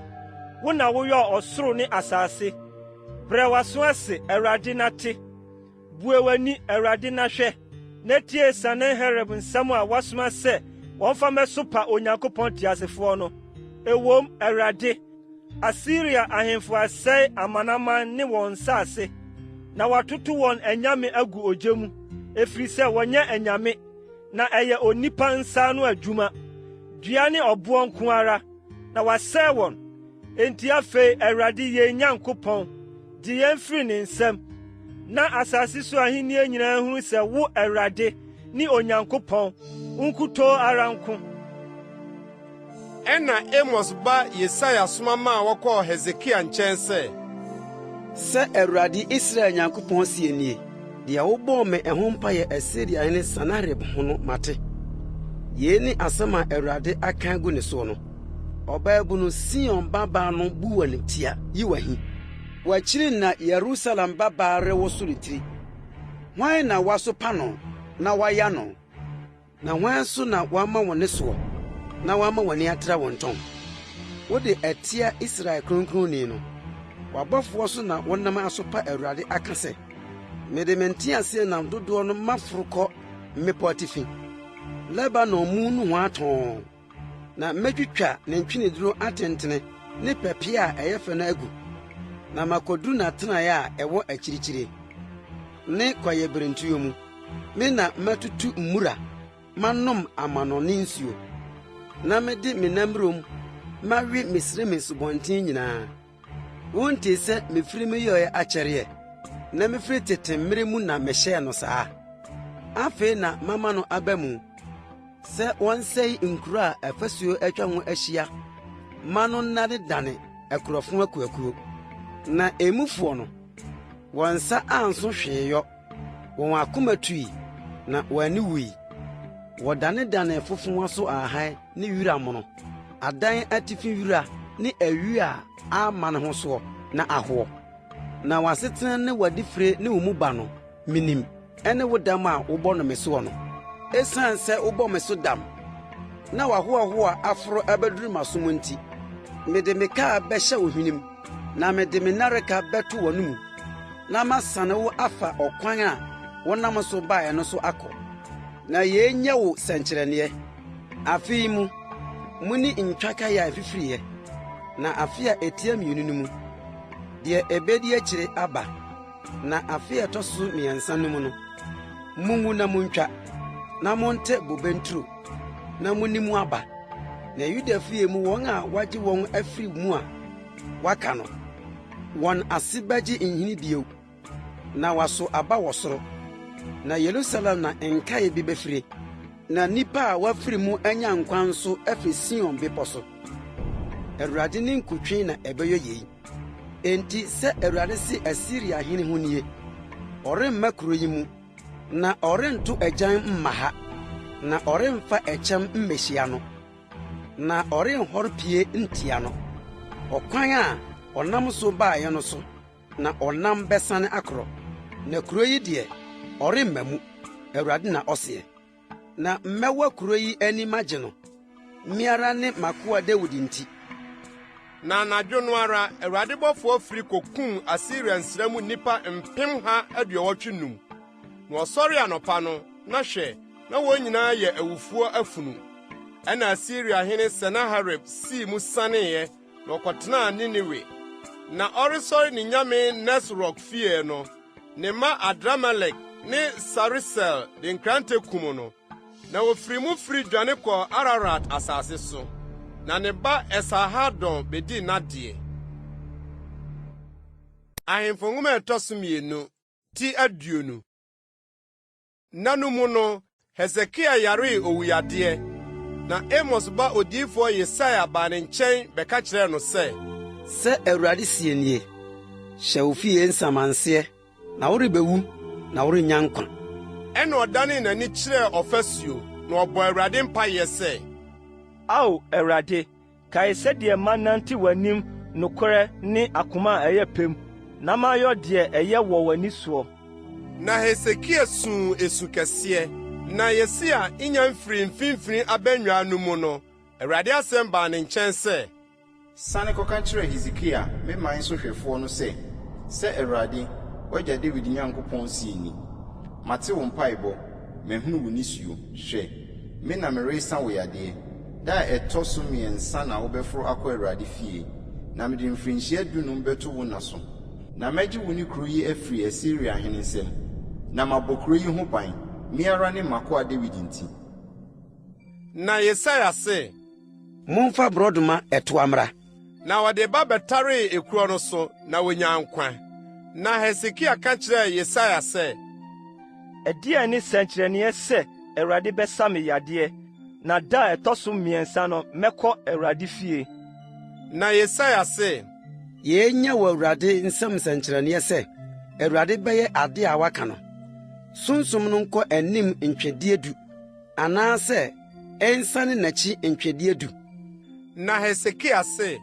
Wo na woyɔɔ ɔsoro ne asase. Brɛ w'aso ase, Awurade, na te. Bue w'ani, Awurade, na hwɛ, na tie Sanherib nsɛm a wasoma sɛ wɔmfa mmɛsopa Onyankopɔn teasefoɔ no. Ɛwom, Awurade, Asiria ahemfo asɛe amanaman ne wɔn nsase, na wɔatoto wɔn anyame agu ogya mu, ɛfiri sɛ wɔnyɛ anyame, na ɛyɛ onipa nsa ano adwuma, dua ne ɔboɔ nko ara, na wɔasɛe wɔn. Enti afei, Awurade yɛn Nyankopɔn, gye yɛn firi ne nsam, na asase so ahenni nyinaa nhunu sɛ wo, Awurade, ne Onyankopɔn, wo nkutoo ara nko. Ɛnna Amos ba Yesaia soma maa wɔkɔɔ Hesekia nkyɛn sɛ. Sɛ Awurade, Israel Nyankopɔn seɛ nie, Deɛ wobɔɔ me ɛho mpaeɛ Asiriahene Sanherib ho no, mate. Yei ne asɛm a Awurade aka agu ne soɔ no. Ɔbaabunu Sion babaa no bu w'anitia, yi w'ahi. W'akyiri na Yerusalem babaa rewoso ne tiri. Hwan na woasopa no na woaya no? Na hwan so na woama wo nne soɔ na woama w'ani atra wo ntɔn? Wode atia Israel Kronkronni no. W'abɔfoɔ so na wonam asopa Awurade aka sɛ, 'Mede me nteaseɛnam dodoɔ no maforo kɔ mmepɔ atifi, Lebanon mu nohoa tɔnn. Na metwitwa ne ntweneduro atentene ne pɛpɛ a ɛyɛ fɛ no agu, na makoduru n'atenae a ɛwɔ akyirikyiri, ne kwaeɛbirentuo mu. Me na matutu mmura manom amannɔne nsuo, na mede me nammurom mawe Misraim nsubɔnten nyinaa. Wontee sɛ mefiri me yɔeɛ akyɛreɛ, na mefiri tete mmere mu na mehyɛɛ no saa? Afei na mama no aba mu sɛ wɔnsɛe nkuro a afasuo atwa ho ahyia ma no nnanedane akurɔfo akuakuo, na emufoɔ no, wɔn nsa anso hwee yɔ, wɔn akoma tui, na wɔn ani wui. Wɔdanedanee fofowa so ahahan ne wira mono, adan atifi wira ne awi a amma ne ho soɔ na ahoɔ. Na w'asetena ne w'adifire ne wo mu ba no, minim, ɛne wo dam a wobɔ no me soɔ no. Esiane sɛ wobɔ me so dam, na w'ahoɔhoa aforo abɛduru m'asom nti, mede me kaa bɛhyɛ wo hwenem, na mede me nnareka bɛto w'anomu, na masane wo afa ɔkwan a wonam so baeɛ no so akɔ. Na yei nyɛ wo sɛnkyerɛnneɛ. Afe yi mu, munni ntwakae a ɛfifiriiɛ, na afe a ɛtia mmienu no mu, deɛ ɛbɛdi akyire aba, na afe a ɛtɔ so mmiɛnsa no mu no, mungu na muntwa, na montɛ bobe nturo, na munni mu aba. Na Yuda fie mu wɔn a wɔagye wɔn afiri mu a wɔaka no, wɔn ase bɛgye nhini bio. na waso aba wɔ soro. Na Yerusalem na nkae bi befire, na nnipa a wɔafiri mu anya nkwa nso afi Sion bepɔ so. Awurade ninkutwe na ɛbɛyɛ yei. Enti sɛ Awurade se Asiriahene ho nie: Ɔremma kurow yi mu, na ɔrento agyan mma ha, na ɔremfa ɛkyɛm mmehyia no, na ɔrenhɔre pie ntia no. Ɔkwan a ɔnam so baeɛ no so na ɔnam bɛsane akorɔ, na kuro yi deɛ, ɔremma mu, Awurade na ɔseɛ. Na mɛwa kuro yi ani magye no, me ara ne m'akoa Dawid nti. Na anadwo no ara Awurade bɔfoɔ firi kokum Asiria nsra mu nnipa 185,000. Na wɔsɔree anɔpa no, na hwɛ, na wɔn nyinaa yɛ awufoɔ afunu. Ɛnna Asiriahene Senaherib sii mu saneeɛ, na ɔkɔtenaa Ninewe. Na ɔresɔre ne nyame Nesrok fie no, ne mma Adramelek ne Sareser de nkrante kum no. Na wofirii mu firi dwane kɔɔ Ararat asase so. Na ne ba Esarhadon bedii n'adeɛ. Ahemfo Nwoma a ɛtɔ so mmienu, ti 20. Nna no mu no, Hesekia yaree owuyadeɛ. Na Amos ba odiyifoɔ Yesaia baa ne nkyɛn bɛka kyerɛɛ no sɛ. Sɛ Awurade seɛ nie, Hyɛ wo fie nsamanseɛ, na worebɛwu, na worennya nkwa. Ɛnna ɔdanee n'ani kyerɛɛ ɔfasuo, na ɔbɔɔ Awurade mpaeɛ sɛ. Ao Awurade, Kae sɛdeɛ manante w'anim nokorɛ ne akoma a ɛyɛ pɛ mu, na mayɔ deɛ ɛyɛ wɔ w'ani soɔ. Na Hesekia suu esu kɛseɛ. Na Yesaia nnya mfirii mfimfini abannwa no mu no, Awurade asɛm baa ne nkyɛn sɛ. Sane kɔka kyerɛ Hesekia, me man sohwɛfoɔ no sɛ, 'Sɛ Awurade, w'agya Dawid Nyankopɔn seɛ ni, Mate wo mpaebɔ, mahunu wo nisuo. Hwɛ, me na meresa wo yadeɛ. Da a ɛtɔ so mmiɛnsa na wobɛforo akɔ Awurade fie, na mede mfirinhyia dunum bɛto wo nna so. Na mɛgye wo ne kuro yi afiri Asiria hene nsam, na mabɔ kuro yi ho ban, me ara ne m'akoa Dawid nti. Na Yesaia se. Momfa borɔdɔma ɛtoa mmra. Na wɔde ba bɛtaree ekuro no so, na wonyaa nkwa. Na Hesekia ka kyerɛɛ Yesaia sɛ. Ɛdeɛn ne sɛnkyerɛnneɛ sɛ Awurade bɛsa me yadeɛ, na da a ɛtɔ so mmiɛnsa no mɛkɔ Awurade fie? Na Yesaia se. Yei nyɛ wɔ Awurade nsam nsɛnkyerɛnneɛ sɛ Awurade bɛyɛ ade a waka no, Sunsum no nkɔ anim ntwedeɛ du, anaasɛ ɛnsane n'akyi ntwedeɛ du. Na Hesekia se.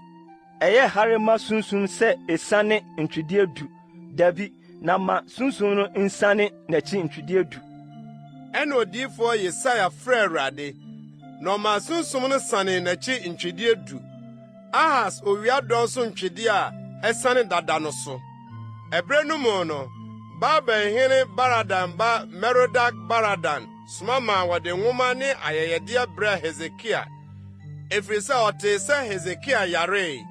Ɛyɛ hare ma sunsum sɛ esiane ntwedeɛ du? Dabi, na ma sunsum no nsiane n'akyi ntwedeɛ du. Ɛnna odiyifoɔ Yesaia frɛɛ Awurade, na ɔmaa sunsum no sanee n'akyi ntwedeɛ du, Ahas owia dɔn so ntwedeɛ a asiane dada no so. Ɛberɛ no mu no, Babelhene Baladan ba Merodak-Baladan soma maa wɔde nwoma ne ayɛyɛdeɛ brɛɛ Hesekia, ɛfiri sɛ ɔtee sɛ Hesekia yaree.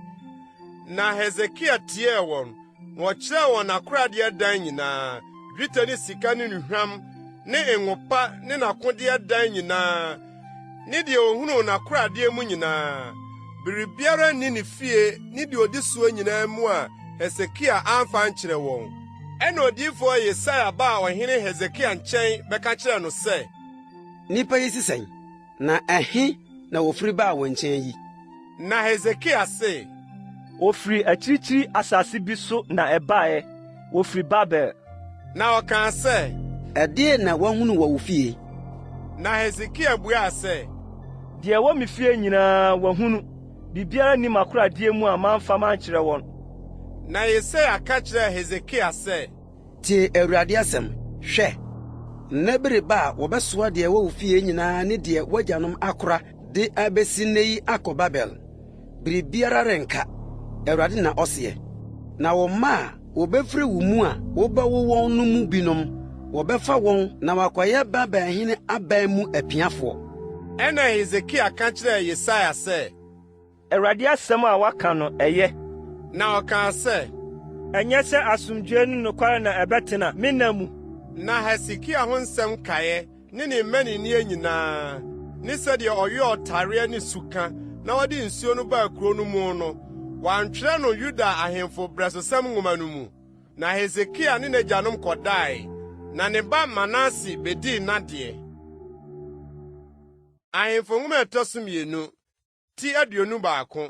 Na Hesekia tiee wɔn, na ɔkyerɛɛ wɔn n'akoradeɛ dan nyinaa, dwetɛ ne sika ne nnuhwam ne ngo pa ne n'akodeɛ dan nyinaa ne deɛ ohunuu n'akoradeɛ mu nyinaa. Biribiara nni ne fie ne deɛ odi soɔ nyinaa mu a Hesekia amfa ankyerɛ wɔn. Ɛnna odiyifoɔ Yesaia baa ɔhene Hesekia nkyɛn bɛka kyerɛɛ no sɛ, Nnipa yi se sɛn? Na ɛhe na wɔfiri baa wo nkyɛn yi? Na Hesekia se, Wɔfiri akyirikyiri asase bi so na ɛbaeɛ, wɔfiri Babel. Na ɔkaa sɛ, Ɛdeɛn na woahunu wɔ wo fie? Na Hesekia buaa sɛ, Deɛ ɛwɔ me fie nyinaa wɔahunu, biribiara nni m'akoradeɛ mu a mamfa mankyerɛ wɔn. Na Yesaia ka kyerɛɛ Hesekia sɛ. Tie Awurade asɛm, Hwɛ, nna bi reba a wɔbɛsoa deɛ ɛwɔ wo fie nyinaa ne deɛ w'agyanom akora de abesi nnɛ yi akɔ Babel. Biribiara renka, Awurade na ɔseɛ. Na wo mma a wɔbɛfiri wo mu a wobɛwo wɔn no mu binom, wɔbɛfa wɔn na wɔakɔyɛ Babelhene aban mu apiafoɔ. Ɛnna Hesekia ka kyerɛɛ Yesaia sɛ, Awurade asɛm a woaka no, ɛyɛ. Na ɔkaa sɛ, Ɛnyɛ sɛ asomdwoe ne nokware na ɛbɛtena me nna mu. Na Hesekia ho nsɛm nkaeɛ ne ne mmaninneɛ nyinaa, ne sɛdeɛ ɔyɔɔ tareɛ ne suka na ɔde nsuo no baa kuro no mu no, wɔantwerɛ no Yuda ahemfo berɛsosɛm nwoma no mu? Na Hesekia ne n'agyanom kɔdae, na ne ba Manase bedii n'adeɛ. Ahemfo Nwoma a ɛtɔ so mmienu, ti 21.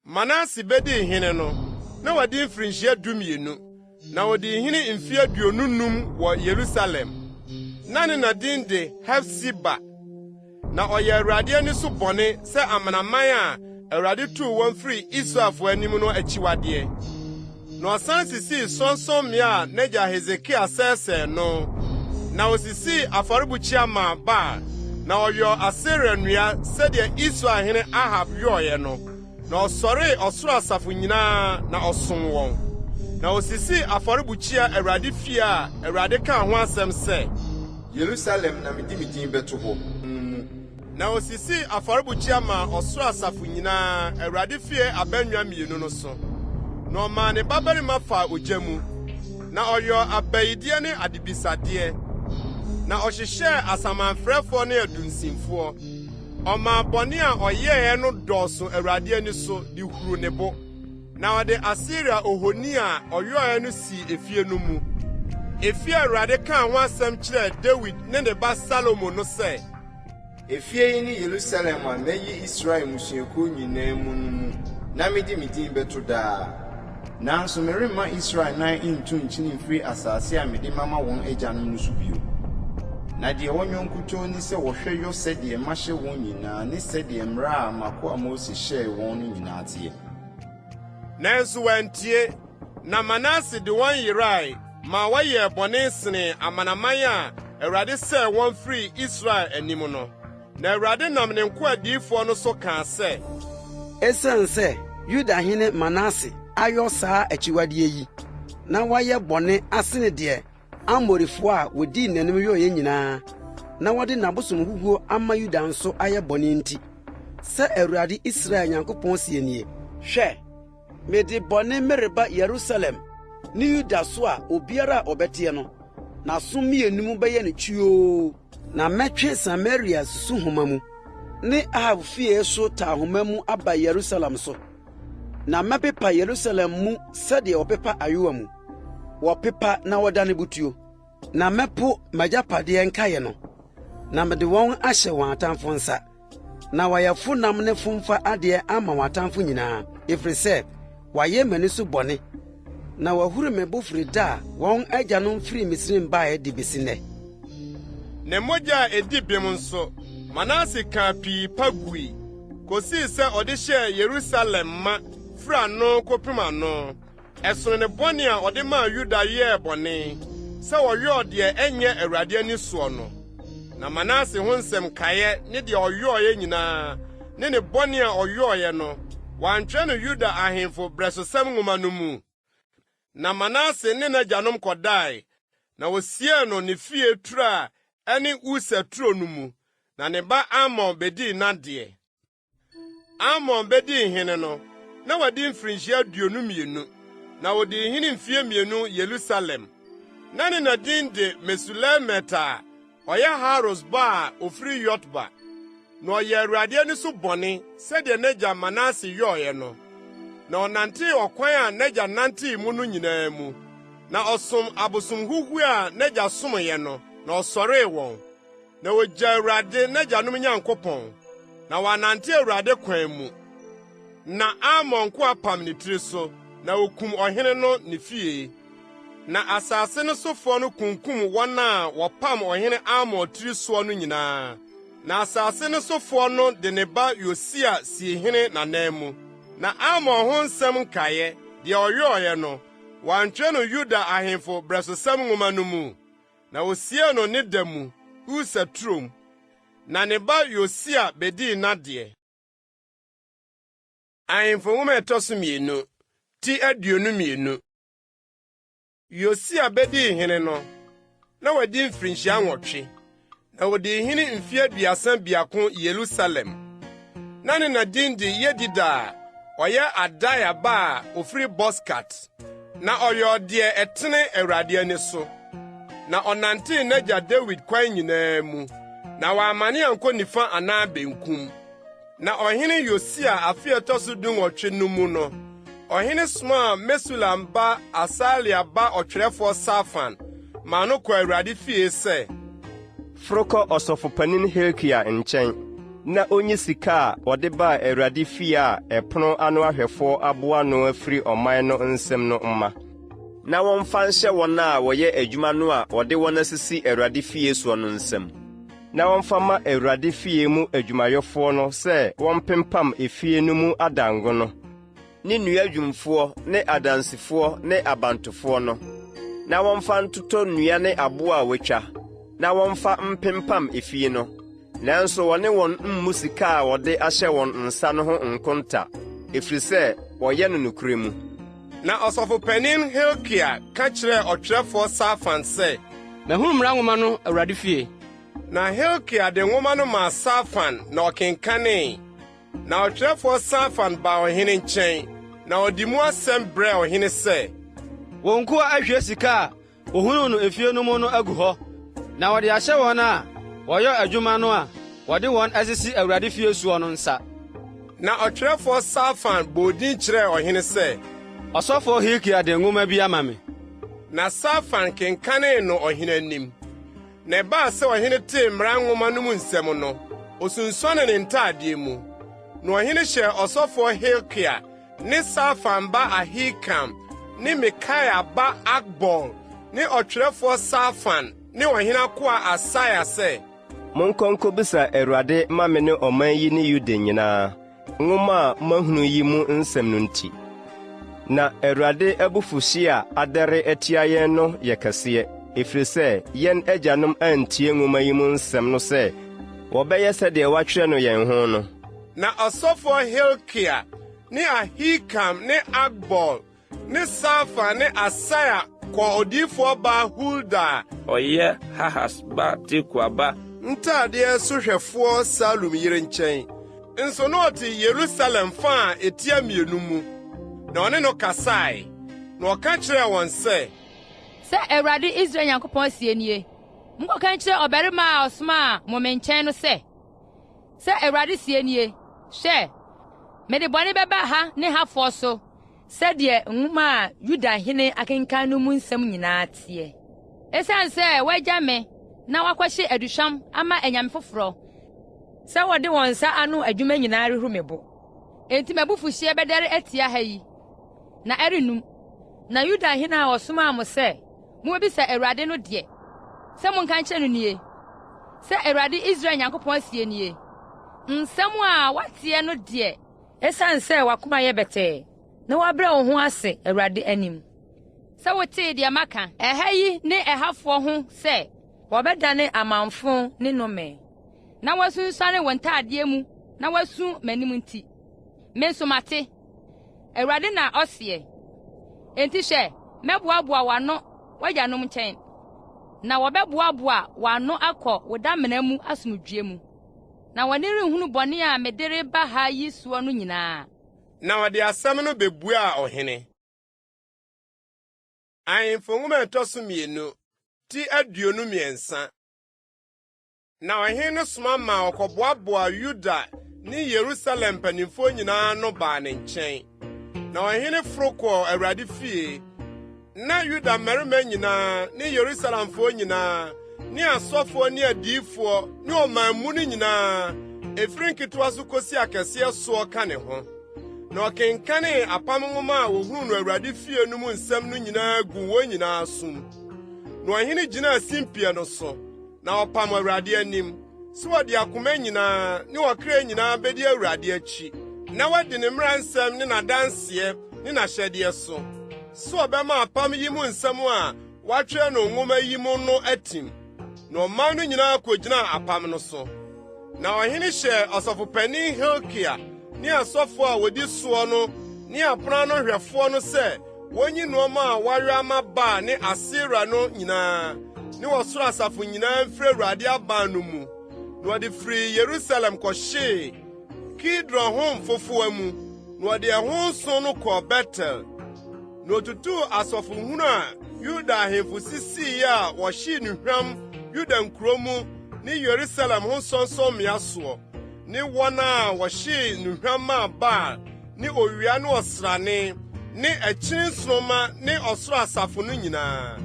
Manase bedii hene no, na wadi mfirinhyia 12, na odii hene mfe 25 wɔ Yerusalem. Na ne na din de Hefsiba. Na ɔyɛɛ Awurade ani so bɔne sɛ amanaman a Awurade tuu wɔn firii Israelfo anim no akyiwadeɛ. Na ɔsan sisii sorɔnsorɔmmea a n'agya Hesekia sɛesɛee no, na osisii afɔrebukyia maa Baal, na ɔyɔɔ Asera nnua sɛdeɛ Israelhene Ahab yɔeɛ no. Na ɔsɔree ɔsoro asafo nyinaa na ɔsom wɔn. Na osisii afɔrebukyia Awurade fie a Awurade kaa ho asɛm sɛ, Yerusalem na mede me din bɛto hɔ, no mu. Na osisii afɔrebukyia maa ɔsoro asafo nyinaa Awurade fie abannwa mmienu no so. Na ɔmaa ne babarima faa ogya mu, na ɔyɔɔ abayideɛ ne adebisadeɛ, na ɔhyehyɛɛ asamanfrɛfoɔ ne adunsinfoɔ. Ɔmaa bɔne a ɔyɛeɛ no dɔɔso Awurade ani so de huruu ne bo. Na ɔde Asera ohoni a ɔyɔeɛ no sii efie no mu, efie a Awurade kaa ho asɛm kyerɛɛ Dawid ne ne ba Salomo no sɛ, Efie yi ne Yerusalem a mayi Israel mmusuakuo nyinaa mu no mu na mede me din bɛto daa. Nanso meremma Israel nan ntu nkyene mfiri asase a mede mama wɔn agyanom no so bio. Na deɛ wɔnyɔ nkutoo ne sɛ wɔhwɛ yɔ sɛdeɛ mahyɛ wɔn nyinaa ne sɛdeɛ mmara a m'akoa Mose hyɛɛ wɔn no nyinaa teɛ. Nanso wɔantie, na Manase de wɔn yerae ma wɔyɛɛ bɔne senee amanaman a Awurade sɛee wɔn firii Israel anim no. Na Awurade nam ne nkoa adiyifoɔ no so kaa sɛ. Esiane sɛ Yudahene Manase ayɔ saa akyiwadeɛ yi, na wayɛ bɔne asene deɛ Amorifoɔ a wɔdii n'anim yɔeɛ nyinaa, na wɔde n'abosomhuhuo ama Yuda nso ayɛ bɔne nti, sɛ Awurade Israel Nyankopɔn seɛ nie, Hwɛ, mede bɔne mereba Yerusalem ne Yuda so a obiara a ɔbɛteɛ no, n'aso mmienu mu bɛyɛ no kyiyoo. Na mɛtwe Samaria susuhoma mu, ne Ahab fie so taahoma mu aba Yerusalem so. Na mɛpepa Yerusalem mu sɛdeɛ wɔpepa ayowa mu, wɔpepa na wɔdane butuo. Na mɛpo m'agyapadeɛ nkaeɛ no, na mede wɔn ahyɛ wɔn atamfo nsa, na wɔayɛ fonam ne fomfa adeɛ ama wɔn atamfo nyinaa, ɛfiri sɛ wɔayɛ m'ani so bɔne, na wɔahuru me bo firi da a wɔn agyanom firii Misraim baeɛ de besi nnɛ. Ne mogya a edi bem nso, Manase kaa pii pa gui, kosii sɛ ɔde hyɛɛ Yerusalem ma firi ano kɔpem ano. Ɛsono ne bɔne a ɔde maa Yuda yɛɛ bɔne, sɛ wɔyɔɔ deɛ ɛnyɛ Awurade ani soɔ no. Na Manase ho nsɛm nkaeɛ ne deɛ ɔyɔeɛ nyinaa ne ne bɔne a ɔyɔeɛ no, wɔantwerɛ no Yuda ahemfo Berɛsosɛm Nwoma no mu? Na Manase ne n'agyanom kɔdae, na wosiee no ne fie turo a ɛne Usa turo no mu, na ne ba Amon bedii n'adeɛ. Amon bedii hene no, na wadi mfirinhyia 22, na odii hene mfeɛ mmienu Yerusalem. Na ne na din de Mesulemet a ɔyɛ Harus ba a ofiri Yotba. Na ɔyɛɛ Awurade ani so bɔne sɛdeɛ n'agya Manase yɔeɛ no. Na ɔnantee ɔkwan a n'agya nantee mu no nyinaa mu, na ɔsom abosomhuhuo a n'agya someeɛ no, na ɔsɔree wɔn. Na ogyaa Awurade, n'agyanom Nyankopɔn, na wannante Awurade kwan mu. Na Amon nkoa pam ne tiri so, na okum ɔhene no ne fie. Na asase no sofoɔ no kunkum wɔn a wɔpam ɔhene Amon tiri soɔ no nyinaa. Na asase no sofoɔ no de ne ba Yosia sii hene n'ananmu. Na Amon ho nsɛm nkaeɛ, deɛ ɔyɔeɛ no, wɔantwerɛ no Yuda ahemfo Berɛsosɛm Nwoma no mu? Na wosiee no ne da mu, Usa turom. Na ne ba Yosia bedii n'adeɛ. Ahemfo Nwoma a ɛtɔ so mmienu, ti 22. Yosia bedii hene no, na wadi mfirinhyia 8, na odii hene mfe 31 Yerusalem. Na ne na din de Yedida a ɔyɛ Adaia ba a ofiri Boskat. Na ɔyɔɔ deɛ ɛtene Awurade ani so, na ɔnantee n'agya Dawid kwan nyinaa mu, na wammane ankɔ nifa anaa benkum. Na ɔhene Yosia afe a ɛtɔ so dunwɔtwe no mu no, Ɔhene somaa Mesulam ba Asalia ba ɔtwerɛfoɔ Safan maa no kɔɔ Awurade fie sɛ. Foro kɔ ɔsɔfopanin Hilkia nkyɛn, na ɔnyi sika a wɔde baa Awurade fie a ɛpono ano ahwɛfoɔ aboa ano afiri ɔman no nsam no mma, na wɔmfa nhyɛ wɔn a wɔyɛ adwuma no a wɔde wɔn asisi Awurade fie soɔ no nsam. Na wɔmfa mma Awurade fie mu adwumayɛfoɔ no sɛ wɔmpempam efie no mu adango no, ne nnuadwumfoɔ ne adansifoɔ ne abantofoɔ no, na wɔmfa ntotɔ nnua ne aboɔ a wɔatwa, na wɔmfa mpempam efie no. Nanso wɔne wɔn mmu sika a wɔde ahyɛ wɔn nsa no ho nkonta, ɛfiri sɛ wɔyɛ no nokorɛ mu. Na ɔsɔfopanin Hilkia ka kyerɛɛ ɔtwerɛfoɔ Safan sɛ, Mahunu mmara nwoma no Awurade fie. Na Hilkia de nwoma no maa Safan na ɔkenkanee. Na ɔtwerɛfoɔ Safan baa ɔhene nkyɛn, na ɔde mu asɛm brɛɛ ɔhene sɛ, Wo nkoa ahwie sika a Wohunuu no efie no mu no agu hɔ, na wɔde ahyɛ wɔn a wɔyɛ adwuma no a wɔde wɔn asisi Awurade fie soɔ no nsa. Na ɔtwerɛfoɔ Safan bɔɔ din kyerɛɛ ɔhene sɛ, Ɔsɔfoɔ Hilkia de nwoma bi ama me. Na Safan kenkanee no ɔhene anim. Na ɛbaa sɛ ɔhene tee mmara nwoma no mu nsɛm no, osunsuanee ne ntadeɛ mu. Na ɔhene hyɛɛ ɔsɔfoɔ Hilkia ne Safan ba Ahikam ne Mikaia ba Akbor ne ɔtwerɛfoɔ Safan ne ɔhene akoa Asaia sɛ. Monkɔ nkɔbisa Awurade mma me ne ɔman yi ne Yuda nyinaa, nwoma a moahunu yi mu nsɛm no nti. Na Awurade abufuhyeɛ a adɛre atia yɛn no yɛ kɛseɛ, ɛfiri sɛ yɛn agyanom antie nwoma yi mu nsɛm no sɛ wɔbɛyɛ sɛdeɛ wɔatwerɛ no yɛn ho no. Na ɔsɔfoɔ Hilkia ne Ahikam ne Akbor ne Safan ne Asaia kɔɔ odiyifoɔ baa Hulda a ɔyɛ Harhas ba Tikwa ba ntadeɛ sohwɛfoɔ Salum yere nkyɛn. Nso na ɔte Yerusalem fa a etia mmienu mu. Na ɔne no kasae, na ɔka kyerɛɛ wɔn sɛ. Sɛ Awurade Israel Nyankopɔn seɛ nie, Monkɔka nkyerɛ ɔbarima a ɔsomaa mo me nkyɛn no sɛ, Sɛ Awurade seɛ nie, Hwɛ, mede bɔne bɛba ha ne hafoɔ so sɛdeɛ nwoma a Yuda hene akenkan no mu nsɛm nyinaa teɛ. Esiane sɛ wɔagya me na wɔakɔhye aduhwam ama anyame foforɔ, sɛ wɔde wɔn nsa ano adwuma nyinaa rehuru me bo. Enti m'abufuhyeɛ bɛdɛre atia ha yi, na ɛrennum. Na Yuda hene a ɔsomaa mo sɛ mummebisa Awurade no deɛ, sɛ monka nkyerɛ no nie, Sɛ Awurade Israel Nyankopɔn seɛ nie, Nsɛm a woateɛ no deɛ. Esiane sɛ w'akoma yɛ bɛtɛɛ, na woabrɛ wo ho ase Awurade anim. Sɛ wotee deɛ maka. Ɛha yi ne ɛhafoɔ ho sɛ. Wɔbɛdane amamfõ ne nnome. Na woasunsuane wo ntadeɛ mu na woasu m'anim nti, me nso mate, Awurade na ɔseɛ. Enti hwɛ, mɛboaboa wo ano w'agyanom nkyɛn, na wɔbɛboaboa wo ano akɔ wo damena mu asomdwoe mu, na w'ani renhunu bɔne a mede reba ha yi soɔ no nyinaa. Na ɔde asɛm no bebuaa ɔhene. Ahemfo Nwoma a ɛtɔ so mmienu, ti 23. Na ɔhene no soma maa wɔkɔboaboaa Yuda ne Yerusalem mpanimfoɔ nyinaa ano baa ne nkyɛn. Na ɔhene foro kɔɔ Awurade fie. Na Yuda mmarima nyinaa ne Yerusalemfoɔ nyinaa ne asɔfoɔ ne adiyifoɔ ne ɔman mu no nyinaa, ɛfiri nketewa so kɔsi akɛseɛ soɔ ka ne ho. Na ɔkenkanee apam nwoma a wɔhunuu no Awurade fie no mu nsɛm no nyinaa guu wɔn nyinaa asom. Na ɔhene gyinaa simpie no so. Na ɔpam Awurade anim, sɛ wɔde akoma nyinaa ne ɔkra nyinaa bedi Awurade akyi, na wɔadi ne mmara nsɛm ne n'adanseɛ ne n'ahyɛdeɛ so, sɛ ɔbɛma apam yi mu nsɛm a wɔatwerɛ no nwoma yi mu no atim. Na ɔman no nyinaa kogyinaa apam no so. Na ɔhene hyɛɛ ɔsɔfopanin Hilkia ne asɔfoɔ a wɔdi soɔ no ne apono ano hwɛfoɔ no sɛ Wonyi nneɛma a wɔayɔ ama Baal ne Asera no nyinaa ne ɔsoro asafo nyinaa mfiri Awurade aban no mu. Na wɔde firii Yerusalem kɔhyee Kidron ho mfofowa mu, na wɔde ɛho nsõ no kɔɔ Betel. Na otutuu asɔfohunu a Yuda ahemfo sisii a wɔhyee nnuhwam Yuda nkurow mu ne Yerusalem ho sorɔnsorɔmmea soɔ, ne wɔn a wɔhyee nnuhwam maa Baal ne owia ne ɔsrane. ne akyiri nsoromma ne ɔsoro asafo no nyinaa.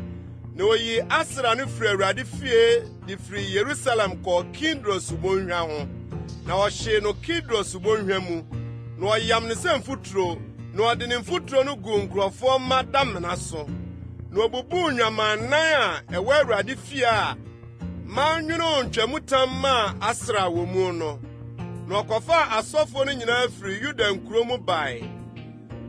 Na oyii Asera no firii Awurade fie de firii Yerusalem kɔɔ Kidron subonhwa ho, na ɔhyee no Kidron subonhwa mu. Na ɔyam no sɛ mfuturo, na ɔde ne mfuturo no guu nkurɔfoɔ mma damena so. Na obubuu nnwamannan a ɛwɔ Awurade fie a mannwonoo ntwamutam maa Asera wɔ mu no. Na ɔkɔfaa asɔfoɔ no nyinaa firii Yuda nkuro mu bae,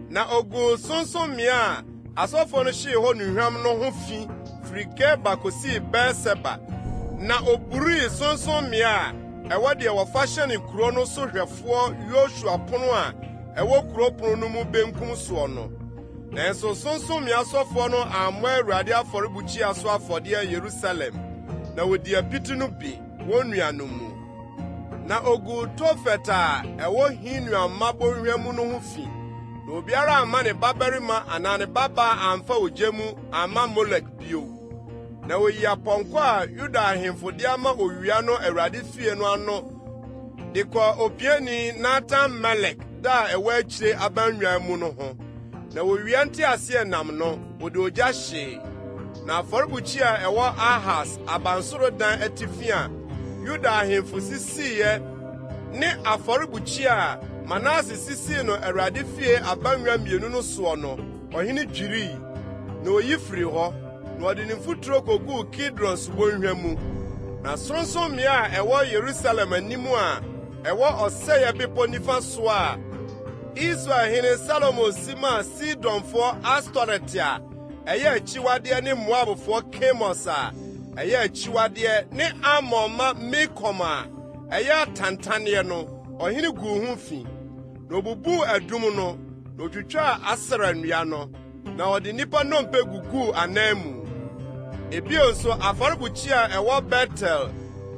na oguu sorɔnsorɔmmea a asɔfoɔ no hyee hɔ nnuhwam no ho fi firi Geba kosii Beer-Seba, na oburii sorɔnsorɔmmea a ɛwɔ deɛ wɔfa hyɛne kuro no so hwɛfoɔ Yosua pono a ɛwɔ kuro pono no mu benkum soɔ no. Nanso sorɔnsorɔmmea asɔfoɔ no ammɔ Awurade afɔrebukyia so afɔdeɛ Yerusalem, na wɔdii apiti no bi wɔn nuanom mu. Na oguu Tofet a ɛwɔ Hinom mma bɔnhwa mu no ho fi, na obiara amma ne babarima anaa ne babaa amfa ogya mu amma Molek bio. Na oyii apɔnkɔ a Yuda ahemfo de ama owia no Awurade fie no ano de kɔɔ opiani Natan-Melek da a ɛwɔ akyire abannwa mu no ho. Na owia nteaseɛnam no, wɔde ogya hyee. Na afɔrebukyia a ɛwɔ Ahas abansoro dan atifi a Yuda ahemfo sisiiɛ ne afɔrebukyia a Manase sisii no Awurade fie abannwa mmienu no soɔ no, ɔhene dwirii, na oyi firii hɔ, na ɔde ne mfuturo koguu Kidron subonhwa mu. Na sorɔnsorɔmmea a ɛwɔ Yerusalem anim a ɛwɔ Ɔsɛeɛ Bepɔ nifa soɔ a Israelhene Salomo si maa Sidonfoɔ Astoret a ɛyɛ akyiwadeɛ ne Moabfoɔ Kemos a ɛyɛ akyiwadeɛ ne Amon mma Milkom a ɛyɛ atantanneɛ no, ɔhene guu ho fi. Na obubuu adum no, na otwitwaa Asera nnua no, na ɔde nnipa nnompe guguu anan mu. Ebio nso, afɔrebukyia a ɛwɔ Betel,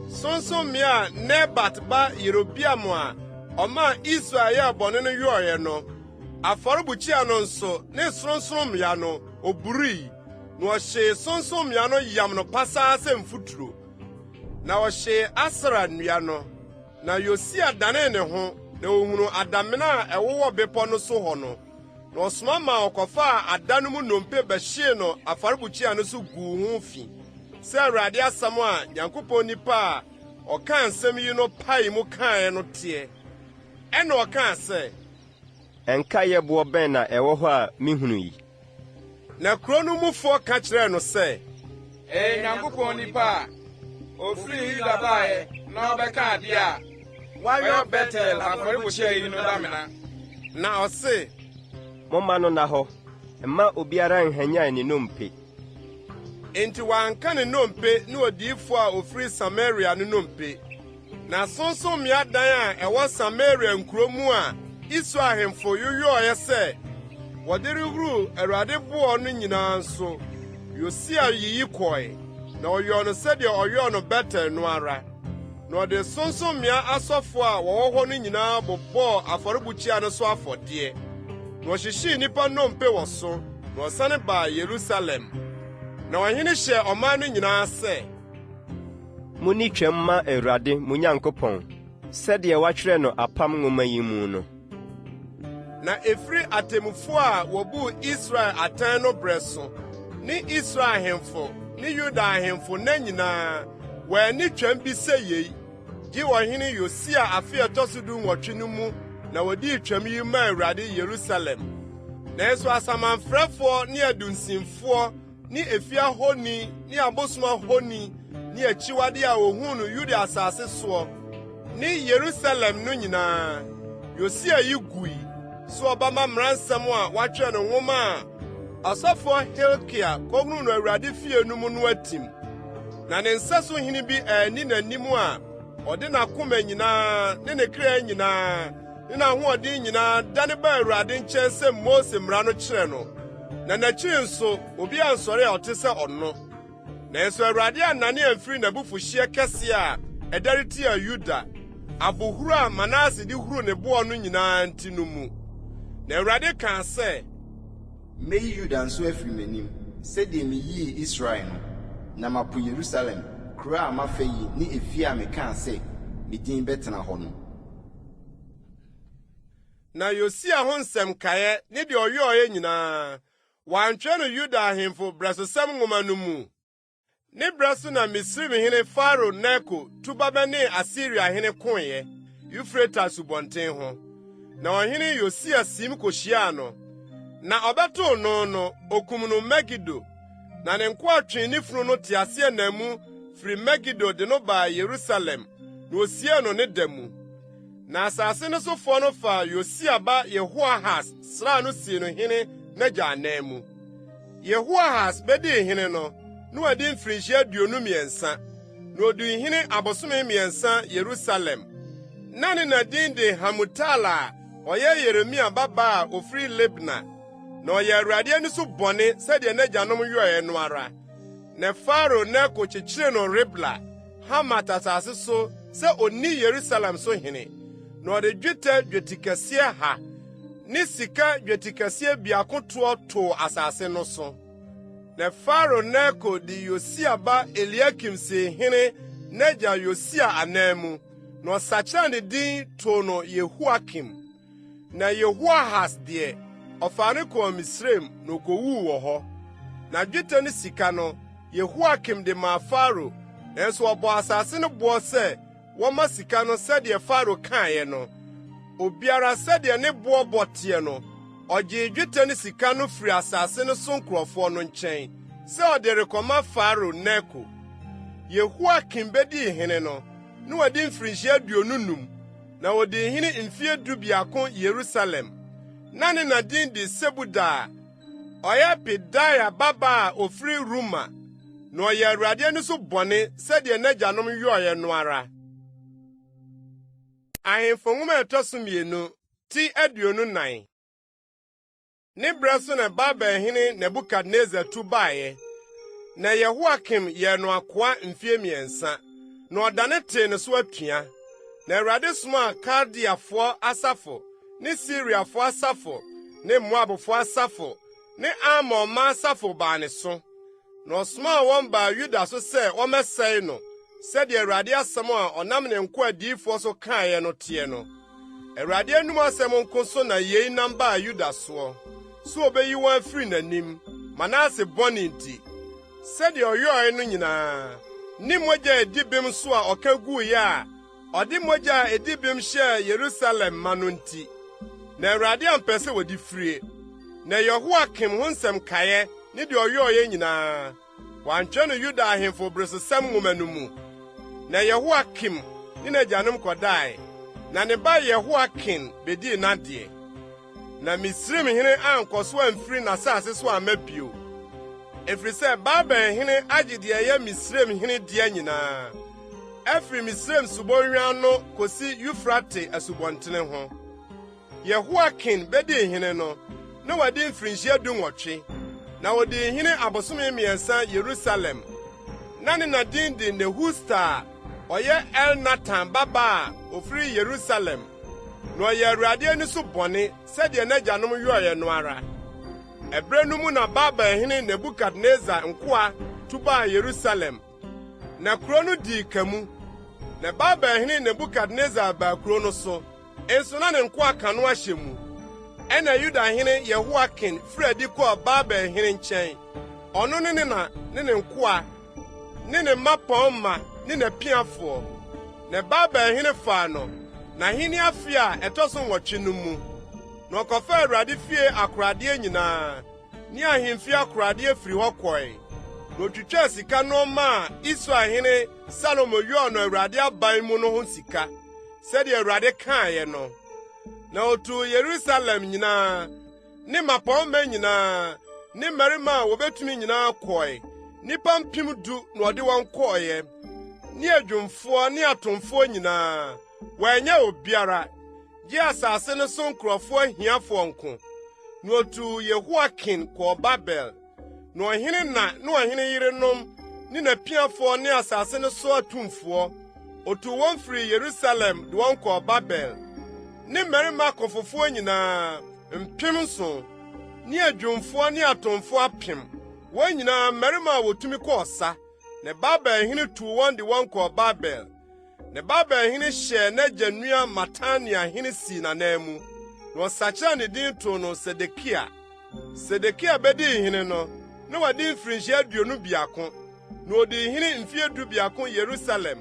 sorɔnsorɔmmea a Nebat ba Yerobeam a ɔmaa Israel yɛɛ bɔne no yɔeɛ no, afɔrebukyia no nso ne sorɔnsorɔmmea no, oburii, na ɔhyee sorɔnsorɔmmea no yam no pasaa sɛ mfuturo. Na ɔhyee Asera nnua no. Na Yosia danee ne ho, na ohunuu adamena a ɛwowɔ bepɔ no so hɔ no, na ɔsoma maa wɔkɔfaa ada no mu nnompe bɛhyee no afɔrebukyia no so guu ho fi, sɛ Awurade asɛm a Nyankopɔn nipa a ɔkaa nsɛm yi no paee mu kaeɛ no teɛ. Ɛnna ɔkaa sɛ. Nkaeɛ boɔ bɛn na ɛwɔ hɔ a mehunu yi? Na kuro no mufoɔ ka kyerɛɛ no sɛ. Ɛyɛ Nyankopɔn nipa a ɔfirii Yuda baeɛ na ɔbɛkaa adeɛ a wayɔ Betel afɔrebukyia yi no damena. Na ɔse. Momma no nna hɔ, mma obiara nnhwanyan ne nnompe. Enti wɔanka ne nnompe ne odiyifo a ofiri Samaria no nnompe. Na sorɔnsorɔmmea dan a ɛwɔ Samaria nkurow mu a Israel ahemfo yoyɔe sɛ wɔde rehuru Awurade boɔ no nyinaa nso, Yosia yiyi kɔe, na ɔyɔɔ no sɛdeɛ ɔyɔɔ no Betel no ara. Na ɔde sorɔnsorɔmmea asɔfo a wɔwɔ hɔ no nyinaa bobɔɔ afɔrebukyia no so afɔdeɛ, na ɔhyehyee nnipa nnompe wɔ so, na ɔsane baa Yerusalem. Na ɔhene hyɛɛ ɔman no nyinaa sɛ. Munni Twam mma Awurade, mo Nyankopɔn, sɛdeɛ wɔatwerɛ no apam nwoma yi mu no. Na ɛfiri atemmufo a wobuu Israel atɛn no berɛ so, ne Israel ahemfo ne Yuda ahemfo nna nyinaa, wɔanni Twam bi sɛ yei, gye ɔhene Yosia afe a ɛtɔ so dunwɔtwe no mu na wɔdii Twam yi maa Awurade Yerusalem. Nanso asamanfrɛfoɔ ne adunsinfoɔ ne efie ahoni ne abosom ahoni ne akyiwade a ohuu no Yuda asase soɔ ne Yerusalem no nyinaa, Yosia yi gui, sɛ ɔbɛma mmara nsɛm a wɔatwerɛ no nwoma a ɔsɔfoɔ Hilkia kɔhunuu no Awurade fie no mu no atim. Na ne nsɛso hene bi anni n'anim a ɔde n'akoma nyinaa ne ne kra nyinaa ne n'ahoɔden nyinaa dane baa Awurade nkyɛn sɛ Mose mmara no kyerɛ no. Na n'akyiri nso, obi ansɔre a ɔte sɛ ɔno. Nanso Awurade annane amfiri n'abufuhyeɛ kɛseɛ a ɛdɛre tiaa Yuda, abohuro a Manase de huruu ne boɔ no nyinaa nti no mu. Na Awurade kaa sɛ. Mɛyi Yuda nso afiri m'anim, sɛdeɛ meyii Israel no, na mapo Yerusalem, kuro a mafa yi ne efie a mekaa sɛ, 'Me din bɛtena hɔ' no. Na Yosia ho nsɛm nkaeɛ ne deɛ ɔyɔeɛ nyinaa, wɔantwerɛ no Yuda ahemfo Berɛsosɛm Nwoma no mu? Ne berɛ so na Misraimhene Farao Neko tu ba bɛnee Asiriahene koeɛ, Eufrate asubɔnten ho. Na ɔhene Yosia siim kohyiaa no, na ɔbɛtoo no no, okum no Megido. Na ne nkoa twee ne funu no teaseɛnam mu firi Megido de no baa Yerusalem, na wosiee no ne da mu. Na asase no sofoɔ no faa Yosia ba Yehoahas sraa no sii no hene n'agya ananmu. Yehoahas bedii hene no, na wadi mfirinhyia 23, na odii hene abosome 3 Yerusalem. Na ne na din de Hamutal a ɔyɛ Yeremia babaa a ofiri Libna. Na ɔyɛɛ Awurade ani so bɔne sɛdeɛ n'agyanom yɔeɛ no ara. Na Farao Neko kyekyeree no Ribla, Hamat asase so sɛ onni Yerusalem so hene, na ɔde dwetɛ dwetikɛseɛ ha ne sika dwetikɛseɛ biako toɔ too asase no so. Na Farao Neko de Yosia ba Eliakim sii hene n'agya Yosia ananmu, na ɔsakyerɛɛ ne din too no Yehoiakim. Na Yehoahas deɛ, ɔfaa no kɔɔ Misraim na okowuu wɔ hɔ. Na dwetɛ ne sika no, Yehoiakim de maa Farao, nanso ɔbɔɔ asase no boɔ sɛ wɔmma sika no sɛdeɛ Farao kaeɛ no. Obiara sɛdeɛ ne boɔbɔ teɛ no, ɔgyee dwetɛ ne sika no firii asase no so nkurɔfoɔ no nkyɛn sɛ ɔde rekɔma Farao Neko. Yehoiakim bedii hene no, na wadi mfirinhyia 25, na odii hene mfeɛ 11 Yerusalem. Na ne na din de Sebuda a ɔyɛ Pedaia babaa a ofiri Ruma. Na ɔyɛɛ Awurade ani so bɔne sɛdeɛ n'agyanom yɔeɛ no ara. Ahemfo Nwoma a ɛtɔ so mmienu, ti 24. Ne berɛ so na Babelhene Nebukadnesar tu baeɛ, na Yehoiakim yɛɛ no akoa mfeɛ 3, na ɔdane tee ne so atua. Na Awurade somaa Kaldeafoɔ asafo ne Siriafoɔ asafo ne Moabfoɔ asafo ne Amon mma asafo baa ne so, Na ɔsomaa wɔn baa Yuda so sɛ wɔmmɛsɛe no, sɛdeɛ Awurade asɛm a ɔnam ne nkoa adiyifoɔ so kaeɛ no teɛ no. Awurade anom asɛm nko so na yei nam baa Yuda soɔ, sɛ ɔbɛyi wɔn afiri n'anim, Manase bɔne nti, sɛdeɛ ɔyɔeɛ no nyinaa, ne mogya a ɛdi bem nso a ɔka guiɛ a ɔde mogya a edi bem hyɛɛ Yerusalem ma no nti. Na Awurade ampɛ sɛ wɔde firie. Na Yehoiakim ho nsɛm nkaeɛ ne deɛ ɔyɔeɛ nyinaa, wɔantwerɛ no Yuda ahemfo beresosɛm nwoma no mu. Na Yehoiakim ne n'agyanom kɔdae, na ne ba Yehoiakin bedii n'adeɛ. Na Misraimhene ankɔ so amfiri n'asase so amma bio, ɛfiri sɛ Babelhene agye deɛ ɛyɛ Misraimhene dea nyinaa, afiri Misraim subonhwa ano kosi Eufrate asubɔntene ho. Yehoiakin bedii hene no, na wadi mfirinhyia 18, na odii hene abosome 3 Yerusalem. Na ne na din de Nehusta a ɔyɛ Elnatan babaa a ofiri Yerusalem. Na ɔyɛɛ Awurade ani so bɔne sɛdeɛ n'agyanom yɔeɛ no ara. Ɛberɛ no mu na Babelhene Nebukadnesar nkoa tu baa Yerusalem, na kuro no dii ka mu. Na Babelhene Nebukadnesar baa kuro no so, nso na ne nkoa ka no ahyɛ mu. Ɛnna Yudahene Yehoiakin firii adi kɔɔ Babelhene nkyɛn, ɔno ne ne na ne ne nkoa ne ne mmapɔmma ne n'apiafoɔ. Na Babel hene faa no, n'ahenni afe a ɛtɔ so 8 no mu. Na ɔkɔfaa Awurade fie akoradeɛ nyinaa ne ahemfie akoradeɛ firii hɔ kɔe. Na otwitwaa sika nnoɔma a Israel hene Salomo yɔɔ no Awurade aban mu no ho sika, sɛdeɛ Awurade kaeɛ no. Na otuu Yerusalem nyinaa ne mmapɔmma nyinaa ne mmarima a wobetumi nyinaa kɔe, nnipa 10,000 na ɔde wɔn kɔeɛ, ne adwumfoɔ ne atomfoɔ nyinaa. Wɔannya obiara, gye asase no so nkurɔfoɔ ahiafoɔ nko. Na otuu Yehoiakin kɔɔ Babel. Na ɔhene na ne ɔhene yerenom ne n'apiafoɔ ne asase no so atumfoɔ, otuu wɔn firii Yerusalem de wɔn kɔɔ Babel, ne mmarima akofofoɔ nyinaa, 7,000, ne adwumfoɔ ne atomfoɔ 1,000, wɔn nyinaa mmarima a wotumi kɔ ɔsa. Na Babel hene tuu wɔn de wɔn kɔɔ Babel. Na Babel hene hyɛɛ n'agya nua Matania hene sii n'ananmu. Na ɔsakyerɛɛ ne din too no Sedekia. Sedekia bedii hene no, na wadi mfirinhyia 21, na odii hene mfe 11 Yerusalem.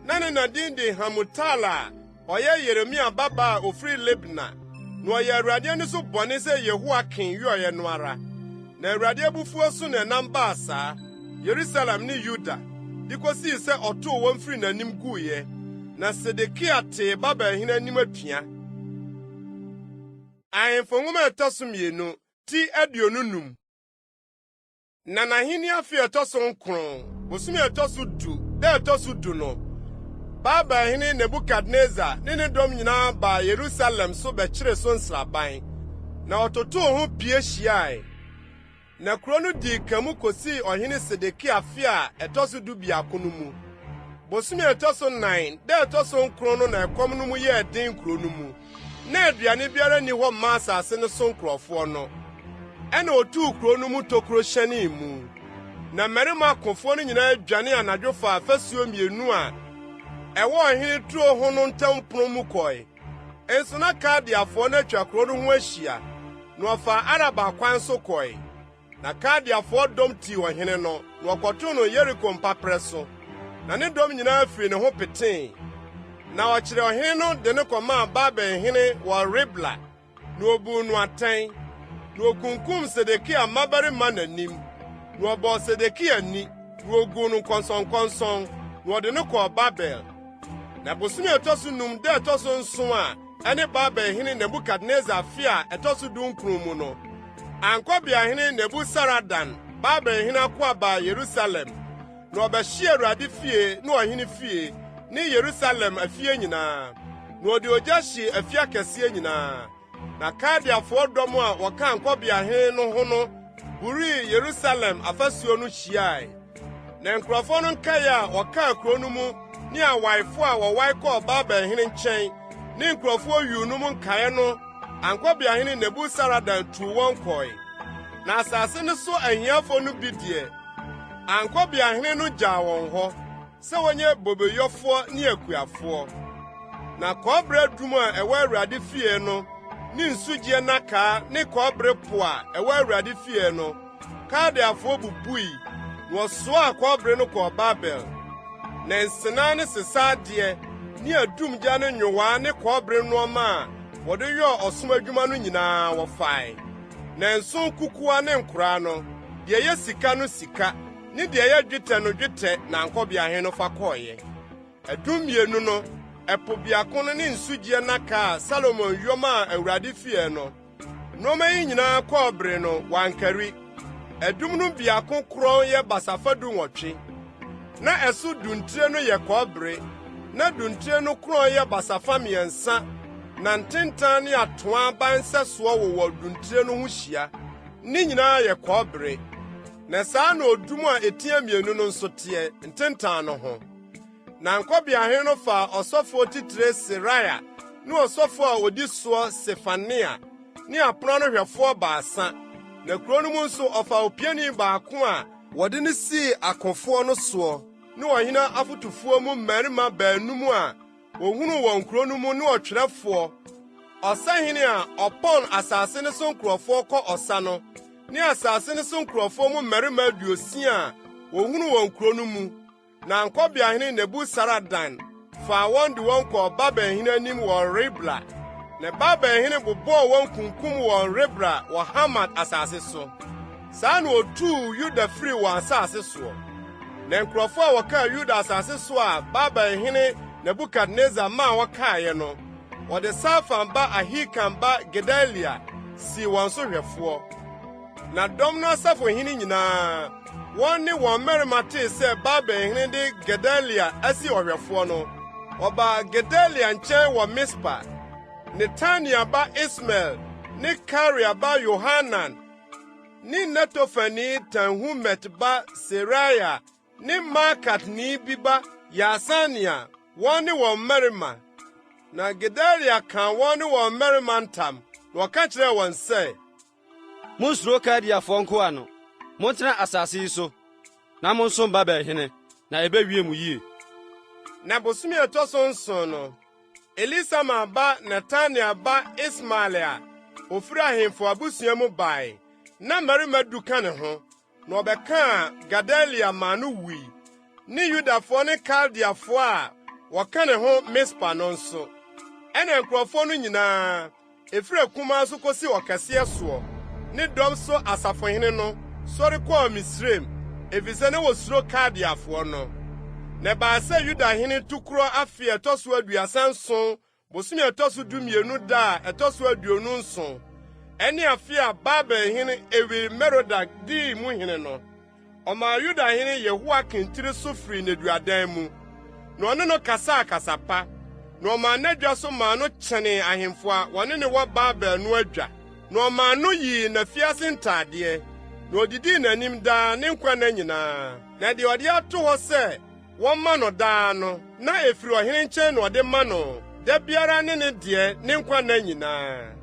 Na ne na din de Hamutal a ɔyɛ Yeremia babaa a ofiri Libna. Na ɔyɛɛ Awurade ani so bɔne sɛ Yehoiakim yɔeɛ no ara. Na Awurade abufuo so na ɛnam baa saa, Yerusalem ne Yuda, de kosii sɛ ɔtow wɔn firii n'anim guiɛ. Na Sedekia tee Babelhene anim atua. Ahemfo Nwoma a ɛtɔ so mmienu, ti 25. Na n'ahenni afe a ɛtɔ so nkron, bosome a ɛtɔ so du, da a ɛtɔ so du no, Babelhene Nebukadnesar ne ne dɔm nyinaa baa Yerusalem so bɛkyeree so nsraban, na wɔtotoo ho pie hyiae. Na kurow no dii ka mu kosii ɔhene Sedekia afe a ɛtɔ so 11 no mu. Bosome a ɛtɔ so nan, da a ɛtɔ so nkron no na ɛkɔm no mu yɛɛ den kurow no mu. Na aduane biara nni hɔ mma asase no so nkurɔfoɔ no. Ɛnna otuu kurow no mu tokuro hyɛnee mu. Na mmarima akofoɔ no nyinaa dwanee anadwo faa afasuo mmienu a ɛwɔ ɔhene turo ho no ntam pon mu kɔe. Nso na Kaldeafoɔ no atwa kurow no ho ahyia, na wɔfaa Araba kwan so kɔe. Na Kaldeafoɔ dɔm tii ɔhene no, na wɔkɔtoo no Yeriko mpaperɛ so, na ne dɔm nyinaa firii ne ho petee. Na ɔkyeree ɔhene no de no kɔmaa Babel hene wɔ Ribla, na obuu no atɛn. Na okunkum Sedekia mmabarima n'anim, na ɔbɔɔ Sedekia ni, na oguu no nkɔnsɔnkɔnsɔn, na ɔde no kɔɔ Babel. Na bosome a ɛtɔ so num da a ɛtɔ so nson a ɛne Babel hene Nebukadnesar afe a ɛtɔ so dunkron mu no, Ankɔbeahene Nebusaradan, Babel hene akoa baa Yerusalem, na ɔbɛhyee Awurade fie ne ɔhene fie ne Yerusalem afie nyinaa, na ɔde ogya hyee afi akɛseɛ nyinaa. Na Kaldeafoɔ dɔm a wɔka ankɔbeahene no ho no burii Yerusalem afasuo no hyiae. Na nkurɔfoɔ no nkaeɛ a wɔkaa kuro no mu ne awaefo a wɔwae kɔɔ Babel hene nkyɛn ne nkurɔfoɔ yuu no mu nkaeɛ no ankɔbeahene Nebusaradan tuu wɔn kɔe. Na asase no so ahiafo no bi deɛ, ankɔbeahene no gyaa wɔn hɔ sɛ wɔnyɛ bobeyɔfoɔ ne akuafoɔ. Na kɔbere adum a ɛwɔ Awurade fie no ne nsugyeɛ nnakaa ne kɔbere po a ɛwɔ Awurade fie no, Kaldeafoɔ bubui, na wɔsoaa kɔbere no kɔɔ Babel. Na nsenaa ne sesa adeɛ ne adumgya ne nyowaa ne kɔbere nnoɔma a wɔde yɔɔ ɔsom adwuma no nyinaa wɔfae. Na nso nkukuwa ne nkoraa no, deɛ ɛyɛ sika no sika, ne deɛ ɛyɛ dwetɛ no dwetɛ na ankɔbeahene no fa kɔeɛ. Adum mmienu no, ɛpo biako no ne nsugyeɛ nnaka a Salomo yɔ maa Awurade fie no, nneɛma yi nyinaa kɔbere no, wɔankari. Adum no biako korɔn yɛ basafa 18, na ɛso duntire no yɛ kɔbere, na duntire no korɔn yɛ basafa 3, na ntentan ne atoaa aba nsɛsoɔ wowɔ duntire no ho hyia. Ne nyinaa yɛ kɔbere. Na saa na odum a etia mmienu no nso teɛ, ntentan no ho. Na ankɔbeahene no faa ɔsɔfoɔ titire Seraia ne ɔsɔfoɔ a odi soɔ Sefania ne apono ano hwɛfoɔ baasa, na kuro no mu nso ɔfaa opiani baako a wɔde no sii akofoɔ no soɔ ne ɔhene afotufoɔ mu mmarima baanum a wɔhunuu wɔn kuro no mu ne ɔtwerɛfoɔ, ɔsahene a ɔpɔn asase no so nkurɔfoɔ kɔ ɔsa no, ne asase no so nkurɔfoɔ mu mmarima 60 a wɔhunuu wɔn kuro no mu. Na ankɔbeahene Nebusaradan faa wɔn de wɔn kɔɔ Babelhene anim wɔ Ribla. Na Babelhene bobɔɔ wɔn kunkum wɔn Ribla wɔ Hamat asase so. Saa na otuu Yuda firii wɔn asase soɔ. Na nkurɔfoɔ a wɔkaa Yuda asase so a Babelhene Nebukadnesar maa wɔkaeɛ no, wɔde Safan ba Ahikam ba Gedalia sii wɔn so hwɛfoɔ. Na dɔm no asafohene nyinaa, wɔn ne wɔn mmarima tee sɛ Babelhene de Gedalia asi ɔhwɛfoɔ no, wɔbaa Gedalia nkyɛn wɔ Mispa. Netania ba Ismael ne Karea ba Yohanan ne Netofani Tanhumet ba Seraia ne Maakatni bi ba Yaasania, wɔn ne wɔn mmarima. Na Gedalia kaa wɔn ne wɔn mmarima ntam, na ɔka kyerɛɛ wɔn sɛ, Munnsuro Kaldeafoɔ nkoa no. Montena asase yi so na monsom Babelhene, na ebewie mo yiye. Na bosome a ɛtɔ so nson no, Elisama ba Netania ba Ismael a ofiri ahemfo abusua mu bae, na mmarima du ka ne ho, na ɔbɛkaa Gedalia maa no wui, ne Yudafoɔ ne Kaldeafoɔ a wɔka ne ho Mispa no nso. Ɛnna nkurɔfoɔ no nyinaa, ɛfiri akumaa so kɔsi ɔkɛseɛ soɔ, ne dɔm so asafohene no, sɔre kɔɔ Misraim, ɛfiri sɛ na wɔsuro Kaldeafoɔ no. Na ɛbaa sɛ Yuda hene tukorɔ afe a ɛtɔ so 37 bosome a ɛtɔ so 12 da a ɛtɔ so 27, ɛne afe a Babel hene Ewil-Merodak dii mu hene no, ɔmaa Yuda hene Yehoiakin tiri so firii nneduadan mu, na ɔne no kasaa kasa pa, na ɔmaa n'adwa so maa no kyɛnee ahemfo a wɔne no wɔ Babel no adwa. Na ɔmaa no yii n'afiase ntadeɛ, na odidii n'anim daa ne nkwa nna nyinaa. Na deɛ ɔde ato hɔ sɛ wɔmma no daa no, na efiri ɔhene nkyɛn na ɔde ma no da biara ne ne deɛ ne nkwa nna nyinaa.